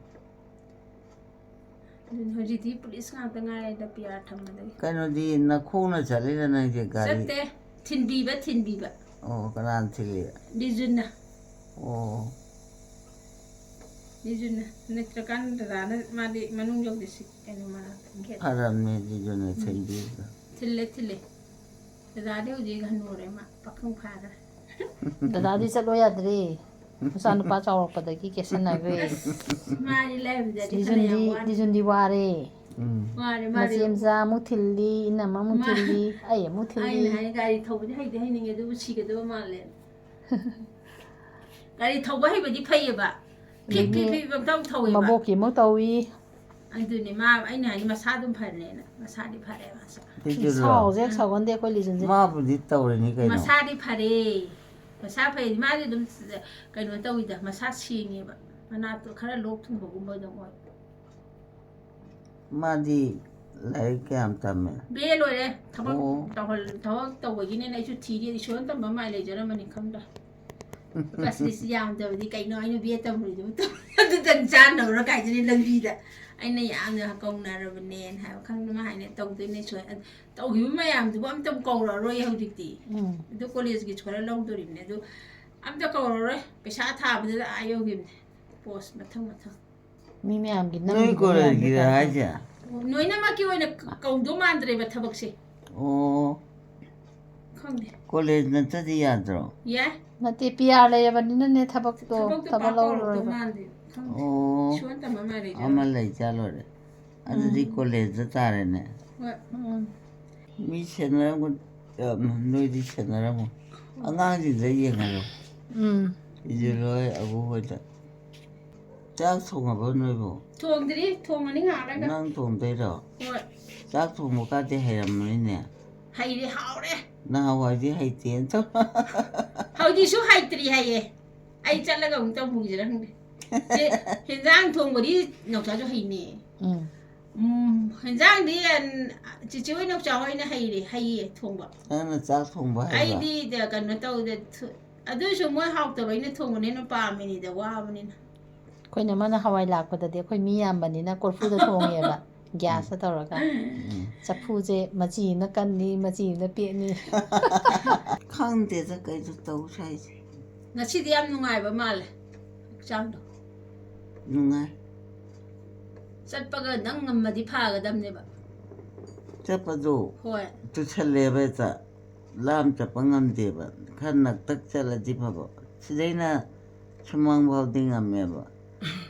ꯑꯗꯨꯅ ꯍꯧꯖꯤꯛꯇꯤ ꯄꯨꯂꯤꯁ ꯉꯥꯛꯇ ꯉꯥꯏꯔꯦꯗ, ꯄꯤ ꯑꯥꯔ ꯊꯝꯕꯗꯒꯤ꯫ ꯀꯩꯅꯣꯗꯤ ꯅꯈꯣꯡꯅ ꯆꯠꯂꯤꯔ ꯅꯪꯁꯦ ꯒꯥꯔꯤ? ꯆꯠꯇꯦ, ꯊꯤꯟꯕꯤꯕ, ꯊꯤꯟꯕꯤꯕ꯫ ꯑꯣ, ꯀꯅꯥꯅ ꯊꯤꯜꯂꯤ? ꯔꯤꯖꯨꯟꯅ꯫ ꯑꯣ꯫ ꯔꯤꯖꯨꯟꯅ꯫ ꯅꯠꯇ꯭ꯔꯀꯥꯟ ꯗꯗꯥꯅ ꯃꯥꯗꯤ ꯃꯅꯨꯡ ꯌꯧꯗꯦ, ꯁꯤ ꯀꯩꯅꯣ ꯃꯅꯥꯛꯇ, ꯒꯦꯠ꯫ ꯐꯔꯝꯅꯦ ꯔꯤꯖꯨꯟꯅ ꯎꯝ꯫ ꯊꯤꯟꯕꯤꯕꯗꯣ꯫ ꯊꯤꯜꯂꯦ, ꯊꯤꯜꯂꯦ꯫ ꯗꯗꯥꯗꯤ ꯍꯧꯖꯤꯛ ꯍꯟꯅꯨꯔꯦ, ꯃꯥ ꯄꯥꯈꯪ ꯐꯥꯈ꯭ꯔꯦ꯫ ꯗꯗꯥꯗꯤ ꯆꯠꯂꯣ ꯌꯥꯗ꯭ꯔꯦ꯫ ꯃꯆꯥꯅꯨꯄꯥ ꯆꯥꯎꯔꯛꯄꯗꯒꯤ ꯀꯦꯁꯟꯅꯈ꯭ꯔꯦ꯫ ꯃꯥꯗꯤ ꯂꯩꯔꯝꯗ꯭ꯔꯗꯤ ꯐꯅ ꯌꯥꯝ ꯔꯤꯖꯨꯟꯗꯤ, ꯋꯥꯅꯤ꯫ ꯔꯤꯖꯨꯟꯗꯤ ꯋꯥꯔꯦ꯫ ꯎꯝ꯫ ꯋꯥꯔꯦ, ꯃꯥꯗꯤ꯫ ꯃꯆꯦ ꯃꯆꯥ ꯑꯃꯨꯛ ꯊꯤꯜꯂꯤ, ꯏꯅꯝꯃ ꯑꯃꯨꯛ ꯃꯥ-, ꯊꯤꯜꯂꯤ, ꯑꯩ ꯑꯃꯨꯛ ꯊꯤꯜꯂꯤ꯫ ꯑꯩꯅ ꯍꯥꯏ, ꯒꯥꯔꯤ ꯊꯧꯕꯗꯤ ꯍꯩꯗꯤ ꯍꯩꯅꯤꯡꯉꯦ, ꯑꯗꯨꯕꯨ ꯁꯤꯒꯗꯕ ꯃꯥꯜꯂꯦ꯫ ꯒꯥꯔꯤ ꯊꯧꯕ ꯍꯩꯕꯗꯤ ꯐꯩꯌꯦꯕ꯫ ꯐꯤꯞ, ꯐꯤꯞ, ꯑꯗꯒꯤ ꯐꯤꯞ ꯑꯃꯇꯪ ꯊꯧꯋꯦꯕ꯫ ꯃꯕꯣꯛꯀꯤ ꯑꯃꯨꯛ ꯇꯧꯏ꯫ ꯑꯗꯨꯅꯦ, ꯃꯥ, ꯑꯩꯅ ꯍꯥꯏꯗꯤ ꯃꯁꯥ ꯑꯗꯨꯝ ꯐꯔꯦꯅ꯫ ꯃꯁꯥꯗꯤ ꯐꯔꯦ, ꯃꯥꯁꯨ꯫ ꯁꯤꯁꯨꯔꯣ? ꯁꯥꯎꯁꯦ ꯍꯦꯛ ꯁꯥꯎꯒꯟꯗꯦ ꯑꯩꯈꯣꯏ ꯂꯤꯖꯟꯁꯦ꯫ ꯃꯥꯕꯨꯗꯤ ꯇꯧꯔꯤꯅꯤ ꯀꯩꯅꯣ꯫ ꯃꯁꯥꯗꯤ ꯐꯔꯦ꯫ ꯃꯁꯥ ꯐꯩ꯫ ꯃꯥꯗꯤ ꯑꯗꯨꯝ ꯀꯩꯅꯣ ꯇꯧꯋꯤꯗ, ꯃꯁꯥ ꯁꯦꯡꯉꯦꯕ꯫ ꯃꯅꯥꯇꯣ ꯈꯔ ꯂꯣꯛ ꯊꯨꯡꯕꯒꯨꯝꯕ ꯑꯗꯨꯝ ꯑꯣꯏ꯫ ꯃꯥꯗꯤ ꯂꯥꯏꯔꯤꯛ ꯀꯌꯥꯝ ꯇꯝꯃꯦ? ꯕꯤ ꯑꯦ ꯂꯣꯏꯔꯦ꯫ ꯊꯕꯛ ꯑꯣ꯫ ꯇꯧꯍꯜ-, ꯊꯕꯛ ꯇꯧꯕꯒꯤꯅꯦꯅ ꯑꯩꯁꯨ ꯊꯤꯔꯤ꯫ ꯏꯁꯣꯔꯅ ꯇꯝꯕ ꯃꯥꯏ ꯂꯩꯖꯔꯝꯃꯅꯤ ꯈꯪꯗ꯭ꯔꯦ꯫ ꯄꯥꯔꯁꯦꯟꯇꯦꯖ ꯌꯥꯝꯗꯕꯗꯤ ꯀꯩꯅꯣ ꯑꯩꯅ ꯕꯤ ꯑꯦ ꯇꯝꯃꯨꯔꯤꯗꯨꯕꯨ ꯇꯧ-, ꯑꯗꯨꯗꯪ ꯆꯥꯅꯕ꯭ꯔꯥ ꯀꯥꯏꯗꯨꯅꯤ ꯂꯝꯕꯤꯗ꯫ ꯑꯩꯅ ꯌꯥꯝꯅ ꯀꯧꯅꯔꯕꯅꯦꯅ ꯍꯥꯏꯕ ꯈꯪꯗꯦ꯫ ꯃꯥ ꯍꯥꯏꯅ ꯇꯧꯗꯣꯏꯅꯦ ꯁꯣꯏ-, ꯑ-, ꯇꯧꯈꯤꯕ ꯃꯌꯥꯝꯗꯨꯕꯨ ꯑꯝꯇ ꯀꯧꯔꯔꯣꯏ ꯍꯧꯖꯤꯛꯇꯤ꯫ ꯎꯝ꯫ ꯑꯗꯨ ꯀꯣꯂꯦꯖꯀꯤ ꯈꯔ ꯂꯧꯗꯣꯔꯤꯕꯅꯦ꯫ ꯑꯗꯨ ꯑꯝꯇ ꯀꯧꯔꯔꯣꯏ꯫ ꯄꯩꯁꯥ ꯊꯥꯕꯗꯨꯗ ꯑꯥ ꯌꯧꯈꯤꯕꯅꯦ꯫ ꯄꯣꯁ ꯃꯊꯪ ꯃꯊꯪ꯫ ꯃꯤ ꯃꯌꯥꯝꯒꯤ ꯅꯣꯏ ꯅꯝꯈꯤꯕ ꯀꯣꯂꯦꯖꯀꯤꯔ ꯃꯌꯥꯝꯗꯣ ꯍꯥꯏꯁꯦ? ꯂꯣꯏꯅꯃꯛꯀꯤ ꯑꯣꯏꯅ ꯀ-, ꯀꯧꯗꯧ ꯃꯥꯟꯗ꯭ꯔꯦꯕ ꯊꯕꯛꯁꯦ꯫ ꯑꯣ꯫ ꯈꯪꯗꯦ꯫ ꯀꯣꯂꯦꯖ ꯅꯠꯇꯗꯤ ꯌꯥꯗ꯭ꯔꯣ? ꯌꯥꯏ꯫ ꯅꯠꯇꯦ, ꯄꯤ ꯑꯥꯔ ꯂꯩꯔꯕꯅꯤꯅꯅꯦ ꯊꯕꯛꯇꯣ, ꯊꯕꯛꯇꯣ ꯊꯕꯛ ꯄꯥꯛ ꯀꯧꯔꯛꯇꯧ ꯂꯧꯔꯔꯣꯏꯕ꯫ ꯃꯥꯟꯗꯦ꯫ ꯈꯪꯗꯦ꯫ ꯑꯣ꯫ ꯏꯁꯣꯔꯅ ꯇꯝꯕ ꯑꯃ ꯂꯩꯖꯔꯣꯏ꯫ ꯑꯃ ꯂꯩ ꯆꯥ ꯂꯣꯏꯔꯦ꯫ ꯑꯗꯨꯗꯤ ꯎꯝ꯫ ꯀꯣꯂꯦꯖꯇ ꯇꯥꯔꯦꯅꯦ꯫ ꯍꯣꯏ꯫ ꯎꯝ꯫ ꯃꯤ ꯁꯦꯟꯅꯔꯝꯒ-, ꯑ, ꯅꯣꯏꯗꯤ ꯁꯦꯟꯅꯔꯝꯃꯣ꯫ ꯑꯉꯥꯡꯁꯤꯡꯗ ꯌꯦꯡꯍꯜꯂꯣ꯫ ꯎꯝ꯫ ꯏꯖꯨ ꯂꯣꯏ ꯑꯕꯨ ꯍꯣꯏꯗ꯫ ꯆꯥꯛ ꯊꯣꯡꯉꯕꯣ ꯅꯣꯏꯕꯣ? ꯊꯣꯡꯗ꯭ꯔꯤ, ꯊꯣꯡꯉꯅꯤ ꯉꯥꯏꯍꯥꯛ ꯂꯩꯔꯒ꯫ ꯅꯪ ꯊꯣꯡꯗꯣꯏꯔꯣ? ꯍꯣꯏ꯫ ꯆꯥꯛ ꯊꯣꯡꯕ ꯀꯥꯗꯤ ꯍꯩꯔꯝꯃꯅꯤꯅꯦ? ꯍꯩꯔꯦ, ꯍꯥꯎꯔꯦ꯫ ꯅꯍꯥꯟꯋꯥꯏꯗꯤ ꯍꯩꯇꯦꯅ ꯇꯧ-, ꯍꯧꯖꯤꯛꯁꯨ ꯍꯩꯇ꯭ꯔꯤ ꯍꯥꯏꯌꯦ꯫ ꯑꯩ ꯆꯠꯂꯒ ꯑꯃꯨꯛ ꯇꯝꯃꯨꯁꯤꯔ ꯈꯪꯗꯦ꯫ ꯆꯦ, ꯍꯦꯟꯖꯥꯡ ꯊꯣꯡꯕꯗꯤ ꯅꯥꯎꯆꯥꯁꯨ ꯍꯩꯅꯦ꯫ ꯎꯝ꯫ ꯎꯝ, ꯍꯦꯟꯖꯥꯡꯗꯤ, ꯑꯟ-, ꯆꯤꯆꯦ ꯍꯣꯏ ꯅꯥꯎꯆꯥ ꯍꯣꯏꯅ ꯍꯩꯔꯦ, ꯍꯩꯌꯦ ꯊꯣꯡꯕ꯫ ꯅꯪꯅ ꯆꯥꯛ ꯊꯣꯡꯕ ꯍꯩꯕ? ꯑꯩꯗꯤ ꯗ-, ꯀꯩꯅꯣ ꯇꯧꯗꯦ, ꯊꯨ-, ꯑꯗꯨꯏꯁꯨ ꯃꯣꯏ ꯍꯥꯎꯇꯕ ꯑꯩꯅ ꯊꯣꯡꯕꯅ ꯍꯦꯟꯅ ꯄꯥꯝꯃꯤꯅꯤꯗ, ꯋꯥꯕꯅꯤꯅ꯫ ꯑꯩꯈꯣꯏꯅ ꯃꯥꯅ ꯍꯋꯥꯏ ꯂꯥꯛꯄꯗꯗꯤ ꯑꯩꯈꯣꯏ ꯃꯤ ꯌꯥꯝꯕꯅꯤꯅ ꯀꯣꯔꯐꯨꯗ ꯊꯣꯡꯉꯦꯕ, ꯒ꯭ꯌꯥꯁꯇ ꯇꯧꯔꯒ꯫ ꯎꯝ꯫ ꯆꯐꯨꯁꯦ ꯃꯆꯤ ꯑꯃꯅ ꯀꯟꯅꯤ, ꯃꯆꯤ ꯑꯃꯅ ꯄꯦꯠꯅꯤ꯫ ꯈꯪꯗꯦꯗ ꯀꯩꯅꯣ ꯇꯧ ꯁꯥꯏꯁꯦ꯫ ꯉꯁꯤꯗꯤ ꯌꯥꯝ ꯅꯨꯡꯉꯥꯏꯕ ꯃꯥꯜꯂꯦ ꯍꯛꯆꯥꯡꯗꯣ꯫ ꯅꯨꯡꯉꯥꯏ꯫ ꯆꯠꯄꯒ ꯅꯪ ꯉꯝꯃꯗꯤ ꯐꯒꯗꯕꯅꯦꯕ꯫ ꯆꯠꯄꯗꯣ ꯍꯣꯏ꯫ ꯇꯨꯁꯜꯂꯦꯕ ꯍꯦꯛꯇ꯫ ꯂꯥꯞꯅ ꯆꯠꯄ ꯉꯝꯗꯦꯕ꯫ ꯈꯔ ꯅꯛꯇꯛ ꯆꯠꯂꯗꯤ ꯐꯕ꯫ ꯁꯤꯗꯩꯅ ꯁꯨꯃꯥꯡ ꯐꯥꯎꯗꯤ ꯉꯝꯃꯦꯕ꯫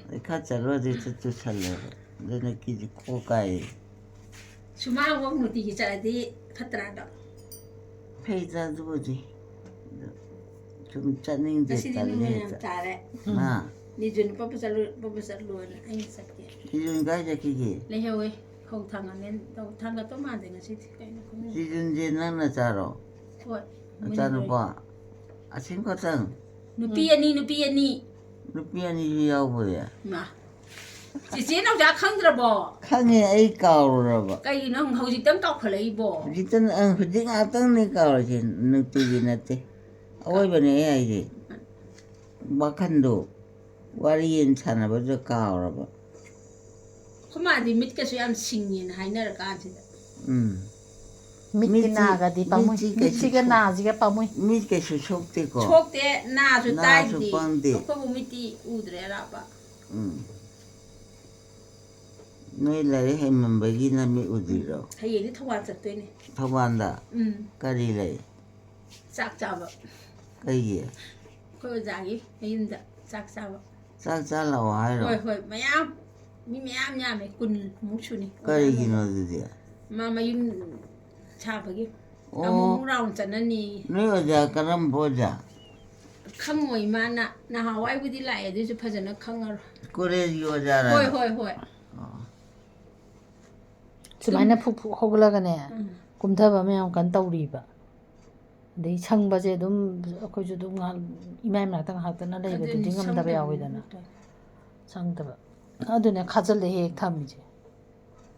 ꯑꯗꯩ ꯈꯔ ꯆꯠꯂꯨꯔꯗꯤ ꯍꯦꯛꯇ ꯇꯨꯁꯜꯂꯦꯕ꯫ ꯑꯗꯨꯅ ꯀꯤꯁꯤ ꯈꯣꯛ ꯀꯥꯏꯌꯦ꯫ ꯁꯨꯃꯥꯡꯐꯥꯎ ꯅꯨꯡꯇꯤꯒꯤ ꯆꯠꯂꯗꯤ ꯐꯠꯇ꯭ꯔꯥ ꯑꯗꯣ? ꯐꯩꯗ ꯑꯗꯨꯕꯨꯗꯤ꯫ ꯑꯗꯣ ꯁꯨꯝ ꯆꯠꯅꯤꯡꯗꯦ, ꯉꯁꯤꯗꯤ ꯇꯜꯂꯦ ꯅꯨꯃꯤꯠ ꯌꯥꯝ ꯍꯦꯛꯇ꯫ ꯇꯥꯔꯦ꯫ ꯃꯥ? ꯅꯤꯖꯨꯟ ꯄꯞꯄ ꯆꯠꯂꯨ-, ꯄꯞꯄ ꯆꯠꯂꯨꯅ ꯑꯩꯅ ꯆꯠꯀꯦ꯫ ꯅꯤꯖꯨꯟ ꯀꯥꯏ ꯆꯠꯈꯤꯒꯦ? ꯂꯩꯍꯧꯋꯦ꯫ ꯐꯧ ꯊꯥꯡꯒꯠꯅꯦꯅ ꯇꯧ-, ꯊꯥꯡꯒꯠꯇꯧ ꯃꯥꯟꯗꯦ ꯉꯁꯤꯗꯤ꯫ ꯀꯩꯅꯣ ꯈꯪꯗꯦ꯫ ꯅꯤꯖꯨꯟꯁꯦ ꯅꯪ ꯅꯆꯥꯔꯣ? ꯍꯣꯏ꯫ ꯅꯆꯥꯅꯨꯄꯥ? ꯑꯁꯤꯝ ꯈꯛꯇꯪ? ꯅꯨꯄꯤ ꯑꯅꯤ, ꯅꯨꯄꯤ ꯑꯅꯤ꯫ ꯅꯨꯄꯤ ꯑꯅꯤꯁꯨ ꯌꯥꯎꯕꯅꯦ? ꯃꯥ꯫ ꯆꯤꯆꯦ ꯅꯥꯎꯆꯥ ꯈꯪꯗ꯭ꯔꯕꯣ? ꯈꯪꯉꯦ, ꯑꯩ ꯀꯥꯎꯔꯨꯔꯕ꯫ ꯀꯩꯒꯤꯅꯣ ꯍꯧꯖꯤꯛꯇꯪ ꯀꯥꯎꯈꯠꯂꯛꯏꯕꯣ? ꯍꯧꯖꯤꯛꯇꯪ, ꯑ, ꯍꯧꯖꯤꯛ ꯉꯥꯛꯇꯪꯅꯦ ꯀꯥꯎꯔꯤꯁꯦ, ꯅꯨꯡꯇꯤꯒꯤ ꯅꯠꯇꯦ꯫ ꯑꯋꯣꯏꯕꯅꯦ ꯑꯩ ꯍꯥꯏꯁꯦ꯫ ꯋꯥꯈꯟꯗꯣ ꯋꯥꯔꯤ ꯑꯣꯏꯅ ꯁꯥꯟꯅꯕꯗ ꯀꯥꯎꯔꯕ꯫ ꯑꯩꯈꯣꯏ ꯃꯥꯗꯤ ꯃꯤꯠꯀꯁꯨ ꯌꯥꯝ ꯁꯤꯡꯉꯦꯅ ꯍꯥꯏꯅꯔꯀꯥꯟꯁꯤꯗ꯫ ꯎꯝ꯫ ꯃꯤꯠꯀꯤ ꯃꯤꯠꯁꯤ-, ꯅꯥꯒꯗꯤ ꯄꯥꯝꯃꯨꯏ꯫ ꯃꯤꯠꯁꯤ ꯀꯩꯁꯨ ꯃꯤꯠꯁꯤꯒ ꯁꯣꯛ-, ꯅꯥꯁꯤꯒ ꯄꯥꯝꯃꯨꯏ꯫ ꯃꯤꯠ ꯀꯩꯁꯨ ꯁꯣꯛꯇꯦꯀꯣ꯫ ꯁꯣꯛꯇꯦ, ꯅꯥꯁꯨ ꯅꯥꯁꯨ ꯇꯥꯏꯗꯤ꯫ ꯄꯪꯗꯦ꯫ ꯑꯩꯈꯣꯏꯕꯨ ꯃꯤꯠꯇꯤ ꯎꯗ꯭ꯔꯦ ꯑꯔꯥꯞꯄ꯫ ꯎꯝ꯫ ꯅꯣꯏ ꯂꯥꯏꯔꯤꯛ ꯍꯩꯃꯟꯕꯒꯤ ꯅꯃꯤꯠ ꯎꯗ꯭ꯔꯤꯔꯣ? ꯍꯌꯦꯡꯗꯤ ꯊꯧꯕꯥꯜ ꯆꯠꯇꯣꯏꯅꯦ꯫ ꯊꯧꯕꯥꯜꯗ? ꯎꯝ꯫ ꯀꯔꯤ ꯂꯩ? ꯆꯥꯛ ꯆꯥꯕ꯫ ꯀꯩꯒꯤ? ꯑꯩꯈꯣꯏ ꯑꯣꯖꯥꯒꯤ ꯃꯌꯨꯝꯗ ꯆꯥꯛ ꯆꯥꯕ꯫ ꯆꯥꯛ ꯆꯥ ꯂꯥꯛꯑꯣ ꯍꯥꯏꯔꯣ? ꯍꯣꯏ, ꯍꯣꯏ, ꯃꯌꯥꯝ, ꯃꯤ ꯃꯌꯥꯝ ꯌꯥꯝꯃꯦ, ꯀꯨꯟꯃꯨꯛ ꯁꯨꯅꯤ꯫ ꯀꯔꯤꯒꯤꯅꯣ ꯑꯗꯨꯗꯤ? ꯃꯥ ꯃꯌꯨꯝ ꯁꯥꯕꯒꯤ꯫ ꯑꯣ꯫ ꯑꯃꯨꯛ ꯑꯃꯨꯛ ꯔꯥꯎꯟ ꯆꯠꯅꯅꯤ꯫ ꯅꯣꯏ ꯑꯣꯖꯥ ꯀꯔꯝꯕ ꯑꯣꯖꯥ? ꯈꯪꯉꯣꯏ, ꯃꯥꯅ ꯅꯍꯥꯟꯋꯥꯏꯕꯨꯗꯤ ꯂꯥꯛꯑꯦ, ꯑꯗꯨꯏꯁꯨ ꯐꯖꯅ ꯈꯪꯉꯔꯣꯏ꯫ ꯀꯣꯂꯦꯖꯀꯤ ꯑꯣꯖꯥꯔ? ꯍꯣꯏ, ꯍꯣꯏ, ꯍꯣꯏ꯫ ꯑꯣ꯫ ꯁꯨꯃꯥꯏꯅ ꯇꯨꯝ-, ꯐꯨꯛ ꯐꯨꯛ ꯍꯧꯒꯠꯂꯒꯅꯦ, ꯎꯝ꯫ ꯀꯨꯝꯊꯕ ꯃꯌꯥꯝ ꯀꯟꯅ ꯇꯧꯔꯤꯕ꯫ ꯑꯗꯩ ꯁꯪꯕꯁꯦ ꯑꯗꯨꯝ ꯑꯩꯈꯣꯏꯁꯨ ꯑꯗꯨꯝ ꯉꯥꯏꯍꯥꯛ ꯏꯃꯥꯏ ꯃꯅꯥꯛꯇ ꯉꯥꯏꯍꯥꯛꯇꯅ ꯂꯩꯕꯗꯨꯗꯤ ꯑꯗꯨꯅꯤ, ꯉꯝꯗꯕ ꯁꯪꯗꯕꯅꯤ꯫ ꯌꯥꯎꯋꯤꯗꯅ꯫ ꯁꯪꯗꯕ꯫ ꯑꯗꯨꯅ ꯈꯥꯖꯤꯜꯂꯦ ꯍꯦꯛ ꯊꯝꯃꯤꯁꯦ꯫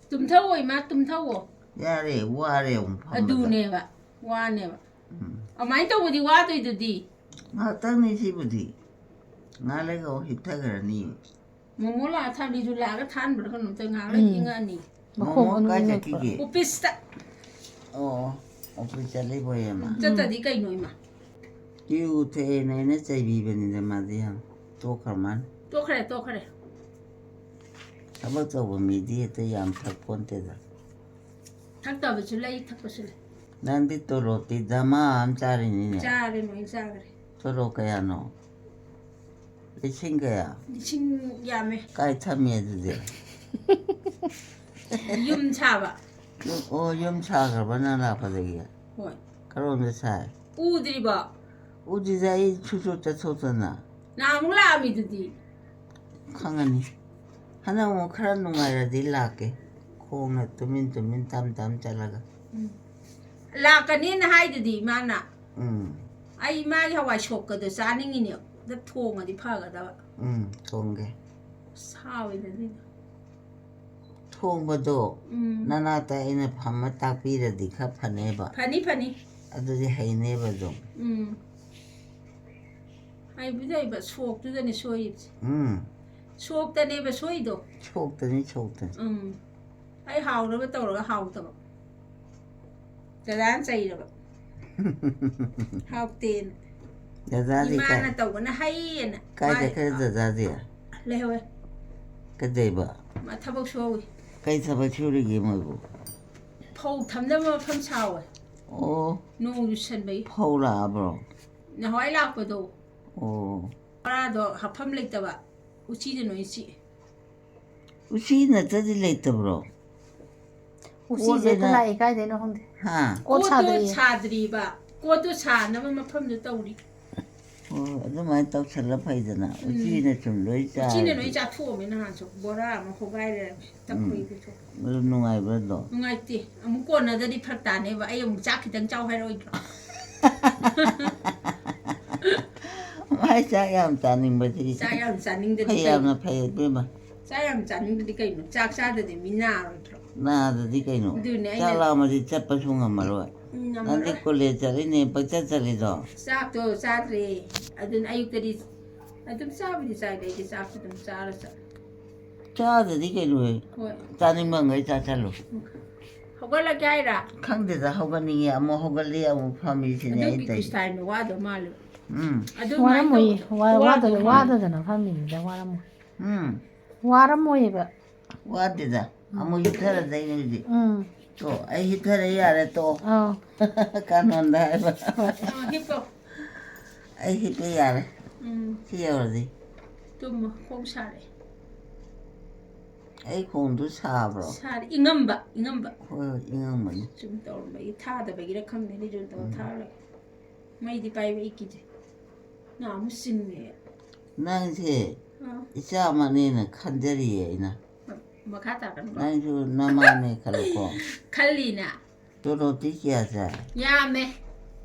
ꯇꯨꯝꯊꯧꯑꯣ ꯏꯃꯥ, ꯇꯨꯝꯊꯧꯑꯣ꯫ ꯌꯥꯔꯦ, ꯋꯥꯔꯦ ꯑꯃꯨꯛ ꯐꯝꯕꯗ꯫ ꯑꯗꯨꯅꯦꯕ, ꯋꯥꯅꯦꯕ꯫ ꯎꯝ꯫ ꯑꯗꯨꯃꯥꯏꯅ ꯇꯧꯕꯗꯤ ꯋꯥꯗꯣꯏꯗꯨꯗꯤ꯫ ꯉꯥꯏꯍꯥꯛꯇꯪꯅꯤ ꯁꯤꯕꯨꯗꯤ꯫ ꯉꯥꯏꯍꯥꯛ ꯂꯩꯒ ꯑꯃꯨꯛ ꯍꯤꯞꯊꯈ꯭ꯔꯅꯤ꯫ ꯃꯣꯃꯣ ꯂꯥꯛꯑ ꯊꯥꯕꯤꯁꯨ ꯂꯥꯛꯑꯒ ꯊꯥꯟꯕ꯭ꯔꯥ ꯀꯩꯅꯣꯝ ꯇꯧ, ꯉꯥꯏꯍꯥꯛ ꯂꯩ ꯎꯝ꯫ ꯏꯪꯉꯛꯑꯅꯤ꯫ ꯃꯈꯣꯡ ꯃꯣꯃꯣ ꯑꯅꯤ ꯀꯥꯏ ꯏꯪꯉꯛꯄ꯭ꯔꯥ? ꯆꯠꯈꯤꯒꯦ? ꯑꯣꯐꯤꯁꯇ꯫ ꯑꯣ, ꯑꯣꯐꯤꯁ ꯆꯠꯂꯤꯕꯣ ꯌꯦꯡꯉꯣ꯫ ꯎꯝ꯫ ꯆꯠꯇꯗꯤ ꯀꯩꯅꯣ ꯏꯃꯥ? ꯌꯨ ꯊꯛꯑꯦꯅ ꯑꯩꯅ ꯆꯩꯕꯤꯕꯅꯤꯗ ꯃꯥꯗꯤ ꯌꯥꯝ ꯇꯣꯛꯈ꯭ꯔ ꯃꯥꯅꯤ꯫ ꯇꯣꯛꯈ꯭ꯔꯦ, ꯇꯣꯛꯈ꯭ꯔꯦ꯫ ꯊꯕꯛ ꯇꯧꯕ ꯃꯤꯗꯤ ꯍꯦꯛꯇ ꯌꯥꯝ ꯊꯛ ꯄꯣꯟꯇꯦꯗ꯫ ꯊꯛꯇꯕꯁꯨ ꯂꯩ, ꯊꯛꯄꯁꯨ ꯂꯩ꯫ ꯅꯪꯗꯤ ꯇꯣꯂꯣꯞꯇꯤ ꯗꯃꯥ ꯑꯃ ꯆꯥꯔꯤꯅꯤꯅꯦ꯫ ꯆꯥꯔꯦ, ꯂꯣꯏ ꯆꯥꯈ꯭ꯔꯦ꯫ ꯇꯣꯂꯣꯞ ꯀꯌꯥꯅꯣ? ꯂꯤꯁꯤꯡ ꯀꯌꯥ? ꯂꯤꯁꯤꯡ ꯌꯥꯝꯃꯦ꯫ ꯀꯥꯏ ꯊꯝꯃꯤ ꯑꯗꯨꯗꯤ? ꯌꯨꯝ ꯁꯥꯕ꯫ ꯌꯨꯝ, ꯑꯣ, ꯌꯨꯝ ꯁꯥꯈ꯭ꯔꯕ ꯅꯪ ꯂꯥꯛꯄꯗꯒꯤ? ꯍꯣꯏ꯫ ꯀꯔꯣꯝꯗ ꯁꯥꯏ? ꯎꯗ꯭ꯔꯤꯕꯣ? ꯎꯗ꯭ꯔꯤꯗ, ꯑꯩ ꯁꯨꯡꯆꯠ ꯆꯠꯊꯣꯛꯇꯅ꯫ ꯅꯍꯥꯟꯃꯨꯛ ꯂꯥꯛꯑꯝꯃꯤꯗꯨꯗꯤ꯫ ꯈꯪꯉꯅꯤ꯫ ꯍꯟꯗꯛ ꯑꯃꯨꯛ ꯈꯔ ꯅꯨꯡꯉꯥꯏꯔꯗꯤ ꯂꯥꯛꯀꯦ꯫ ꯈꯣꯡꯅ ꯇꯨꯃꯤꯟ ꯇꯨꯃꯤꯟ ꯇꯝ ꯇꯝ ꯆꯠꯂꯒ꯫ ꯎꯝ꯫ ꯂꯥꯛꯀꯅꯤꯅ ꯍꯥꯏꯗꯨꯗꯤ ꯏꯃꯥꯅ꯫ ꯎꯝ꯫ ꯑꯩ ꯏꯃꯥꯒꯤ ꯍꯋꯥꯏ ꯁꯣꯛꯀꯗꯣ ꯆꯥꯅꯤꯡꯉꯤꯅꯦ꯫ ꯑꯝꯇ ꯊꯣꯡꯉꯗꯤ ꯐꯒꯗꯕ꯫ ꯎꯝ, ꯊꯣꯡꯒꯦ꯫ ꯑꯁ, ꯍꯥꯎꯋꯤꯗ ꯑꯗꯨꯏꯗꯣ꯫ ꯊꯣꯡꯕꯗꯣ ꯎꯝ꯫ ꯅꯅꯥꯛꯇ ꯑꯩꯅ ꯐꯝꯃ ꯇꯥꯛꯄꯤꯔꯗꯤ ꯈꯔ ꯐꯅꯦꯕ꯫ ꯐꯅꯤ, ꯐꯅꯤ꯫ ꯑꯗꯨꯗꯤ ꯍꯩꯅꯦꯕ ꯑꯗꯨꯝ꯫ ꯎꯝ꯫ ꯍꯩꯕꯨꯗꯤ ꯍꯩꯕ, ꯁꯣꯛꯇꯨꯗꯅꯦ ꯁꯣꯏꯔꯤꯕꯁꯦ꯫ ꯎꯝ ꯁꯣꯛꯇꯅꯦꯕ ꯁꯣꯏꯗꯣ꯫ ꯁꯣꯛꯇꯅꯤ ꯁꯣꯛꯇꯅꯤ꯫ ꯎꯝ꯫ ꯑꯩ ꯍꯥꯎꯅꯕ ꯇꯧꯔꯒ ꯍꯥꯎꯇꯕ꯫ ꯗꯗꯥꯅ ꯆꯩꯔꯕ꯫ ꯍꯥꯎꯇꯦꯅ꯫ ꯗꯗꯥꯗꯤ ꯏꯃꯥꯅ ꯀꯥꯏ ꯇꯧꯕꯅ ꯍꯩꯌꯦꯅ꯫ ꯀꯥꯏ ꯃꯥꯗꯤ ꯆꯠꯈ꯭ꯔꯦ ꯗꯗꯥꯗꯤ? ꯂꯩꯍꯧꯋꯦ꯫ ꯀꯩꯗꯩꯕ? ꯃꯥ ꯊꯕꯛ ꯁꯨꯍꯧꯋꯤ꯫ ꯀꯩ ꯊꯕꯛ ꯁꯨꯔꯤꯒꯦ ꯃꯣꯏꯕꯨ? ꯐꯧ ꯊꯝꯅꯕ ꯃꯐꯝ ꯁꯥꯍꯧꯋꯦ꯫ ꯑꯣ ꯅꯣꯡ ꯌꯨꯁꯟꯕꯩ꯫ ꯐꯧ ꯂꯥꯛꯑꯕ꯭ꯔꯣ? ꯅꯍꯥꯟꯋꯥꯏ ꯂꯥꯛꯄꯗꯣ꯫ ꯑꯣ ꯕꯣꯔꯥꯗꯣ ꯍꯥꯞꯐꯝ ꯂꯩꯇꯕ꯫ ꯎꯆꯤꯅ ꯂꯣꯏ ꯆꯤꯛꯑꯦ꯫ ꯎꯆꯤ ꯅꯠꯇꯗꯤ ꯂꯩꯇꯕ꯭ꯔꯣ? ꯎꯆꯤꯁꯦ ꯑꯣ, ꯂꯥꯛꯑꯦ ꯀꯥꯏꯗꯩꯅꯣ ꯈꯪꯗꯦ꯫ ꯍꯥ? ꯀꯣꯠ ꯀꯣꯠꯇꯣ ꯁꯥꯗ꯭ꯔꯤꯌꯦ꯫ ꯁꯥꯗ꯭ꯔꯤꯕ꯫ ꯀꯣꯠꯇꯣ ꯁꯥꯅꯕ ꯃꯐꯝꯗꯣ ꯇꯧꯔꯤ꯫ ꯑꯣ, ꯑꯗꯨꯃꯥꯏꯅ ꯇꯧꯁꯜꯂ ꯐꯩꯗꯅ꯫ ꯎꯆꯤꯅ ꯁꯨꯝ ꯂꯣꯏ ꯎꯆꯤꯅ ꯂꯣꯏ ꯆꯥꯔꯗꯤ꯫ ꯆꯥꯊꯣꯛꯑꯝꯃꯦ ꯅꯍꯥꯟꯁꯨ꯫ ꯕꯣꯔꯥ ꯑꯃ ꯍꯣꯒꯥꯏ ꯂꯩꯔꯝꯃꯦ꯫ ꯇꯛꯄꯩ ꯄꯨꯊꯣꯛ꯫ ꯑꯗꯨ ꯅꯨꯡꯉꯥꯏꯕ꯭ꯔꯗꯣ? ꯅꯨꯡꯉꯥꯏꯇꯦ꯫ ꯑꯃꯨꯛ ꯀꯣꯟꯅꯗꯗꯤ ꯐꯔꯛ ꯇꯥꯅꯦꯕ꯫ ꯑꯩ ꯑꯃꯨꯛ ꯆꯥꯛ ꯈꯤꯇꯪ ꯆꯥꯎ ꯍꯥꯏꯔꯛꯑꯣꯏꯗ꯭ꯔꯣ? ꯃꯥꯏ ꯆꯥꯛ ꯌꯥꯝ ꯆꯥꯅꯤꯡꯕꯁꯤꯗꯤ꯫ ꯆꯥꯛ ꯌꯥꯝ ꯆꯥꯅꯤꯡꯗꯗꯤ ꯐꯩ ꯌꯥꯝꯅ ꯀꯩꯅꯣ? ꯐꯩ ꯏꯕꯦꯝꯃ꯫ ꯆꯥꯛ ꯌꯥꯝ ꯆꯥꯅꯤꯡꯗꯗꯤ ꯀꯩꯅꯣ? ꯆꯥꯛ ꯆꯥꯗꯗꯤ ꯃꯤ ꯅꯥꯔꯣꯏꯗ꯭ꯔꯣ? ꯅꯥꯗꯗꯤ ꯀꯩꯅꯣ? ꯑꯗꯨꯅꯦ ꯑꯩꯅ ꯆꯥꯛ ꯂꯥꯝꯃꯗꯤ ꯆꯠꯄꯁꯨ ꯉꯝꯃꯔꯣꯏ꯫ ꯎꯝ, ꯅꯪꯗꯤ ꯉꯝꯃꯔꯣꯏ꯫ ꯀꯣꯂꯦꯖ ꯆꯠꯂꯤꯅꯦ ꯄꯪꯆꯠ ꯆꯠꯂꯤꯗꯣ꯫ ꯆꯥꯛꯇꯣ ꯆꯥꯗ꯭ꯔꯦ꯫ ꯑꯗꯨꯅ ꯑꯌꯨꯛꯇꯗꯤ ꯑꯗꯨꯝ ꯆꯥꯕꯨꯗꯤ ꯆꯥꯏꯗ ꯑꯩꯗꯤ ꯆꯥꯛꯇꯣ ꯑꯗꯨꯝ ꯆꯥꯔ ꯆꯠꯂꯦ꯫ ꯆꯥꯗꯗꯤ ꯀꯩꯅꯣ? ꯍꯣꯏ꯫ ꯆꯥꯅꯤꯡꯕꯈꯩ ꯆꯥꯁꯜꯂꯨ꯫ ꯍꯧꯒꯠꯂꯒꯦ ꯍꯥꯏꯔꯥ? ꯈꯪꯗꯦꯗ, ꯍꯧꯒꯠꯅꯤꯡꯉꯦ ꯑꯃꯨꯛ ꯍꯧꯒꯠꯂꯤ ꯑꯃꯨꯛ ꯐꯝꯃꯤꯁꯤꯅꯦ ꯑꯩ ꯑꯗꯨꯒꯤ ꯇꯧꯔꯤꯁꯦ꯫ ꯈ꯭ꯔꯤꯁꯇꯥꯏꯟꯗꯣ ꯋꯥꯗꯧ ꯃꯥꯜꯂꯦ꯫ ꯎꯝ꯫ ꯑꯗꯨ ꯑꯗꯨꯃꯥꯏꯅ ꯋꯥꯔꯝꯃꯣꯏꯌꯦ꯫ ꯇꯧ- ꯋꯥ- ꯋꯥꯗꯧ ꯋꯥꯗꯗꯅ ꯃꯥꯜꯂꯦ꯫ ꯋꯥꯗꯗꯅ ꯐꯝꯃꯤꯅꯤꯗ ꯋꯥꯔꯝꯃꯣꯏ꯫ ꯎꯝ꯫ ꯋꯥꯔꯝꯃꯣꯏꯌꯦꯕ꯫ ꯋꯥꯗꯦꯗ꯫ ꯑꯃꯨꯛ ꯍꯤꯞꯊꯔꯗꯣꯏꯅꯦ ꯍꯧꯖꯤꯛ꯫ ꯎꯝ꯫ ꯇꯣ, ꯑꯩ ꯍꯤꯞꯊꯔꯦ ꯌꯥꯔꯦ ꯇꯣ꯫ ꯑꯥꯎ꯫ ꯀꯥꯅꯣꯟꯗ ꯍꯥꯏꯕ꯫ ꯑꯥ, ꯍꯤꯞꯄꯣ꯫ ꯑꯩ ꯍꯤꯞꯄꯦ ꯌꯥꯔꯦ꯫ ꯎꯝ, ꯁꯤ ꯌꯧꯔꯗꯤ꯫ ꯇꯨꯝꯃꯣ꯫ ꯈꯣꯡ ꯁꯥꯔꯦ꯫ ꯑꯩ ꯈꯣꯡꯗꯨ ꯁꯥꯕ꯭ꯔꯣ? ꯁꯥꯔꯦ꯫ ꯏꯪꯉꯝꯕ, ꯏꯪꯉꯝꯕ꯫ ꯍꯣꯏ ꯍꯣꯏ, ꯏꯪꯉꯝꯕꯅꯤ꯫ ꯁꯨꯝ ꯇꯧꯔꯝꯕꯒꯤ ꯊꯥꯗꯕꯒꯤꯔ ꯈꯪꯗꯦ꯫ ꯂꯤꯗꯨꯅ ꯇꯧꯔ ꯊꯥꯔꯣꯏ꯫ ꯃꯩꯗꯤ ꯄꯥꯏꯕ ꯑꯩ ꯀꯤꯖꯩ꯫ ꯅꯥ ꯑꯃꯨꯛ ꯁꯤꯡꯉꯦ꯫ ꯅꯪꯁꯦ ꯑꯥ, ꯏꯆꯥꯃꯛꯅꯦꯅ ꯈꯟꯖꯔꯤꯌꯦ ꯑꯩꯅ꯫ ꯃꯈꯥ ꯇꯥꯔꯛꯀꯅꯨ꯫ ꯅꯪꯁꯨ ꯅꯃꯥꯅꯦ ꯈꯜꯂꯨꯀꯣ꯫ ꯈꯜꯂꯤꯅ꯫ ꯇꯣꯂꯣꯞꯇꯤ ꯀꯌꯥ ꯆꯥꯏ? ꯌꯥꯝꯃꯦ꯫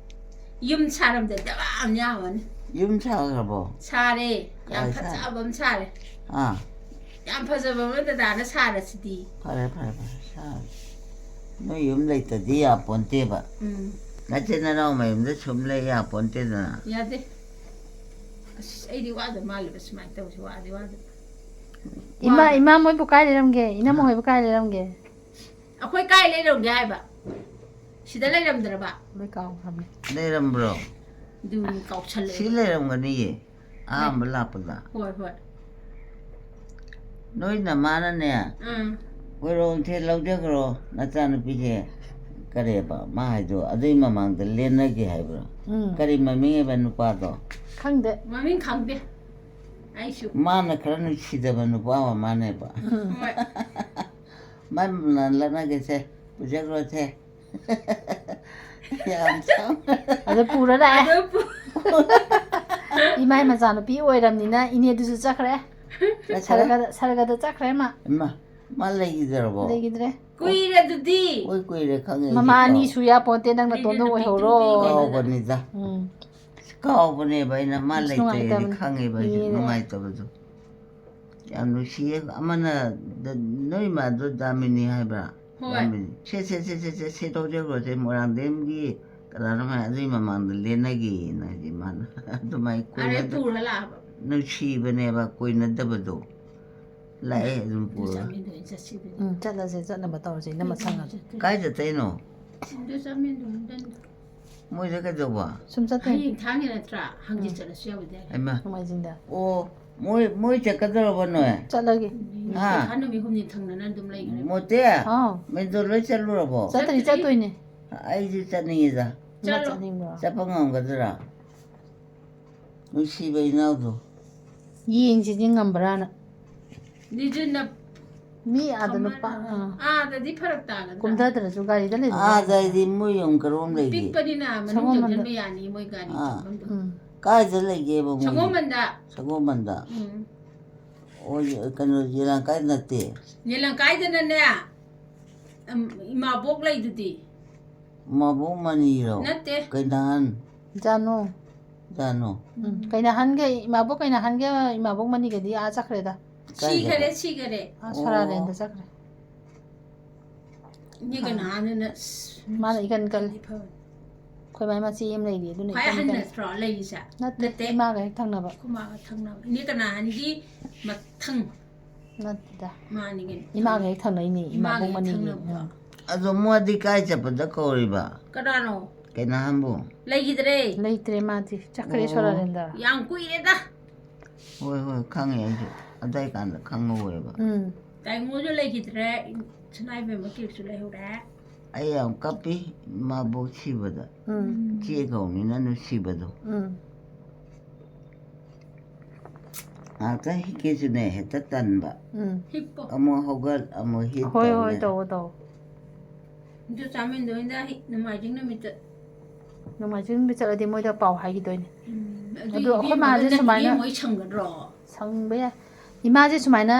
ꯌꯨꯝ ꯁꯥꯔꯝꯗ ꯗꯕꯥ ꯑꯃ ꯌꯥꯝꯃꯅꯤ꯫ ꯌꯨꯝ ꯁꯥꯈ꯭ꯔꯕꯣ? ꯁꯥꯔꯦ꯫ ꯌꯥꯝ ꯀꯥꯏ ꯁꯥ- ꯐꯖꯕ ꯑꯃ ꯁꯥꯔꯦ꯫ ꯑꯥ꯫ ꯌꯥꯝ ꯐꯖꯕ ꯑꯃ ꯗꯗꯥꯅ ꯁꯥꯔꯁꯤꯗꯤ꯫ ꯐꯔꯦ ꯐꯔꯦ ꯐꯔꯦ, ꯁꯥꯔꯦ꯫ ꯅꯣꯏ ꯌꯨꯝ ꯂꯩꯇꯗꯤ ꯌꯥꯄꯣꯟꯇꯦꯕ꯫ ꯎꯝ꯫ ꯅꯆꯤꯟ ꯅꯅꯥꯎ ꯃꯌꯨꯝꯗ ꯁꯨꯝ ꯂꯩ ꯌꯥꯄꯣꯟꯇꯦꯗꯅ꯫ ꯌꯥꯗꯦ꯫ ꯑꯁ, ꯑꯩꯗꯤ ꯋꯥꯗ ꯃꯥꯜꯂꯦꯕ ꯁꯨꯃꯥꯏꯅ ꯇꯧꯁꯦ, ꯋꯥꯗꯤ ꯋꯥꯗ꯫ ꯏꯃꯥ ꯏꯃꯥ ꯃꯣꯏꯕꯨ ꯀꯥꯏ ꯂꯩꯔꯝꯒꯦ? ꯏꯅꯝꯃ ꯍꯣꯏꯕꯨ ꯀꯥꯏ ꯂꯩꯔꯝꯒꯦ? ꯑꯩꯈꯣꯏ ꯀꯥꯏ ꯂꯩꯔꯝꯒꯦ ꯍꯥꯏꯕ? ꯁꯤꯗ ꯂꯩꯔꯝꯗ꯭ꯔꯕ? ꯂꯣꯏ ꯀꯥꯎꯈ꯭ꯔꯕꯅꯦ꯫ ꯂꯩꯔꯝꯕ꯭ꯔꯣ? ꯑꯗꯨ ꯀꯥꯎꯁꯜꯂꯛꯑꯦ꯫ ꯁꯤ ꯂꯩꯔꯝꯒꯅꯤꯌꯦ, ꯑꯍꯥꯟꯕ ꯂꯥꯛꯄꯗ꯫ ꯍꯣꯏ, ꯍꯣꯏ꯫ ꯅꯣꯏ ꯅꯃꯥꯅꯅꯦ, ꯎꯝ꯫ ꯀꯣꯏꯔꯣꯜꯁꯦ ꯂꯧꯖꯈ꯭ꯔꯣ, ꯅꯆꯥꯅꯨꯄꯤꯁꯦ꯫ ꯀꯔꯤꯕ ꯃꯥ ꯍꯥꯏꯗꯣ? ꯑꯗꯨꯏ ꯃꯃꯥꯡꯗ ꯂꯦꯟꯅꯒꯦ ꯍꯥꯏꯕ꯭ꯔꯣ? ꯎꯝ꯫ ꯀꯔꯤ ꯃꯃꯤꯡ ꯍꯥꯏꯕ ꯅꯨꯄꯥꯗꯣ? ꯈꯪꯗꯦ꯫ ꯃꯃꯤꯡ ꯈꯪꯗꯦ꯫ ꯑꯩꯁꯨ꯫ ꯃꯥꯅ ꯈꯔ ꯅꯨꯡꯁꯤꯗꯕ ꯅꯨꯄꯥ ꯑꯃ ꯃꯥꯅꯦꯕ꯫ ꯎꯝ꯫ ꯍꯣꯏ꯫ ꯃꯥꯏ ꯃꯃꯥꯡꯗ ꯂꯦꯟꯅꯒꯦꯁꯦ, ꯄꯨꯖꯈ꯭ꯔꯣꯁꯦ꯫ ꯌꯥꯝ ꯆꯥꯎꯅ꯫ ꯑꯗ ꯄꯨꯔ ꯂꯥꯛꯑꯦ꯫ ꯑꯗꯨ ꯄꯨ- ꯏꯃꯥꯏ ꯃꯆꯥꯅꯨꯄꯤ ꯑꯣꯏꯔꯝꯅꯤꯅ ꯏꯅꯦꯗꯨꯁꯨ ꯆꯠꯈ꯭ꯔꯦ꯫ ꯆꯠꯈ꯭ꯔꯦ? ꯁꯔꯒꯗ ꯁꯔꯒꯗ ꯆꯠꯈ꯭ꯔꯦ ꯃꯥ꯫ ꯏꯃꯥ, ꯃꯥ ꯂꯩꯈꯤꯗ꯭ꯔꯕꯣ? ꯂꯩꯈꯤꯗ꯭ꯔꯦ꯫ ꯀꯨꯏꯔꯦ ꯑꯗꯨꯗꯤ꯫ ꯍꯣꯏ, ꯀꯨꯏꯔꯦ, ꯈꯪꯉꯦ ꯃꯃꯥ ꯑꯩꯗꯤ꯫ ꯑꯅꯤ ꯁꯨ ꯌꯥꯄꯣꯟꯇꯦ, ꯅꯪ ꯅꯇꯣꯝꯗ ꯀꯨꯏꯔꯦ, ꯑꯣꯏꯍꯧꯔꯣ꯫ ꯅꯨꯄꯤ ꯀꯨꯏꯔꯦ꯫ ꯀꯥꯎꯕꯅꯤꯗ꯫ ꯎꯝ꯫ ꯀꯥꯎꯕꯅꯦꯕ ꯑꯩꯅ, ꯃꯥ ꯑꯁ, ꯂꯩꯇ꯭ꯔꯦꯗꯤ ꯅꯨꯡꯉꯥꯏꯇꯕꯅꯤ꯫ ꯈꯪꯉꯦꯕ ꯑꯩꯁꯨ, ꯏꯅꯦꯗ꯫ ꯅꯨꯡꯉꯥꯏꯇꯕꯗꯣ꯫ ꯌꯥꯝ ꯅꯨꯡꯁꯤꯌꯦ꯫ ꯑꯃꯅ ꯗ-, ꯅꯣꯏ ꯏꯃꯥꯗꯣ ꯗꯥꯃꯤꯅꯤ ꯍꯥꯏꯕ꯭ꯔꯥ? ꯍꯣꯏ꯫ ꯗꯥꯃꯤꯅꯤ꯫ ꯁꯦ, ꯁꯦ, ꯁꯦ, ꯁꯦ, ꯁꯦ, ꯁꯦ ꯇꯧꯖꯈ꯭ꯔꯣꯁꯦ, ꯃꯣꯏꯔꯥꯡꯗꯦꯝꯒꯤ ꯀꯅꯥꯅꯣ ꯍꯥꯏ, ꯑꯗꯨꯏ ꯃꯃꯥꯡꯗ ꯂꯦꯟꯅꯒꯦꯅ ꯍꯥꯏꯁꯦ ꯃꯥꯅ꯫ ꯑꯗꯨꯃꯥꯏꯅ ꯑꯔꯦ ꯀꯨꯏꯅ ꯄꯨꯔ ꯂꯥꯛꯑꯕ꯫ ꯅꯨꯡꯁꯤꯕꯅꯦꯕ, ꯀꯣꯏꯅꯗꯕꯗꯣ꯫ ꯂꯥꯛꯑꯦ ꯑꯗꯨꯝ ꯑꯗꯨ ꯄꯨꯔ꯫ ꯆꯥꯃꯤꯟꯗꯨꯅ ꯆꯠꯁꯤꯕꯅꯤ꯫ ꯎꯝ, ꯆꯠꯂꯁꯦ, ꯆꯠꯅꯕ ꯇꯧꯔꯁꯦ, ꯏꯅꯝꯃ ꯁꯪꯉꯁꯦ꯫ ꯀꯥꯏ ꯆꯠꯇꯣꯏꯅꯣ? ꯑꯗꯨ ꯆꯥꯃꯤꯟꯗꯨꯅ ꯃꯣꯏꯗ ꯀꯩꯗꯧꯕ? ꯁꯨꯝ ꯆꯠꯇꯣꯏꯅꯦ꯫ ꯍꯌꯦꯡ ꯊꯥꯡꯉꯦ ꯅꯠꯇ꯭ꯔꯥ? ꯍꯪꯆꯤꯠ ꯆꯠꯂꯁꯨ ꯌꯥꯕꯗꯤ ꯌꯥꯏ꯫ ꯍꯩꯃꯥ꯫ ꯅꯣꯡꯃꯥꯏꯖꯤꯡꯗ꯫ ꯑꯣ, ꯃꯣꯏ, ꯃꯣꯏ ꯆꯠꯀꯗꯧꯔꯕꯣ ꯅꯣꯏ? ꯆꯠꯂꯒꯦ꯫ ꯍꯥ? ꯄꯩꯈꯥ ꯅꯨꯃꯤꯠ ꯍꯨꯝꯅꯤ ꯊꯪꯅꯅ ꯑꯗꯨꯝ ꯂꯩꯈ꯭ꯔꯦ꯫ ꯃꯣꯇꯦ? ꯍꯥꯎ꯫ ꯃꯦꯟꯗꯣ ꯂꯣꯏ ꯆꯠꯂꯨꯔꯕꯣ? ꯆꯠꯇ꯭ꯔꯤ, ꯆꯠꯇ꯭ꯔꯤ꯫ ꯆꯠꯇꯣꯏꯅꯦ꯫ ꯑꯩꯁꯨ ꯆꯠꯅꯤꯡꯉꯤꯗ꯫ ꯏꯃꯥ ꯆꯠꯂꯣ꯫ ꯆꯠꯅꯤꯡꯕ꯭ꯔꯣ? ꯆꯠꯄ ꯉꯝꯒꯗ꯭ꯔꯥ? ꯅꯨꯡꯁꯤꯕ ꯏꯅꯥꯎꯗꯣ꯫ ꯌꯦꯡꯁꯤꯗꯤ ꯉꯝꯕ꯭ꯔꯥꯅ꯫ ꯅꯤꯖꯤꯟꯅ ꯃꯤ ꯑꯥꯗ ꯅꯨꯄꯥ, ꯑꯥ꯫ ꯑꯥꯗꯗꯤ ꯐꯔꯛ ꯇꯥꯒꯗ꯭ꯔꯥ? ꯀꯨꯝꯊꯗ꯭ꯔꯁꯨ ꯒꯥꯔꯤꯗ ꯂꯩꯕ ꯑꯥꯗꯗꯤ ꯃꯣꯏ ꯑꯃꯨꯛ ꯀꯔꯣꯝ ꯂꯩꯒꯦ? ꯄꯤꯛꯄꯅꯤꯅ ꯃꯅꯨꯡ ꯁꯒꯣꯜꯕꯟꯗ꯫ ꯆꯪꯁꯤꯟꯕ ꯌꯥꯅꯤ ꯃꯣꯏ ꯒꯥꯔꯤ ꯑꯥ꯫ ꯆꯪꯐꯝꯗꯣ꯫ ꯎꯝ꯫ ꯀꯥꯏꯗ ꯂꯩꯒꯦꯕ ꯃꯣꯏ? ꯁꯒꯣꯜꯕꯟꯗ꯫ ꯁꯒꯣꯜꯕꯟꯗ꯫ ꯎꯝ꯫ ꯑꯣ, ꯀꯩꯅꯣ, ꯌꯦꯂꯥꯡꯀꯥꯏ ꯅꯠꯇꯦ꯫ ꯌꯦꯂꯪꯀꯥꯏꯗꯅꯅꯦ, ꯎꯝ, ꯏꯃꯥꯕꯣꯛ ꯂꯩꯗꯨꯗꯤ꯫ ꯃꯕꯣꯛ ꯃꯅꯤꯔꯣ? ꯅꯠꯇꯦ꯫ ꯀꯩꯅꯥꯍꯟ? ꯖꯥꯅꯨ꯫ ꯖꯥꯅꯣ꯫ ꯎꯝ꯫ ꯀꯩꯅꯥꯍꯟꯒ ꯏꯃꯥꯕꯣꯛ ꯀꯩꯅꯥꯍꯟꯒ ꯏꯃꯥꯕꯣꯛ ꯃꯅꯤꯒꯗꯤ ꯑꯥ ꯆꯠꯈ꯭ꯔꯦꯗ꯫ ꯁꯤꯈꯔꯦ, ꯀꯥꯏꯗ? ꯁꯤꯈꯔꯦ꯫ ꯑꯥ ꯁꯣꯔꯥꯂꯦꯟꯗ ꯆꯠꯈ꯭ꯔꯦ꯫ ꯏꯅꯦ ꯀꯩꯅꯥꯍꯟꯗꯨꯅ, ꯑꯁ, ꯃꯥꯅ ꯏꯀꯟ ꯀꯜꯂꯤ꯫ ꯐꯕꯅꯤ꯫ ꯑꯩꯈꯣꯏ ꯃꯥꯏ ꯃꯆꯦ ꯑꯃ ꯂꯩꯔꯤ, ꯑꯗꯨꯅ ꯈ꯭ꯋꯥꯏ ꯏꯀꯟ ꯑꯍꯟ ꯀꯟ-, ꯅꯠꯇ꯭ꯔꯣ ꯂꯩꯔꯤꯁꯦ? ꯅꯠꯇꯦ, ꯅꯠꯇꯦ꯫ ꯏꯃꯥꯒ ꯍꯦꯛ ꯊꯪꯅꯕ꯫ ꯑꯩꯈꯣꯏ ꯃꯥꯒ ꯊꯪꯅꯕ꯫ ꯏꯅꯦ ꯀꯅꯥꯍꯟꯒꯤ ꯃꯊꯪ꯫ ꯅꯠꯇꯦꯗ꯫ ꯃꯥꯅꯤ ꯀꯩꯅꯣ꯫ ꯏꯃꯥꯒ ꯍꯦꯛ ꯊꯪꯅꯩꯅꯦ, ꯏꯃꯥꯒ ꯏꯃꯥꯕꯣꯛ ꯍꯦꯛ ꯃꯅꯤꯡꯒꯤ꯫ ꯊꯪꯅꯕꯗꯣ꯫ ꯎꯝ꯫ ꯑꯗꯣ ꯃꯥꯗꯤ ꯀꯥꯏ ꯆꯠꯄꯗ ꯀꯧꯔꯤꯕ? ꯀꯅꯥꯅꯣ? ꯀꯩꯅꯥꯍꯟꯕꯨ? ꯂꯩꯈꯤꯗ꯭ꯔꯦ꯫ ꯂꯩꯇ꯭ꯔꯦ ꯃꯥꯗꯤ꯫ ꯆꯠꯈ꯭ꯔꯦ ꯑꯣ꯫ ꯁꯣꯔꯥꯔꯦꯟꯗ꯭ꯔ꯫ ꯌꯥꯝ ꯀꯨꯏꯔꯦꯗ꯫ ꯍꯣꯏ, ꯍꯣꯏ, ꯈꯪꯉꯦ ꯑꯩꯁꯨ꯫ ꯑꯗꯥꯏ ꯀꯥꯟꯗ ꯈꯪꯍꯧꯋꯦꯕ꯫ ꯎꯝ꯫ ꯇꯥꯏꯉꯣꯁꯨ ꯂꯩꯈꯤꯗ꯭ꯔꯦ, ꯁꯅꯥꯏꯕꯦꯝꯃ ꯀꯦꯛꯁꯨ ꯂꯩꯍꯧꯔꯦ꯫ ꯑꯩ ꯌꯥꯝ ꯀꯞꯄꯤ, ꯏꯃꯥꯕꯣꯛ ꯁꯤꯕꯗ꯫ ꯎꯝ꯫ ꯏꯆꯦ ꯀꯧꯅꯤꯅ ꯅꯨꯡꯁꯤꯕꯗꯣ꯫ ꯎꯝ꯫ ꯉꯥꯛꯇ ꯍꯤꯞꯀꯦꯁꯨꯅꯦ ꯍꯦꯛꯇ ꯇꯟꯕ꯫ ꯎꯝ꯫ ꯍꯤꯞꯄꯣ꯫ ꯑꯃꯨꯛ ꯍꯧꯒꯠ, ꯑꯃꯨꯛ ꯍꯤꯞ ꯍꯣꯏ, ꯍꯣꯏ, ꯇꯧꯅꯦ꯫ ꯇꯧꯋꯣ, ꯇꯧꯋꯣ꯫ ꯑꯗꯨ ꯆꯥꯃꯤꯟꯗꯣꯏꯗ ꯍꯤ-, ꯅꯣꯡꯃꯥꯏꯖꯤꯡ ꯅꯨꯃꯤꯠꯇ꯫ ꯅꯣꯡꯃꯥꯏꯖꯤꯡ ꯅꯨꯃꯤꯠ ꯆꯠꯂꯗꯤ ꯃꯣꯏꯗ ꯄꯥꯎ ꯍꯥꯏꯈꯤꯗꯣꯏꯅꯦ꯫ ꯎꯝ, ꯑꯗꯨ ꯑꯗꯣ ꯑꯩꯈꯣꯏ ꯏꯕꯦꯝꯃꯒ ꯃꯥꯁꯦ ꯅꯪ ꯁꯨꯃꯥꯏꯅ ꯏꯕꯦꯝꯃ ꯍꯣꯏ ꯁꯪꯒꯗ꯭ꯔꯣ? ꯁꯪꯕ ꯌꯥꯏ꯫ ꯏꯃꯥꯁꯦ ꯁꯨꯃꯥꯏꯅ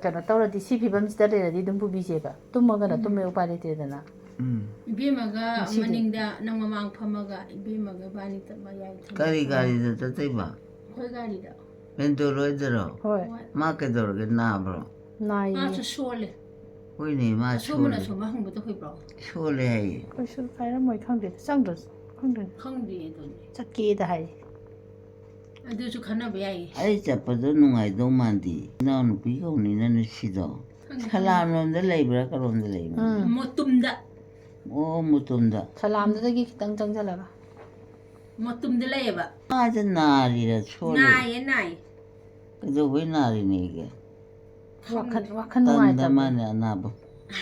ꯀꯩꯅꯣ ꯇꯧꯔꯗꯤ, ꯁꯤ ꯐꯤꯕꯝꯁꯤꯗ ꯂꯩꯔꯗꯤ ꯑꯗꯨꯝ ꯄꯨꯕꯤꯁꯦꯕ꯫ ꯇꯨꯝꯃꯒꯅ ꯎꯝ꯫ ꯇꯨꯝꯃꯦ, ꯎꯄꯥꯏ ꯂꯩꯇꯦꯗꯅ꯫ ꯎꯝ꯫ ꯏꯕꯦꯝꯃꯒ ꯉꯁꯤꯗꯤ꯫ ꯃꯅꯤꯡꯗ ꯅꯪ ꯃꯃꯥꯡ ꯐꯝꯃꯒ ꯏꯕꯦꯝꯃꯒ ꯏꯕꯥꯅꯤ ꯆꯠ ꯃꯌꯥꯏ ꯊꯝꯃꯒ꯫ ꯀꯔꯤ ꯒꯥꯔꯤꯗ ꯆꯠꯇꯣꯏꯕ? ꯑꯩꯈꯣꯏ ꯒꯥꯔꯤꯗ꯫ ꯃꯦꯟꯇꯣ ꯂꯣꯏꯗꯔꯣ? ꯍꯣꯏ꯫ ꯍꯣꯏ꯫ ꯃꯥ ꯀꯩꯗꯧꯔꯒꯦ, ꯅꯥꯕ꯭ꯔꯣ? ꯅꯥꯏꯌꯦ꯫ ꯃꯥꯁꯨ ꯁꯣꯜꯂꯦ꯫ ꯍꯣꯏꯅꯦ, ꯃꯥ ꯑꯁꯣꯝꯕꯅ ꯁꯣꯜꯂꯦ꯫ ꯑꯁꯣꯝꯕ ꯍꯪꯕꯗ ꯍꯣꯏꯕ꯭ꯔꯣ? ꯁꯣꯜꯂꯦ ꯍꯥꯏꯌꯦ꯫ ꯀꯩꯁꯨ ꯀꯥꯏꯔꯝꯃꯣꯏ, ꯈꯪꯗꯦ꯫ ꯆꯪꯗ꯭ꯔꯁꯨ ꯈꯪꯗꯦ꯫ ꯈꯪꯗꯦ ꯑꯗꯨꯅꯦ꯫ ꯆꯠꯀꯦꯗ ꯍꯥꯏ꯫ ꯑꯗꯨꯁꯨ ꯈꯟꯅꯕ ꯌꯥꯏꯌꯦ꯫ ꯑꯩ ꯆꯠꯄꯗꯣ ꯅꯨꯡꯉꯥꯏꯗꯧ ꯃꯥꯟꯗꯦ꯫ ꯏꯅꯥꯎꯅꯨꯄꯤ ꯀꯧꯅꯤꯅ ꯅꯨꯡꯁꯤꯗꯣ꯫ ꯈꯪꯉꯦ, ꯈꯪꯉꯦ꯫ ꯁꯂꯥꯝꯂꯣꯝꯗ ꯂꯩꯕ꯭ꯔꯥ, ꯀꯔꯣꯝꯗ ꯂꯩꯕꯅꯣ? ꯎꯝ꯫ ꯃꯣꯇꯨꯝꯗ꯫ ꯑꯣ, ꯃꯣꯇꯨꯝꯗ꯫ ꯁꯂꯥꯝꯗꯨꯗꯒꯤ ꯈꯤꯇꯪ ꯆꯪꯁꯤꯜꯂꯒ꯫ ꯃꯣꯇꯨꯝꯗ ꯂꯩꯌꯦꯕ꯫ ꯃꯥꯁꯦ ꯅꯥꯔꯤꯔ ꯁꯣꯜꯂꯤꯔ? ꯅꯥꯏꯌꯦ, ꯅꯥꯏꯌꯦ꯫ ꯀꯩꯗꯧꯕꯩ ꯅꯥꯔꯤꯅꯦꯒꯦ? ꯋꯥꯈꯜ, ꯋꯥꯈꯜ ꯇꯟꯗ ꯅꯨꯡꯉꯥꯏꯇꯕ꯫ ꯃꯥꯅꯦ ꯑꯅꯥꯕ꯫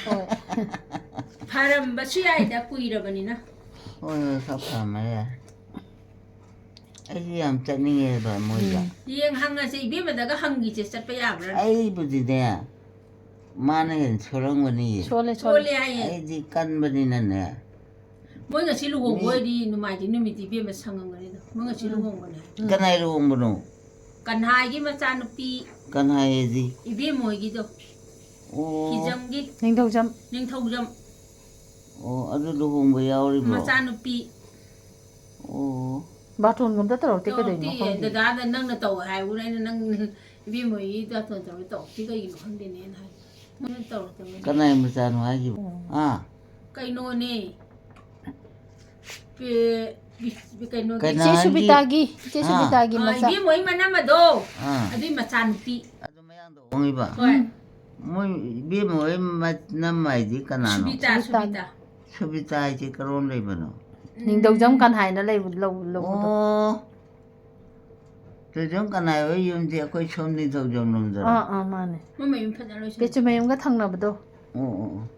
ꯍꯣꯏ꯫ ꯐꯔꯝꯕꯁꯨ ꯌꯥꯏꯗ, ꯀꯨꯏꯔꯕꯅꯤꯅ꯫ ꯍꯣꯏ, ꯍꯣꯏ, ꯈꯔ ꯐꯔꯝꯃ ꯌꯥꯏ꯫ ꯑꯩꯁꯨ ꯌꯥꯝ ꯆꯠꯅꯤꯡꯉꯦꯕ ꯃꯣꯏꯗ꯫ ꯎꯝ꯫ ꯌꯦꯡ ꯍꯪꯉꯁꯦ, ꯏꯕꯦꯝꯃꯗꯒ ꯍꯪꯈꯤꯁꯦ, ꯆꯠꯄ ꯌꯥꯕ꯭ꯔꯥ? ꯑꯩꯕꯨꯗꯤꯅꯦ, ꯃꯥꯅ ꯍꯦꯟꯅ ꯁꯣꯜꯂꯝꯒꯅꯤꯌꯦ꯫ ꯁꯣꯜꯂꯦ, ꯁꯣꯜꯂꯦ꯫ ꯁꯣꯜꯂꯦ ꯍꯥꯏꯌꯦ꯫ ꯑꯩꯗꯤ ꯀꯟꯕꯅꯤꯅꯅꯦ꯫ ꯃꯣꯏ ꯉꯁꯤ ꯂꯨꯍꯣꯡꯕ ꯃꯤ ꯑꯣꯏꯗꯤ ꯅꯣꯡꯃꯥꯏꯖꯤꯡ ꯅꯨꯃꯤꯠꯇꯤ ꯏꯕꯦꯝꯃ ꯁꯪꯉꯝꯒꯅꯤꯗ꯫ ꯃꯣꯏ ꯉꯁꯤ ꯎꯝ꯫ ꯂꯨꯍꯣꯡꯕꯅꯦ꯫ ꯎꯝ꯫ ꯀꯅꯥꯏ ꯂꯨꯍꯣꯡꯕꯅꯣ? ꯀꯟꯍꯥꯏꯒꯤ ꯃꯆꯥꯅꯨꯄꯤ꯫ ꯀꯟꯍꯥꯏ ꯍꯥꯏꯗꯤ? ꯏꯕꯦꯝꯃ ꯍꯣꯏꯒꯤꯗꯣ꯫ ꯑꯣ꯫ ꯍꯤꯖꯝꯒꯤ꯫ ꯅꯤꯡꯊꯧꯖꯝ꯫ ꯅꯤꯡꯊꯧꯖꯝ꯫ ꯑꯣ, ꯑꯗꯨ ꯂꯨꯍꯣꯡꯕ ꯌꯥꯎꯔꯤꯕ꯭ꯔꯣ? ꯃꯆꯥꯅꯨꯄꯤ꯫ ꯑꯣ꯫ ꯕꯥꯔꯇꯣꯟꯒ ꯑꯝꯇ ꯇꯧꯔꯛꯇꯦ, ꯀꯩꯗꯧꯔꯤꯅꯣ ꯇꯧꯔꯛꯇꯤꯌꯦ, ꯈꯪꯗꯦ꯫ ꯗꯗꯥꯗ ꯅꯪꯅ ꯇꯧ ꯍꯥꯏꯕꯅ ꯑꯩꯅ ꯅꯪ ꯏꯕꯦꯝꯃ ꯍꯣꯏꯒꯤ ꯕꯥꯔꯇꯣꯟ ꯇꯧꯔ ꯇꯧꯔꯛꯇꯦ, ꯀꯩꯒꯤꯅꯣ ꯈꯪꯗꯦꯅꯦꯅ ꯍꯥꯏ꯫ ꯅꯪꯅ ꯇꯧꯔꯛꯇꯕꯅꯤ꯫ ꯀꯅꯥꯏ ꯃꯆꯥꯅꯣ ꯍꯥꯏꯁꯤꯕꯣ? ꯎꯝ꯫ ꯑꯥ꯫ ꯀꯩꯅꯣꯅꯦ꯫ ꯄꯦ-, ꯕꯤ-, ꯀꯩꯅꯣꯒꯤ ꯀꯅꯥ? ꯏꯆꯦ ꯁꯨꯕꯤꯇꯥꯒꯤ, ꯏꯆꯦ ꯑꯥ꯫ ꯁꯨꯕꯤꯇꯥꯒꯤ ꯑ, ꯃꯆꯥ꯫ ꯏꯕꯦꯝꯃꯣꯏ ꯃꯅꯝ ꯑꯗꯣ ꯑꯥ꯫ ꯑꯗꯨꯏ ꯃꯆꯥꯅꯨꯄꯤ꯫ ꯑꯗꯨ ꯃꯌꯥꯡꯗꯣ ꯍꯣꯡꯉꯤꯕ? ꯍꯣꯏ꯫ ꯎꯝ꯫ ꯃꯣꯏ ꯏꯕꯦꯝꯃ ꯍꯣꯏ ꯃꯅꯝ ꯍꯥꯏꯗꯤ ꯀꯅꯥꯅꯣ? ꯁꯨꯕꯤꯇꯥ, ꯁꯨꯕꯤꯇꯥ꯫ ꯁꯨꯕꯤꯇꯥ꯫ ꯁꯨꯕꯤꯇꯥ ꯍꯥꯏꯁꯦ ꯀꯔꯣꯝ ꯂꯩꯕꯅꯣ? ꯅꯤꯡꯊꯧꯖꯝ ꯀꯟꯍꯥꯏꯅ ꯂꯩꯕ ꯂꯧ ꯂꯧꯕꯗꯣ꯫ ꯑꯣ꯫ ꯊꯣꯏꯖꯝ ꯀꯅꯥꯏ ꯍꯣꯏ ꯌꯨꯝꯁꯦ ꯑꯩꯈꯣꯏ ꯁꯣꯝ ꯅꯤꯡꯊꯧꯖꯝ ꯂꯣꯝꯗꯔꯣ? ꯑꯥ ꯑꯥ ꯃꯥꯅꯦ꯫ ꯃꯣꯏ ꯃꯌꯨꯝ ꯐꯖꯅ ꯂꯣꯏꯁꯜꯂꯦ꯫ ꯄꯦꯆꯨ ꯃꯌꯨꯝꯒ ꯊꯪꯅꯕꯗꯣ꯫ ꯑꯣ ꯑꯣ ꯑꯣ꯫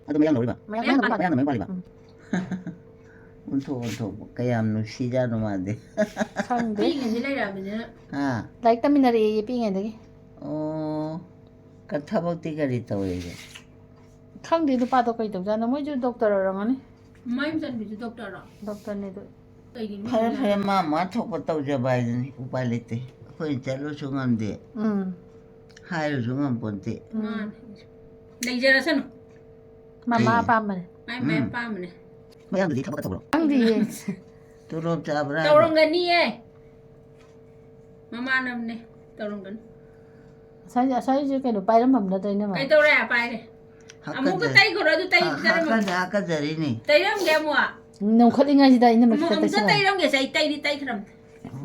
ꯃꯌꯥꯝ ꯃꯌꯥꯝ ꯃꯥꯜꯂꯦ꯫ ꯃꯌꯥꯝ ꯃꯌꯥꯝ ꯃꯥꯜꯂꯦ꯫ ꯎꯝ꯫ ꯑꯣꯟꯊꯣꯛ ꯑꯣꯟꯊꯣꯛꯄ ꯀꯌꯥꯝ ꯅꯨꯡꯁꯤꯖꯥꯠꯅꯣ ꯃꯥꯗꯤ꯫ ꯈꯪꯗꯦ꯫ ꯄꯤꯛꯏꯉꯩꯗꯤ ꯂꯩꯔꯛꯑꯕꯅꯤꯅ꯫ ꯍꯥ? ꯂꯥꯏꯔꯤꯛ ꯇꯝꯃꯤꯟꯅꯔꯛꯑꯦ ꯄꯤꯛꯏꯉꯩꯗꯒꯤ꯫ ꯑꯣ꯫ ꯀ ꯊꯕꯛꯇꯤ ꯀꯔꯤ ꯇꯧꯔꯤꯒꯦ? ꯈꯪꯗꯦ ꯅꯨꯄꯥꯗꯣ ꯀꯩ ꯇꯧꯖꯥꯠꯅꯣ, ꯃꯣꯏꯁꯨ ꯗꯣꯛꯇꯔ ꯑꯣꯏꯔꯝꯒꯅꯤ꯫ ꯃꯥꯏ ꯃꯆꯟꯕꯤꯁꯨ ꯗꯣꯛꯇꯔꯔꯣ? ꯗꯣꯛꯇꯔꯅꯦ ꯑꯗꯨ꯫ ꯀꯩꯒꯤꯅꯣ? ꯐꯔꯦ ꯐꯔꯦ, ꯃꯥ ꯃꯥ ꯊꯣꯛꯄ ꯇꯧꯖꯕ ꯍꯥꯏꯗꯨꯅꯤ, ꯎꯄꯥꯏ ꯂꯩꯇꯦ꯫ ꯑꯩꯈꯣꯏꯅ ꯆꯠꯂꯨꯁꯨ ꯉꯝꯗꯦ, ꯎꯝ꯫ ꯍꯥꯏꯔꯨꯁꯨ ꯉꯝꯄꯣꯟꯇꯦ꯫ ꯎꯝ꯫ ꯃꯥꯅꯦ꯫ ꯂꯩꯖꯔꯁꯅꯨ꯫ ꯃꯃꯥ ꯎꯝ꯫ ꯑꯄꯥꯝꯕꯅꯦ꯫ ꯃꯥꯏ ꯃꯥꯏ ꯎꯝ꯫ ꯑꯄꯥꯝꯕꯅꯦ꯫ ꯃꯌꯥꯡꯗꯨꯗꯤ ꯊꯕꯛ ꯇꯧꯕ꯭ꯔꯣ? ꯈꯪꯗꯤꯌꯦ꯫ ꯇꯣꯂꯣꯞ ꯆꯥꯕ꯭ꯔꯥ? ꯇꯧꯔꯝꯒꯅꯤꯌꯦ꯫ ꯃꯃꯥꯟꯅꯕꯅꯦ꯫ ꯇꯧꯔꯝꯒꯅꯤ꯫ ꯉꯁꯥꯏ ꯉꯁꯥꯏꯁꯦ ꯀꯩꯅꯣ ꯄꯥꯏꯔꯝꯃꯝꯅꯗ ꯑꯩꯅ ꯃꯥ꯫ ꯀꯩꯗꯧꯔꯦ? ꯄꯥꯏꯔꯦ꯫ ꯑꯃꯨꯛꯀ ꯍꯥꯀꯠꯆ- ꯇꯩꯈ꯭ꯔꯣ, ꯑꯗꯨ ꯇꯩ-, ꯍꯥ- ꯇꯩꯔꯝꯃꯣ꯫ ꯍꯥꯀꯠꯆ- ꯍꯥꯀꯠꯆꯔꯤꯅꯦ꯫ ꯇꯩꯔꯝꯒꯦ ꯑꯃꯨꯛ꯫ ꯅꯣꯡꯈꯠꯂꯤꯉꯩꯁꯤꯗ ꯑꯩꯅ ꯑꯃꯨꯛ ꯃꯊꯛꯇ ꯑꯃꯨꯛꯇ ꯇꯩꯁꯜꯂꯝꯃꯦ꯫ ꯇꯩꯔꯝꯒꯦꯁꯦ, ꯑꯩ ꯇꯩꯗꯤ ꯇꯩꯈ꯭ꯔꯝꯅꯦ꯫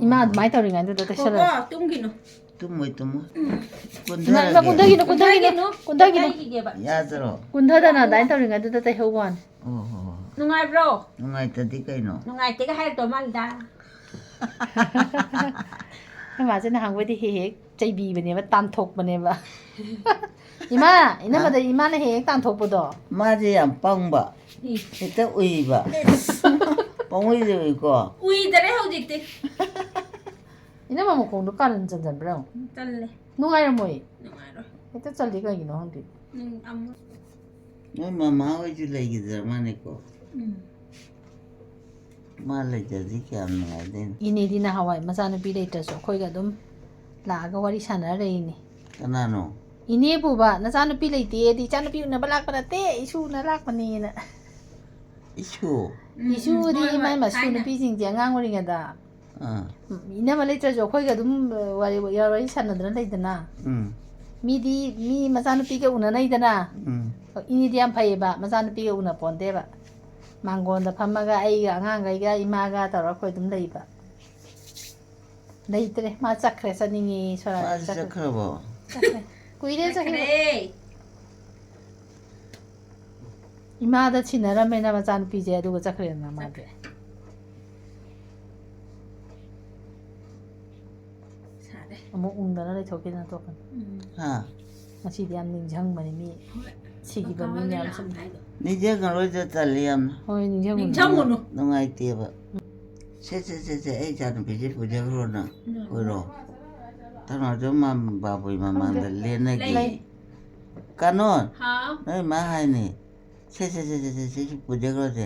ꯏꯃꯥ ꯑꯗꯨꯃꯥꯏꯅ ꯇꯧꯔꯤꯉꯩꯗꯨꯗ ꯇꯩꯁꯜꯂꯝꯃꯦ꯫ ꯉꯥꯏꯈꯣꯀꯣ, ꯇꯨꯝꯈꯤꯅꯨ꯫ ꯇꯨꯝꯃꯣꯏ ꯇꯨꯝꯃꯣꯏ꯫ ꯏꯃꯥ, ꯏꯃꯥ, ꯀꯨꯟꯊꯒꯤꯅꯣ, ꯀꯨꯟꯊꯒꯤꯅꯣ, ꯀꯨꯟꯊꯒꯤꯅꯣ꯫ ꯇꯩꯈꯤꯒꯦꯕ꯫ ꯌꯥꯗ꯭ꯔꯣ? ꯀꯨꯟꯊꯗꯅ ꯑꯗꯨꯃꯥꯏꯅ ꯇꯧꯔꯤꯉꯩꯗꯨꯗ ꯇꯩꯍꯧꯕ ꯋꯥꯅꯤ꯫ ꯑꯣ ꯍꯣ ꯍꯣ꯫ ꯅꯨꯡꯉꯥꯏꯕ꯭ꯔꯣ? ꯅꯨꯡꯉꯥꯏꯇꯗꯤ ꯀꯩꯅꯣ? ꯅꯨꯡꯉꯥꯏꯇꯦꯒ ꯍꯥꯏꯔꯛꯇꯧ ꯃꯥꯜꯂꯤꯗ꯫ ꯑꯩꯈꯣꯏ ꯃꯥꯁꯦ ꯅꯍꯥꯟꯈꯣꯏꯗꯤ ꯍꯦꯛ ꯍꯦꯛ ꯆꯩꯕꯤꯕꯅꯦꯕ, ꯇꯥꯟꯊꯣꯛꯄꯅꯦꯕ꯫ ꯏꯃꯥ, ꯏꯅꯝꯃꯗ ꯏꯃꯥꯅ ꯍꯦꯛ ꯍꯦꯛ ꯇꯥꯟꯊꯣꯛꯄꯗꯣ꯫ ꯃꯥꯁꯦ ꯌꯥꯝ ꯄꯪꯕ, ꯏ꯫ ꯍꯦꯛꯇ ꯎꯏꯕ꯫ ꯄꯪꯎꯏꯗ ꯎꯏꯀꯣ꯫ ꯎꯏꯗꯔꯦ ꯍꯧꯖꯤꯛꯇꯤ꯫ ꯏꯅꯝꯃ ꯃꯈꯣꯡꯗꯣ ꯀꯥꯔꯟ ꯆꯟꯖꯟꯕ꯭ꯔꯥ ꯌꯦꯡꯉꯣ꯫ ꯇꯜꯂꯦ꯫ ꯅꯨꯡꯉꯥꯏꯔꯝꯃꯣꯏ꯫ ꯅꯨꯡꯉꯥꯏꯔꯣꯏ꯫ ꯍꯦꯛꯇ ꯆꯜꯂꯤ ꯀꯩꯒꯤꯅꯣ ꯈꯪꯗꯦ꯫ ꯎꯝ, ꯑꯃꯨꯛ꯫ ꯅꯣꯏ ꯃꯃꯥ ꯍꯣꯏꯁꯨ ꯂꯩꯈꯤꯗ꯭ꯔ ꯃꯥꯅꯦꯀꯣ꯫ ꯎꯝ꯫ ꯃꯥ ꯂꯩꯇ꯭ꯔꯗꯤ ꯀꯌꯥꯝ ꯅꯨꯡꯉꯥꯏꯗꯣꯏꯅꯣ꯫ ꯏꯅꯦꯗꯤ ꯅꯍꯥꯟꯋꯥꯏ ꯃꯆꯥꯅꯨꯄꯤ ꯂꯩꯇ꯭ꯔꯁꯨ ꯑꯩꯈꯣꯏꯒ ꯑꯗꯨꯝ ꯂꯥꯛꯑꯒ ꯋꯥꯔꯤ ꯁꯥꯟꯅꯔ ꯂꯩꯔꯤꯅꯤ꯫ ꯀꯅꯥꯅꯣ? ꯏꯅꯦꯕꯨꯕ, "ꯅꯆꯥꯅꯨꯄꯤ ꯂꯩꯇꯦꯗꯤ, ꯏꯆꯥꯅꯨꯄꯤ ꯎꯅꯕ ꯂꯥꯛꯄ ꯅꯠꯇꯦ, ꯏꯁꯨ ꯎꯅ ꯂꯥꯛꯄꯅꯦꯅ"꯫ ꯏꯁꯨ? ꯎꯝ, ꯏꯁꯨꯗꯤ ꯍꯣꯏ, ꯍꯣꯏ, ꯃꯥꯏ ꯃꯁꯨ ꯊꯥꯏꯅ꯫ ꯅꯨꯄꯤꯁꯤꯡꯁꯦ ꯑꯉꯥꯡ ꯑꯣꯏꯔꯤꯉꯩꯗ꯫ ꯑꯥ꯫ ꯎꯝ, ꯏꯅꯝꯃ ꯂꯩꯇ꯭ꯔꯁꯨ ꯑꯩꯈꯣꯏꯒ ꯑꯗꯨꯝ, ꯑ, ꯋꯥꯔꯤ, ꯋꯥꯔꯤ ꯁꯥꯟꯅꯗꯅ ꯂꯩꯗꯅ꯫ ꯎꯝ꯫ ꯃꯤꯗꯤ ꯃꯤ ꯃꯆꯥꯅꯨꯄꯤꯒ ꯎꯅꯅꯩꯗꯅ꯫ ꯎꯝ꯫ ꯏꯅꯦꯗꯤ ꯌꯥꯝ ꯐꯩꯌꯦꯕ, ꯃꯆꯥꯅꯨꯄꯤꯒ ꯎꯅ ꯄꯣꯟꯗꯦꯕ꯫ ꯃꯥꯡꯒꯣꯟꯗ ꯐꯝꯃꯒ ꯑꯩꯒ ꯑꯉꯥꯡꯈꯩꯒ ꯏꯃꯥꯒ ꯇꯧꯔꯒ ꯑꯩꯈꯣꯏ ꯑꯗꯨꯝ ꯂꯩꯕ꯫ ꯂꯩꯇ꯭ꯔꯦ, ꯃꯥ ꯆꯠꯈ꯭ꯔꯦ, ꯆꯠꯅꯤꯡꯉꯦ ꯁꯣꯔꯥꯠ꯫ ꯃꯥꯁꯨ ꯆꯠꯈ꯭ꯔꯦ꯫ ꯆꯠꯈ꯭ꯔꯕꯣ? ꯆꯠꯈ꯭ꯔꯦ꯫ ꯀꯨꯏꯔꯦ ꯆꯠꯈꯤꯕ꯫ ꯆꯠꯈ꯭ꯔꯦ꯫ ꯏꯃꯥꯗ ꯁꯤꯟꯅꯔꯝꯃꯦꯅ ꯃꯆꯥꯅꯨꯄꯤꯁꯦ, ꯑꯗꯨꯒ ꯆꯠꯈ꯭ꯔꯦꯗꯅ ꯃꯥꯗꯤ꯫ ꯆꯠꯈ꯭ꯔꯦ꯫ ꯁꯥꯔꯦ꯫ ꯑꯃꯨꯛ ꯎꯪꯗꯅ ꯂꯩꯊꯣꯛꯈꯤꯗꯅ ꯇꯣꯛꯀꯅꯤ꯫ ꯎꯝ꯫ ꯍꯥ? ꯉꯁꯤꯗꯤ ꯌꯥꯝ ꯅꯤꯡꯁꯤꯡꯕꯅꯤ ꯃꯤ ꯍꯣꯏ꯫ ꯁꯤꯈꯤꯕ ꯃꯤ ꯃꯌꯥꯝꯁꯦ꯫ ꯅꯤꯡꯁꯤꯡꯉꯔꯣꯏꯗ ꯇꯜꯂꯤ ꯌꯥꯝꯅ꯫ ꯍꯣꯏ, ꯅꯤꯡꯁꯤꯡꯉꯨꯅꯨ꯫ ꯅꯤꯡꯁꯤꯡꯉꯨꯅꯨ꯫ ꯅꯨꯡꯉꯥꯏꯇꯦꯕ꯫ ꯁꯦ, ꯁꯦ, ꯁꯦ, ꯁꯦ, ꯑꯩ ꯏꯆꯥꯅꯨꯄꯤꯁꯦ ꯄꯨꯖꯈ꯭ꯔꯣ ꯅꯪ꯫ ꯎꯝ꯫ ꯄꯨꯔꯣ꯫ ꯊꯧꯅꯥꯎꯖꯝ ꯃꯥ-, ꯕꯥꯕꯨꯒꯤ ꯃꯃꯥꯡꯗ ꯂꯦꯟꯅꯒꯦ꯫ ꯂꯩ꯫ ꯀꯥꯅꯣꯟ, ꯍꯥꯎ꯫ ꯅꯣꯏ ꯃꯥ ꯍꯥꯏꯅꯤ꯫ ꯁꯦ, ꯁꯦ, ꯁꯦ, ꯁꯦ, ꯁꯦ, ꯁꯤ ꯄꯨꯖꯈ꯭ꯔꯣꯁꯦ꯫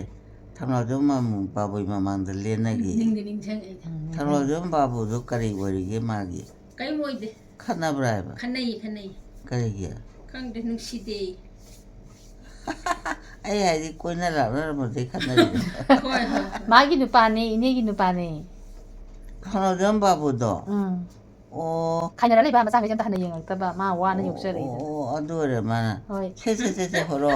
ꯊꯧꯅꯥꯎꯖꯝ ꯃꯥꯃꯨ-, ꯕꯥꯕꯨꯒꯤ ꯃꯃꯥꯡꯗ ꯂꯦꯟꯅꯒꯦ꯫ ꯅꯤꯡꯗꯤ ꯅꯤꯡꯁꯤꯡꯉꯛꯏꯗ꯫ ꯎꯝ, ꯅꯤꯡꯁꯤꯡꯉꯛꯏ꯫ ꯊꯧꯅꯥꯎꯖꯝ ꯕꯥꯕꯨꯗꯣ ꯀꯔꯤ ꯑꯣꯏꯔꯤꯒꯦ ꯃꯥꯒꯤ? ꯀꯔꯤꯝ ꯑꯣꯏꯗꯦ꯫ ꯈꯠꯅꯕ꯭ꯔꯥ ꯍꯥꯏꯕ? ꯈꯠꯅꯩ, ꯈꯠꯅꯩ꯫ ꯀꯔꯤꯒꯤ? ꯈꯪꯗꯦ, ꯅꯨꯡꯁꯤꯗꯦ꯫ ꯑꯩ ꯍꯥꯏꯗꯤ ꯀꯣꯏꯅ ꯂꯥꯛꯅꯔꯝꯕꯗꯩ ꯈꯠꯅꯔꯤꯕ꯫ ꯍꯣꯏ, ꯍꯣꯏ, ꯍꯣꯏ꯫ ꯃꯥꯒꯤ ꯅꯨꯄꯥꯅꯦ, ꯏꯅꯦꯒꯤ ꯅꯨꯄꯥꯅꯦ꯫ ꯊꯧꯅꯥꯎꯖꯝ ꯕꯥꯕꯨꯗꯣ? ꯎꯝ꯫ ꯑꯣ꯫ ꯈꯥꯏꯅꯔ ꯂꯩꯕ ꯃꯆꯥꯈꯩꯁꯦ ꯑꯝꯇ ꯍꯟꯅ ꯌꯦꯡꯉꯛꯇꯕ, ꯃꯥ ꯋꯥꯅ ꯑꯣ, ꯌꯣꯛꯆꯔꯛꯏꯗꯅ꯫ ꯑꯣ, ꯑꯣ, ꯑꯗꯨ ꯑꯣꯏꯔꯦ ꯃꯥꯅ꯫ ꯍꯣꯏ꯫ ꯁꯦ, ꯁꯦ, ꯁꯦ, ꯁꯦ, ꯍꯣꯔꯣ꯫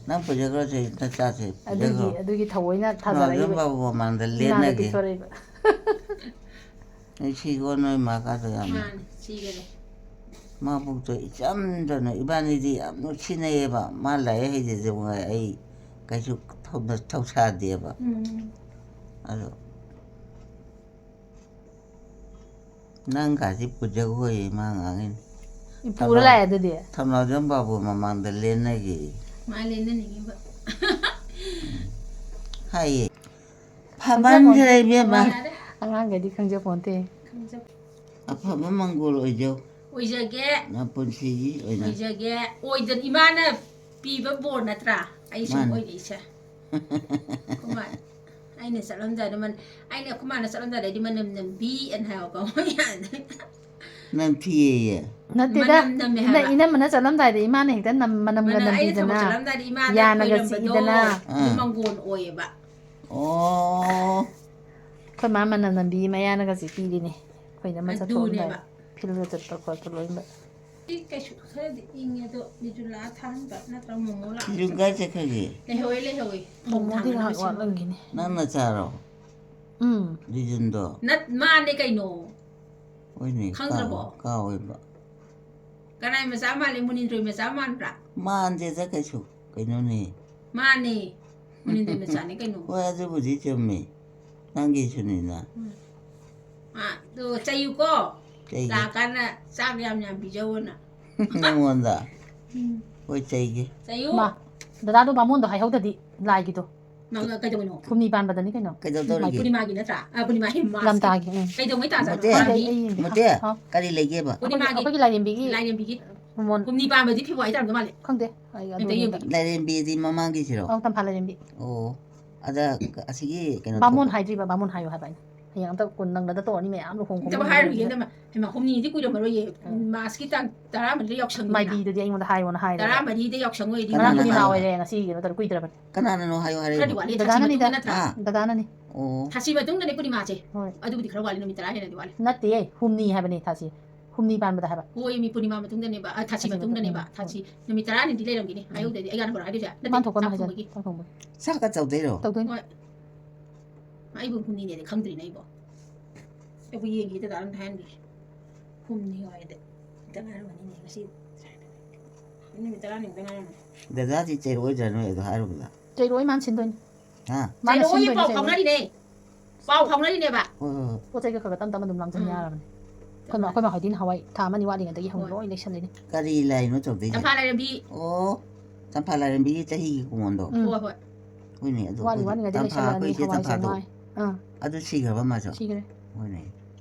ꯅꯪ ꯄꯨꯖꯈ꯭ꯔꯣꯁꯦ, ꯅꯆꯥꯁꯦ ꯑꯗꯨꯒꯤ, ꯄꯨꯖꯈ꯭ꯔꯣ꯫ ꯑꯗꯨꯒꯤ ꯊꯑꯣꯏꯅ ꯊꯧꯅꯥꯎꯖꯝ ꯊꯥꯖꯔꯛꯏꯕ꯫ ꯕꯥꯕꯨ ꯃꯃꯥꯡꯗ ꯏꯃꯥꯅ ꯂꯦꯟꯅꯒꯦ꯫ ꯄꯤꯊꯣꯔꯛꯏꯕ꯫ ꯅꯨꯡꯁꯤꯀꯣ ꯅꯣꯏ ꯃꯥ ꯀꯥꯗꯣ ꯌꯥꯝꯅ꯫ ꯃꯥꯅꯤ, ꯁꯤꯈꯔꯦ꯫ ꯃꯥꯕꯨꯛꯇꯣ ꯏꯆꯝ ꯆꯝꯅ, ꯏꯕꯥꯅꯤꯗꯤ ꯌꯥꯝ ꯅꯨꯡꯁꯤꯅꯩꯌꯦꯕ꯫ ꯃꯥ ꯂꯥꯏꯔꯤꯛ ꯍꯩꯖꯗꯦ ꯃꯉꯥꯏ, ꯑꯩ ꯀꯩꯁꯨ ꯊꯧꯅ-, ꯊꯧꯁꯥꯗꯦꯕ꯫ ꯎꯝ꯫ ꯑꯗꯣ ꯅꯪ ꯀꯥꯁꯤ ꯄꯨꯖꯈꯣꯌꯦ ꯃꯥ ꯉꯥꯡꯉꯤꯅꯤ꯫ ꯄꯨꯔ ꯊꯧꯅꯥ-, ꯂꯥꯛꯑꯦ ꯑꯗꯨꯗꯤ? ꯊꯧꯅꯥꯎꯖꯝ ꯕꯥꯕꯨ ꯃꯃꯥꯡꯗ ꯂꯦꯟꯅꯒꯦ꯫ ꯃꯥ ꯂꯦꯟꯅꯅꯤꯡꯉꯤꯕ꯫ ꯍꯥꯏꯌꯦ꯫ ꯐꯃꯟꯈ꯭ꯔꯦ ꯏꯕꯦꯝꯃ꯫ ꯌꯥꯔꯦ꯫ ꯑꯉꯥꯡꯈꯩꯗꯤ ꯈꯪꯖꯄꯣꯟꯇꯦ꯫ ꯈꯪꯖ-, ꯑꯐꯕ ꯃꯪꯒꯣꯜ ꯑꯣꯏꯖꯧ꯫ ꯑꯣꯏꯖꯒꯦ꯫ ꯅꯄꯨꯟꯁꯤꯒꯤ ꯑꯣꯏꯅ꯫ ꯑꯣꯏꯖꯒꯦ꯫ ꯑꯣꯏꯗꯅ ꯏꯃꯥꯅ ꯄꯤꯕ ꯕꯣꯔ ꯅꯠꯇ꯭ꯔꯥ ꯑꯩ ꯁꯨꯝ ꯃꯥꯅꯤ꯫ ꯑꯣꯏꯔꯛꯏꯁꯦ꯫ ꯀꯃꯥꯏ-, ꯑꯩꯅ ꯆꯠꯂꯝꯗꯥꯏꯗ ꯃꯟ-, ꯑꯩꯅ ꯑꯩꯈꯣꯏ ꯃꯥꯅ ꯆꯠꯂꯝꯗꯥꯏꯗꯗꯤ ꯃꯅꯝ ꯅꯝꯕꯤ ꯑꯅ ꯍꯥꯏꯕꯀꯣ꯫ ꯅꯪ ꯊꯤꯌꯦꯌꯦ? ꯅꯠꯇꯦꯗ꯫ ꯃꯅꯝ ꯅꯝꯃꯦ ꯏꯅ-, ꯍꯥꯏꯕ꯫ ꯏꯅꯝꯃꯅ ꯆꯠꯂꯝꯗꯥꯏꯗ ꯏꯃꯥꯅ ꯍꯦꯛꯇ ꯅꯝ-, ꯃꯅꯝꯒ ꯃꯅꯝ-, ꯑꯩꯅ ꯊꯕꯛ ꯅꯝꯕꯤꯗꯅ, ꯆꯠꯂꯝꯗꯥꯏꯗ ꯏꯃꯥꯅ ꯌꯥꯅꯒ ꯈꯣꯏꯔꯝꯕꯗꯣ ꯆꯤꯛꯏꯗꯅ꯫ ꯑꯗꯨ ꯑꯥ꯫ ꯃꯪꯒꯣꯟ ꯑꯣꯏꯌꯦꯕ꯫ ꯑꯣ꯫ ꯑꯩꯈꯣꯏ ꯃꯥ ꯃꯅꯝ ꯅꯝꯕꯤ ꯃꯌꯥꯅꯒ ꯆꯤꯛꯄꯤꯔꯤꯅꯦ꯫ ꯑꯩꯈꯣꯏꯅ ꯑꯃ ꯑꯗꯨꯅꯦꯕ꯫ ꯆꯠꯊꯣꯛꯑꯝꯗꯥꯏꯗ ꯐꯤꯜꯗ ꯆꯠꯄ ꯈꯣꯠꯄ ꯂꯣꯏꯅꯃꯛ꯫ ꯁꯤ ꯀꯩꯁꯨ ꯈꯔꯗꯤ ꯏꯪꯉꯦ ꯑꯗꯣ, ꯕꯤꯖꯨꯂꯥ ꯊꯥꯍꯟꯕ ꯅꯠꯇ꯭ꯔꯒ ꯃꯣꯃꯣ ꯂꯥꯛꯄ? ꯕꯤꯖꯨ ꯀꯥꯏ ꯆꯠꯈ꯭ꯔꯒꯦ? ꯂꯩꯍꯧꯋꯦ, ꯂꯩꯍꯧꯋꯦ꯫ ꯊꯣꯡ ꯃꯣꯃꯣꯗꯤ ꯊꯥꯡꯅꯕ ꯉꯥꯏꯍꯥꯛ ꯁꯦꯝꯕ꯫ ꯋꯥꯠꯂꯝꯒꯤꯅꯤ꯫ ꯅꯪ ꯅꯆꯥꯔꯣ? ꯎꯝ꯫ ꯕꯤꯖꯨꯟꯗꯣ? ꯅꯠ-, ꯃꯥꯅꯦ ꯀꯩꯅꯣ꯫ ꯍꯣꯏꯅꯦ, ꯈꯪꯗ꯭ꯔꯕꯣ? ꯀꯥꯎ-, ꯀꯥꯎꯋꯦꯕ꯫ ꯀꯅꯥꯏ ꯃꯆꯥ ꯃꯥꯜꯂꯤ? ꯃꯨꯅꯤꯟꯗ꯭ꯔꯣꯏ ꯃꯆꯥ ꯃꯥꯟꯕ꯭ꯔꯥ? ꯃꯥꯟꯗꯦꯗ ꯀꯩꯁꯨ꯫ ꯀꯩꯅꯣꯅꯦ? ꯃꯥꯅꯦ꯫ ꯃꯨꯅꯤꯟꯗ꯭ꯔꯣꯏ ꯃꯆꯥꯅꯦ ꯀꯩꯅꯣ꯫ ꯍꯣꯏ, ꯑꯗꯨꯕꯨꯗꯤ ꯆꯨꯝꯃꯤ꯫ ꯅꯪꯒꯤꯁꯨꯅꯤꯅ꯫ ꯎꯝ꯫ ꯑꯥ, ꯑꯗꯣ ꯆꯩꯌꯨꯀꯣ꯫ ꯆꯩꯒꯦ꯫ ꯂꯥꯛꯑꯀꯥꯟꯗ ꯆꯥꯛ ꯌꯥꯝ ꯌꯥꯝ ꯄꯤꯖꯧꯑꯣꯅ꯫ ꯅꯪꯉꯣꯟꯗ? ꯎꯝ꯫ ꯍꯣꯏ, ꯆꯩꯒꯦ꯫ ꯆꯩꯌꯨ꯫ ꯃꯥ, ꯗꯗꯥꯗꯣ ꯕꯥꯃꯣꯟꯗꯣ ꯍꯥꯏꯍꯧꯗꯗꯤ ꯂꯥꯏꯒꯤꯗꯣ꯫ ꯅꯪ ꯀꯩꯗꯧꯉꯩꯅꯣ? ꯍꯨꯝꯅꯤ ꯄꯥꯟꯕꯗꯅꯤ ꯀꯩꯅꯣ꯫ ꯀꯩꯗꯧꯗꯧꯔꯤꯒꯦ? ꯄꯨꯔꯅꯤꯃꯥꯒꯤ ꯅꯠꯇ꯭ꯔꯥ? ꯑ, ꯄꯨꯔꯅꯤꯃꯥ, ꯍꯦ, ꯃꯥꯁ꯫ ꯂꯝꯇꯥꯒꯤ, ꯎꯝ꯫ ꯀꯩꯗꯧꯉꯩ ꯇꯥꯖꯥꯠꯅꯣ? ꯃꯣꯇꯦ, ꯈꯪꯗꯦ, ꯑꯩ, ꯑꯩ ꯌꯦꯡꯗꯦ꯫ ꯃꯣꯇꯦ, ꯍꯥ? ꯀꯔꯤ ꯂꯩꯒꯦꯕ? ꯄꯨꯔꯅꯤꯃꯥꯒꯤ, ꯑꯩꯈꯣꯏꯒꯤ ꯂꯥꯏꯔꯦꯝꯕꯤꯒꯤ ꯂꯥꯏꯔꯦꯝꯕꯤꯒꯤ꯫ ꯃꯣꯟ-, ꯍꯨꯝꯅꯤ ꯄꯥꯟꯕꯗꯤ ꯐꯦꯕ꯭ꯔꯨꯋꯥꯔꯤ ꯇꯥꯔꯝꯗꯧ ꯃꯥꯜꯂꯦ꯫ ꯈꯪꯗꯦ, ꯑꯩ ꯑꯗꯨ ꯑꯝꯇ ꯌꯦꯡꯒꯦ꯫ ꯌꯦꯡꯒꯦ꯫ ꯂꯥꯏꯔꯦꯝꯕꯤꯗꯤ ꯃꯃꯥꯡꯒꯤꯁꯤꯔꯣ? ꯑꯧ, ꯇꯝꯐꯥ ꯂꯥꯏꯔꯦꯝꯕꯤ꯫ ꯑꯣ, ꯑꯗ ꯑꯁꯤꯒꯤ ꯀꯩꯅꯣ ꯕꯥꯃꯣꯟ ꯇꯧꯕ? ꯍꯥꯏꯗ꯭ꯔꯤꯕ, ꯕꯥꯃꯣꯟ ꯍꯥꯏꯌꯣ ꯍꯥꯏꯕ ꯑꯩꯅ꯫ ꯍꯌꯦꯡ ꯑꯝꯇ ꯀꯣꯟ ꯅꯪꯅꯗ ꯇꯧꯔꯅꯤ ꯃꯌꯥꯝ ꯂꯨꯍꯣꯡ ꯈꯣꯡꯗꯣꯡꯕ ꯑꯝꯇ ꯍꯥꯏꯔꯨꯒꯦ, ꯃꯌꯥꯝꯗꯨꯗ꯫ ꯏꯅꯝꯃ꯫ ꯍꯩꯃꯥ, ꯍꯨꯝꯅꯤꯗꯤ ꯀꯨꯏꯔꯝꯃꯔꯣꯏꯌꯦ꯫ ꯎꯝ꯫ ꯃꯥꯔꯁꯀꯤ ꯇꯥꯡ ꯇꯔꯥꯃꯔꯤꯗ ꯌꯥꯎꯁꯪꯅꯤꯅ꯫ ꯃꯥꯏꯕꯤꯗꯨꯗꯤ ꯑꯩꯉꯣꯟꯗ ꯍꯥꯏꯌꯣꯅ ꯍꯥꯏꯔꯦ꯫ ꯇꯔꯥꯃꯔꯤꯗ ꯌꯥꯎꯁꯪ ꯑꯣꯏꯔꯗꯤ ꯉꯔꯥꯡ ꯀꯅꯥꯅ ꯄꯨꯔꯅꯤꯃꯥ ꯍꯥꯏꯕ? ꯑꯣꯏꯔꯦ, ꯉꯁꯤꯒꯤ ꯀꯩꯅꯣ ꯇꯧꯔꯦ, ꯀꯨꯏꯗ꯭ꯔꯕꯅꯤ꯫ ꯀꯅꯥꯅꯅꯣ ꯍꯥꯏꯌꯣ ꯍꯥꯏꯔꯛꯏꯅꯣ? ꯈꯔꯗꯤ ꯋꯥꯠꯂꯤ, ꯊꯥꯁꯤ ꯗꯗꯥꯅꯅꯤꯗ꯫ ꯃꯇꯨꯡꯗ ꯅꯠꯇ꯭ꯔꯥ? ꯑꯥ꯫ ꯗꯗꯥꯅꯅꯤ꯫ ꯑꯣ꯫ ꯊꯥꯁꯤ ꯃꯇꯨꯡꯗꯅꯦ ꯄꯨꯔꯅꯤꯃꯥꯁꯦ꯫ ꯍꯣꯏ꯫ ꯑꯗꯨꯕꯨꯗꯤ ꯈꯔ ꯋꯥꯠꯂꯤ, ꯅꯨꯃꯤꯠ ꯇꯔꯥ ꯍꯦꯟꯅꯗꯤ ꯋꯥꯠꯂꯤ꯫ ꯅꯠꯇꯦꯌꯦ, ꯍꯨꯝꯅꯤ ꯍꯥꯏꯕꯅꯦ ꯊꯥꯁꯤ꯫ ꯍꯨꯝꯅꯤ ꯄꯥꯟꯕꯗ ꯍꯥꯏꯕ꯫ ꯍꯣꯏ, ꯃꯤ ꯄꯨꯔꯅꯤꯃꯥ ꯃꯇꯨꯡꯗꯅꯦꯕ, ꯑ, ꯊꯥꯁꯤ ꯊꯥꯁꯤ ꯃꯇꯨꯡꯗꯅꯦꯕ, ꯃꯇꯨꯡ, ꯎꯝ, ꯊꯥꯁꯤ꯫ ꯍꯣꯏ꯫ ꯅꯨꯃꯤꯠ ꯇꯔꯥꯅꯤꯗꯤ ꯂꯩꯔꯝꯒꯤꯅꯤ꯫ ꯎꯝ꯫ ꯑꯌꯨꯛꯇꯗꯤ ꯑꯩ ꯒꯥꯟ ꯕꯣꯔꯥ ꯍꯥꯏꯗꯣꯏꯁꯦ꯫ ꯅꯠꯇꯦ, ꯃꯥꯟ ꯊꯣꯛꯄ ꯑꯃ ꯆꯥꯛ ꯍꯥꯏꯖꯒꯦ, ꯊꯣꯡꯕꯒꯤ꯫ ꯆꯥꯛ ꯊꯣꯡꯕꯒꯤ꯫ ꯆꯥꯛꯀ ꯇꯧꯗꯣꯏꯔꯣ? ꯇꯧꯗꯣꯏꯅꯤ꯫ ꯍꯣꯏ꯫ ꯑꯩꯕꯨ ꯍꯨꯝꯅꯤꯅꯦꯗꯤ ꯈꯪꯗ꯭ꯔꯤꯅꯦ ꯑꯩꯕꯣ꯫ ꯑꯩꯕꯨ ꯌꯦꯡꯒꯦ, ꯗꯗꯥ ꯑꯝꯇ ꯍꯥꯏꯍꯟꯕꯤꯒꯦ꯫ ꯍꯨꯝꯅꯤ ꯍꯥꯏꯗꯤ ꯈꯤꯇꯪ ꯉꯥꯏꯔꯝꯃꯅꯤꯅꯦ ꯉꯁꯤ꯫ ꯅꯨꯃꯤꯠ ꯇꯔꯥꯅꯤꯃꯨꯛꯇ ꯉꯥꯏꯔꯝꯃꯅꯤ꯫ ꯗꯗꯥꯗꯤ ꯆꯩꯔꯛꯑꯣꯏꯗ꯭ꯔꯥ ꯅꯣꯏ ꯑꯗꯨ ꯍꯥꯏꯔꯨꯕꯗ? ꯆꯩꯔꯛꯑꯣꯏ, ꯃꯥꯅ ꯁꯤꯟꯗꯣꯏꯅꯤ꯫ ꯍꯥ? ꯃꯥꯅ ꯆꯩꯔꯛꯑꯣꯏ, ꯁꯤꯟꯗꯣꯏꯅꯤ, ꯄꯥꯎ ꯆꯩꯔꯛꯑꯣꯏ꯫ ꯐꯥꯎꯅꯔꯤꯅꯦ꯫ ꯄꯥꯎ ꯐꯥꯎꯅꯔꯤꯅꯦꯕ꯫ ꯍꯣꯏ, ꯍꯣꯏ, ꯍꯣꯏ꯫ ꯄꯣꯠ ꯆꯩꯒ ꯈꯔ ꯈꯔ ꯇꯞ ꯇꯞꯅ ꯑꯗꯨꯝ ꯂꯥꯡꯁꯤꯟ ꯎꯝ꯫ ꯌꯥꯔꯕꯅꯦ꯫ ꯑꯩꯈꯣꯏ ꯃꯥ-, ꯑꯩꯈꯣꯏ ꯃꯥ ꯍꯣꯏꯗꯤ ꯅꯍꯥꯟꯋꯥꯏ ꯊꯥ ꯑꯃꯅꯤ ꯋꯥꯠꯂꯤꯉꯩꯗꯒꯤ ꯍꯧꯅ ꯍꯣꯏ꯫ ꯂꯣꯏ ꯂꯩꯁꯜꯂꯤꯅꯦ꯫ ꯀꯔꯤ ꯂꯥꯏꯅꯣ ꯇꯧꯗꯣꯏꯁꯦ? ꯇꯝꯐꯥ ꯂꯥꯏꯔꯦꯝꯕꯤ꯫ ꯑꯣ, ꯇꯝꯐꯥ ꯂꯥꯏꯔꯦꯝꯕꯤꯒꯤ ꯆꯍꯤꯒꯤ ꯀꯨꯃꯣꯟꯗꯣ? ꯎꯝ꯫ ꯍꯣꯏ, ꯍꯣꯏ꯫ ꯍꯣꯏꯅꯦ, ꯑꯗꯨ ꯋꯥꯠꯂꯤ, ꯑꯩꯈꯣꯏꯗꯤ ꯋꯥꯠꯂꯤꯉꯩꯗ ꯇꯝꯐꯥ, ꯂꯩꯁꯜꯂꯛꯑꯗꯤ ꯑꯩꯈꯣꯏ ꯏꯆꯦ ꯍꯋꯥꯏꯁꯦ ꯇꯝꯐꯥꯗꯣ꯫ ꯉꯥꯏ꯫ ꯑꯥ꯫ ꯑꯗꯨ ꯁꯤꯈ꯭ꯔꯕ ꯃꯥꯁꯨ? ꯁꯤꯈ꯭ꯔꯦ꯫ ꯍꯣꯏꯅꯦ꯫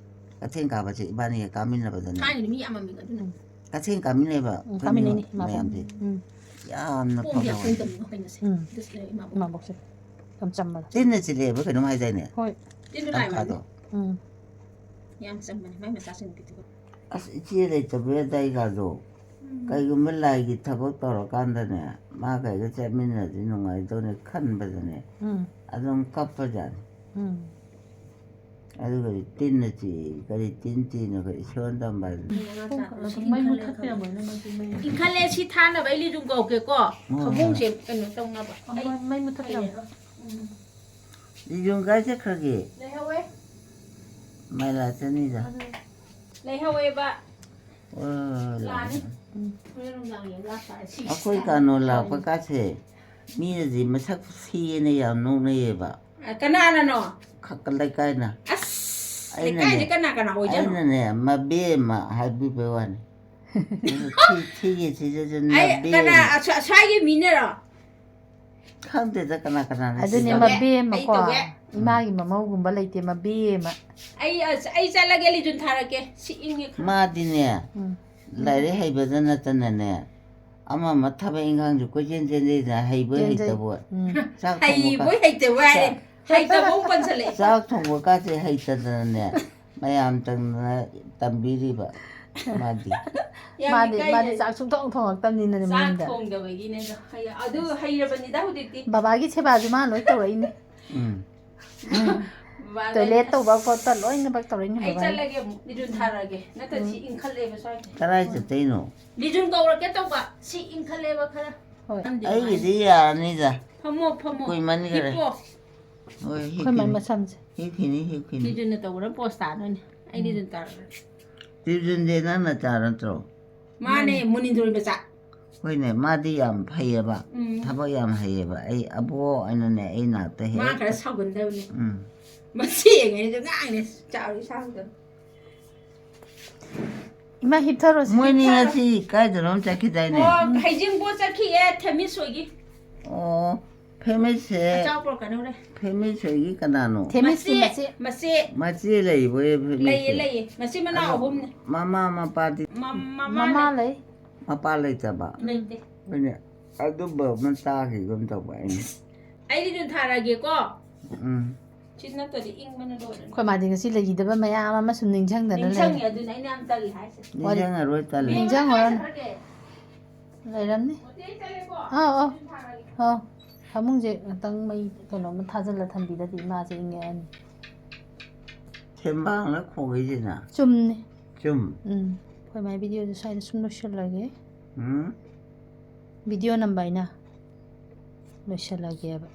ꯀꯩꯊꯦꯜ ꯀꯥꯕꯁꯦ ꯏꯕꯥꯅꯤꯒ ꯀꯥꯃꯤꯟꯅꯕꯗꯅꯦ꯫ ꯊꯥꯏꯅꯗꯤ ꯃꯤ ꯌꯥꯝꯃꯝꯃꯤꯀꯣ ꯑꯗꯨꯅ꯫ ꯎꯝ꯫ ꯀꯩꯊꯦꯜ ꯀꯥꯃꯤꯟꯅꯩꯕ ꯎꯝ, ꯑꯩꯈꯣꯏ ꯀꯥꯃꯤꯟꯅꯩꯅꯦ, ꯏꯃꯥꯕꯣꯛ꯫ ꯃꯌꯥꯝꯁꯦ꯫ ꯎꯝ꯫ ꯌꯥꯝꯅ ꯄꯣꯡꯗꯤ ꯐꯕ ꯌꯥꯝ ꯋꯥꯅꯤ꯫ ꯄꯣꯡꯗꯕꯅꯤꯀꯣ ꯀꯩꯅꯣꯁꯦ꯫ ꯎꯝ꯫ ꯑꯗꯨꯁꯨ ꯏꯃꯥꯕꯣꯛ꯫ ꯏꯃꯥꯕꯣꯛꯁꯦ ꯌꯥꯝ ꯆꯝꯕꯗꯣ꯫ ꯇꯤꯟꯅ ꯆꯤꯛꯂꯛꯑꯦꯕ ꯀꯩꯅꯣꯝ ꯍꯥꯏꯗꯥꯏꯅꯦ? ꯍꯣꯏ꯫ ꯇꯤꯟꯗꯨ ꯂꯥꯏ ꯇꯝꯐꯥꯗꯣ꯫ ꯃꯥꯜꯂꯦ꯫ ꯎꯝ꯫ ꯌꯥꯝ ꯆꯝꯕꯅꯦ ꯃꯥꯏ ꯃꯆꯥꯁꯤꯡꯗꯨꯗꯤꯀꯣ꯫ ꯑꯁ, ꯏꯆꯦ ꯂꯩꯇꯕꯩ ꯑꯗꯥꯏꯒꯗꯣ꯫ ꯎꯝ꯫ ꯀꯩꯒꯨꯝꯕ ꯂꯥꯏꯒꯤ ꯊꯕꯛ ꯇꯧꯔꯀꯥꯟꯗꯅꯦ, ꯃꯥ ꯀꯩꯒ ꯆꯠꯃꯤꯟꯅꯔꯗꯤ ꯅꯨꯡꯉꯥꯏꯗꯧꯅꯦ ꯈꯟꯕꯗꯅꯦ, ꯎꯝ꯫ ꯑꯗꯨꯝ ꯀꯞꯄꯖꯥꯠꯅꯤ꯫ ꯎꯝ꯫ ꯑꯗꯨꯒꯗꯤ ꯇꯤꯟꯅ ꯆꯤꯛꯏ꯫ ꯀꯔꯤ ꯇꯤꯟ ꯆꯤꯛꯏꯅꯣ? ꯀꯔꯤ ꯏꯁꯣꯔꯅ ꯇꯝꯕ ꯍꯥꯏꯗꯨꯅ? ꯃꯩ ꯃꯨꯠꯊꯠꯄꯤꯔꯝꯃꯣ, ꯏꯅꯝꯃ, ꯃꯩ꯫ ꯏꯟꯈꯠꯂꯦ, ꯁꯤ ꯊꯥꯅꯕ ꯑꯩ ꯂꯤꯖꯨꯝ ꯀꯧꯀꯦꯀꯣ꯫ ꯐꯃꯨꯡꯁꯦ ꯀꯩꯅꯣ ꯇꯧꯅꯕ꯫ ꯑꯣ, ꯃꯩ, ꯃꯩ ꯃꯨꯠꯊꯠꯄꯤꯔꯝꯃꯣ꯫ ꯂꯤꯖꯨꯝ ꯀꯥꯏ ꯆꯠꯈ꯭ꯔꯒꯦ? ꯂꯩꯍꯧꯋꯦ꯫ ꯃꯥꯏ ꯂꯥꯛꯆꯅꯤꯗ꯫ ꯂꯩꯍꯧꯋꯦꯕ꯫ ꯑꯣ, ꯂꯥꯛꯑꯅꯤ꯫ ꯂꯥꯛꯑꯅꯤ꯫ ꯍꯣꯔꯦꯟ ꯅꯨꯡꯗꯥꯡ ꯌꯦꯡ ꯂꯥꯛꯇꯥꯔꯦ꯫ ꯁꯤ ꯑꯩꯈꯣꯏ ꯀꯥꯅꯣ ꯂꯥꯛꯄ ꯀꯥꯁꯦ ꯃꯤꯅꯗꯤ ꯃꯁꯛ ꯊꯤꯌꯦꯅ ꯌꯥꯝ ꯅꯣꯛꯅꯩꯌꯦꯕ꯫ ꯑ, ꯀꯅꯥꯅꯅꯣ? ꯈꯛ ꯂꯩꯀꯥꯏꯅ꯫ ꯑꯁ, ꯑꯩꯅꯅꯦ, ꯂꯩꯀꯥꯏꯁꯦ ꯀꯅꯥ ꯀꯅꯥ ꯑꯣꯏꯖꯥꯠꯅꯣ? ꯑꯩꯅꯅꯦ, ꯃꯕꯦꯝꯃ ꯍꯥꯏꯕꯤꯕꯩ ꯋꯥꯅꯤ꯫ ꯊꯤ-, ꯊꯤꯒꯦ ꯊꯤꯖꯁꯅꯨ, ꯑꯩ ꯀꯅꯥ, ꯃꯕꯦꯝꯃ꯫ ꯑꯁ꯭ꯋꯥ-, ꯑꯁ꯭ꯋꯥꯏꯒꯤ ꯃꯤꯅꯔꯣ? ꯈꯪꯗꯦꯗ ꯀꯅꯥ ꯀꯅꯥꯅ ꯑꯗꯨꯅꯦ ꯁꯤꯕ꯫ ꯃꯕꯦꯝ-, ꯃꯕꯦꯝꯃꯀꯣ꯫ ꯑꯩ ꯇꯧꯒꯦ꯫ ꯏꯃꯥꯒꯤ ꯃꯃꯧꯒꯨꯝꯕ ꯂꯩꯇꯦ, ꯃꯕꯦꯝꯃ꯫ ꯑꯩ, ꯑꯁ, ꯑꯩ ꯆꯠꯂꯒꯦ, ꯂꯤꯖꯨꯟ ꯊꯥꯔꯛꯀꯦ꯫ ꯁꯤ ꯏꯪꯉꯦ ꯈꯔ꯫ ꯃꯥꯗꯤꯅꯦ, ꯎꯝ꯫ ꯂꯥꯏꯔꯤꯛ ꯍꯩꯕꯗ ꯅꯠꯇꯅꯅꯦ, ꯑꯃ ꯑꯃ ꯊꯕꯛ ꯏꯪꯈꯥꯡꯁꯨ ꯀꯣꯏꯆꯦꯟ ꯆꯦꯟꯖꯩꯗꯅ, ꯍꯩꯕꯣꯏ ꯆꯦꯟꯖꯩ꯫ ꯍꯩꯇꯕꯣꯏ꯫ ꯎꯝ꯫ ꯆꯥꯛ ꯊꯣꯡꯕ ꯀꯥ-, ꯍꯩꯕꯣꯏ ꯍꯩꯇꯕꯣꯏ ꯍꯥꯏꯔꯦ꯫ ꯆꯥꯛ-, ꯍꯩꯇꯕ ꯑꯃꯨꯛ ꯄꯟꯁꯜꯂꯛꯑꯦ꯫ ꯆꯥꯛ ꯊꯣꯡꯕ ꯀꯥꯁꯦ ꯍꯩꯇꯗꯅꯅꯦ, ꯃꯌꯥꯝ ꯇꯪꯗꯅ ꯇꯝꯕꯤꯔꯤꯕ ꯃꯥꯗꯤ꯫ ꯌꯥꯝ ꯃꯥꯗꯤ, ꯏꯀꯥꯏꯖꯩ꯫ ꯃꯥꯗꯤ ꯆꯥꯛ ꯁꯨꯡꯊꯣꯡ ꯊꯣꯡꯉꯛꯇꯕꯅꯤꯅꯅꯦ ꯆꯥꯛ ꯃꯌꯨꯝꯗ꯫ ꯊꯣꯡꯗꯕꯒꯤꯅꯦ ꯑꯗꯣ꯫ ꯍꯩ-, ꯑꯗꯨ ꯍꯩꯔꯕꯅꯤꯗ ꯍꯧꯖꯤꯛꯇꯤ꯫ ꯕꯕꯥꯒꯤ ꯁꯦꯕꯥꯁꯨ ꯃꯥ ꯂꯣꯏ ꯇꯧꯔꯛꯏꯅꯦ꯫ ꯎꯝ꯫ ꯕꯕꯥ ꯇꯣꯏꯂꯦꯠ ꯑꯁ, ꯇꯧꯕ ꯈꯣꯠꯄ ꯂꯣꯏꯅꯃꯛ ꯇꯧꯔꯛꯏꯅꯦ ꯑꯩ ꯕꯕꯥꯒꯤ꯫ ꯆꯠꯂꯒꯦ ꯑꯃꯨꯛ, ꯂꯤꯖꯨꯟ ꯊꯥꯔꯛꯑꯒꯦ꯫ ꯅꯠꯇ꯭ꯔꯗꯤ ꯁꯤ ꯏꯪꯈꯠꯂꯦꯕ ꯁ꯭ꯋꯥꯏꯁꯦ꯫ ꯀꯗꯥꯏ ꯆꯠꯇꯣꯏꯅꯣ? ꯂꯤꯖꯨꯟ ꯀꯧꯔꯛꯀꯦ ꯇꯧꯕ꯫ ꯁꯤ ꯏꯪꯈꯠꯂꯦꯕ ꯈꯔ꯫ ꯍꯣꯏ꯫ ꯐꯝꯗꯦ ꯑꯩꯒꯤꯗꯤ ꯌꯥꯔꯅꯤꯗ꯫ ꯐꯝꯃꯣ, ꯐꯝꯃꯣ꯫ ꯀꯨꯏꯃꯟꯈꯔꯦ꯫ ꯍꯤꯞꯄꯣ꯫ ꯍꯣꯏ, ꯑꯩꯈꯣꯏ ꯃꯥꯏ ꯍꯤꯞꯈꯤꯅꯤ꯫ ꯃꯁꯝꯁꯦ꯫ ꯍꯤꯞꯈꯤꯅꯤ, ꯍꯤꯞꯈꯤꯅꯤ꯫ ꯂꯤꯖꯨꯟꯅ ꯇꯧꯕꯅ ꯄꯣꯁ ꯇꯥꯗꯣꯏꯅꯦ꯫ ꯑꯩ ꯂꯤꯖꯨꯟ ꯇꯥꯔꯛꯑꯒꯦ꯫ ꯂꯤꯖꯨꯟꯗꯤ ꯅꯪ ꯅꯆꯥ ꯅꯠꯇ꯭ꯔꯣ? ꯃꯥꯅꯦ, ꯃꯨꯅꯤꯟꯗ꯭ꯔꯣꯏ ꯃꯆꯥ꯫ ꯍꯣꯏꯅꯦ, ꯃꯥꯗꯤ ꯌꯥꯝ ꯐꯩꯌꯦꯕ꯫ ꯎꯝ꯫ ꯊꯕꯛ ꯌꯥꯝ ꯍꯩꯌꯦꯕ꯫ ꯑꯩ ꯑꯕꯣꯛ ꯑꯣꯏꯅꯅꯦ, ꯑꯩ ꯅꯥꯛꯇ ꯍꯦꯛ ꯃꯥ ꯈꯔ ꯁꯥꯎꯒꯟꯗꯕꯅꯦ꯫ ꯎꯝ꯫ ꯃꯆꯦ ꯑꯉꯩꯁꯨ ꯉꯥꯡꯅꯦ, ꯆꯥꯎꯔꯤ ꯁꯥꯎꯗꯕ꯫ ꯏꯃꯥ ꯍꯤꯞꯊꯔꯣꯁꯦ꯫ ꯃꯣꯏꯅꯤ ꯉꯁꯤ ꯀꯥꯏꯗꯅꯣꯝ ꯆꯠꯈꯤꯗꯥꯏꯅꯦ? ꯑꯣ, ꯍꯩꯖꯤꯡꯄꯣꯠ ꯆꯠꯈꯤꯌꯦ, ꯊꯦꯃꯤꯁ ꯍꯣꯏꯒꯤ꯫ ꯑꯣ, ꯐꯦꯃꯤꯁꯁꯦ, ꯑꯆꯥꯄꯣꯠ ꯀꯩꯅꯣꯔꯦ꯫ ꯐꯦꯃꯤꯁ ꯍꯣꯏꯒꯤ ꯀꯅꯥꯅꯣ? ꯊꯦꯃꯤꯁꯀꯤ ꯃꯆꯦ, ꯃꯆꯦ꯫ ꯃꯆꯦ꯫ ꯃꯆꯦ ꯂꯩꯕꯣꯏ ꯐꯦꯃꯤꯁꯁꯦ? ꯂꯩꯌꯦ, ꯂꯩꯌꯦ꯫ ꯃꯆꯤꯟ ꯃꯅꯥꯎ ꯑꯗꯣ ꯑꯍꯨꯝꯅꯦ꯫ ꯃꯃꯥ ꯃꯄꯥꯗꯤ? ꯃ-, ꯃꯃꯥ ꯃꯃꯥ ꯂꯩ-, ꯂꯩ꯫ ꯃꯄꯥ ꯂꯩꯇꯕ? ꯂꯩꯇꯦ꯫ ꯍꯣꯏꯅꯦ, ꯑꯗꯨꯝꯕ ꯑꯃ ꯇꯥꯈꯤꯒꯨꯝ ꯇꯧꯕ ꯑꯩꯅ꯫ ꯑꯩꯗꯤ ꯑꯗꯨꯝ ꯊꯥꯔꯛꯑꯒꯦꯀꯣ꯫ ꯎꯝ꯫ ꯁꯤ ꯅꯠꯇ꯭ꯔꯗꯤ ꯏꯪꯕꯅ ꯂꯣꯏꯔꯦ꯫ ꯑꯩꯈꯣꯏ ꯃꯥꯗꯤ ꯉꯁꯤ ꯂꯩꯈꯤꯗꯕ ꯃꯌꯥꯝ ꯑꯃ ꯁꯨꯝ ꯅꯤꯡꯁꯤꯡꯗꯅ ꯅꯤꯡꯁꯤꯡꯉꯦ, ꯂꯩꯔꯦ꯫ ꯑꯗꯨꯅ ꯑꯩꯅ ꯌꯥꯝ ꯇꯜꯂꯤ ꯍꯥꯏꯁꯦ꯫ ꯅꯤꯡꯁꯤꯡꯉꯔꯣꯏ, ꯇꯜꯂꯤ꯫ ꯅꯤꯡꯁꯤꯡꯉꯔꯣꯏ꯫ ꯃꯆꯦ ꯆꯠꯂꯦꯀꯣ? ꯑꯥꯎ, ꯑꯥꯎ꯫ ꯑꯗꯨꯝ ꯊꯥꯔꯛꯑꯒꯦ꯫ ꯑꯥꯎ꯫ ꯐꯃꯨꯡꯁꯦ ꯉꯥꯛꯇꯪ ꯃꯩ ꯀꯩꯅꯣꯝꯃ ꯊꯥꯖꯤꯜꯂ ꯊꯝꯕꯤꯗꯗꯤ ꯏꯃꯥꯁꯦ ꯏꯪꯉꯛꯑꯅꯤ꯫ ꯇꯦꯡꯕꯥꯡꯂ ꯈꯣꯡꯉꯛꯏꯁꯤꯅ? ꯆꯨꯝꯅꯤ꯫ ꯆꯨꯝ꯫ ꯎꯝ, ꯑꯩꯈꯣꯏ ꯃꯥꯏ ꯚꯤꯗꯤꯑꯣꯁꯦ ꯁ꯭ꯋꯥꯏꯗ ꯁꯨꯝ ꯂꯣꯏꯁꯤꯜꯂꯒꯦ꯫ ꯎꯝ? ꯚꯤꯗꯤꯑꯣ ꯅꯝꯕ ꯑꯩꯅ ꯂꯣꯏꯁꯤꯜꯂꯒꯦꯕ꯫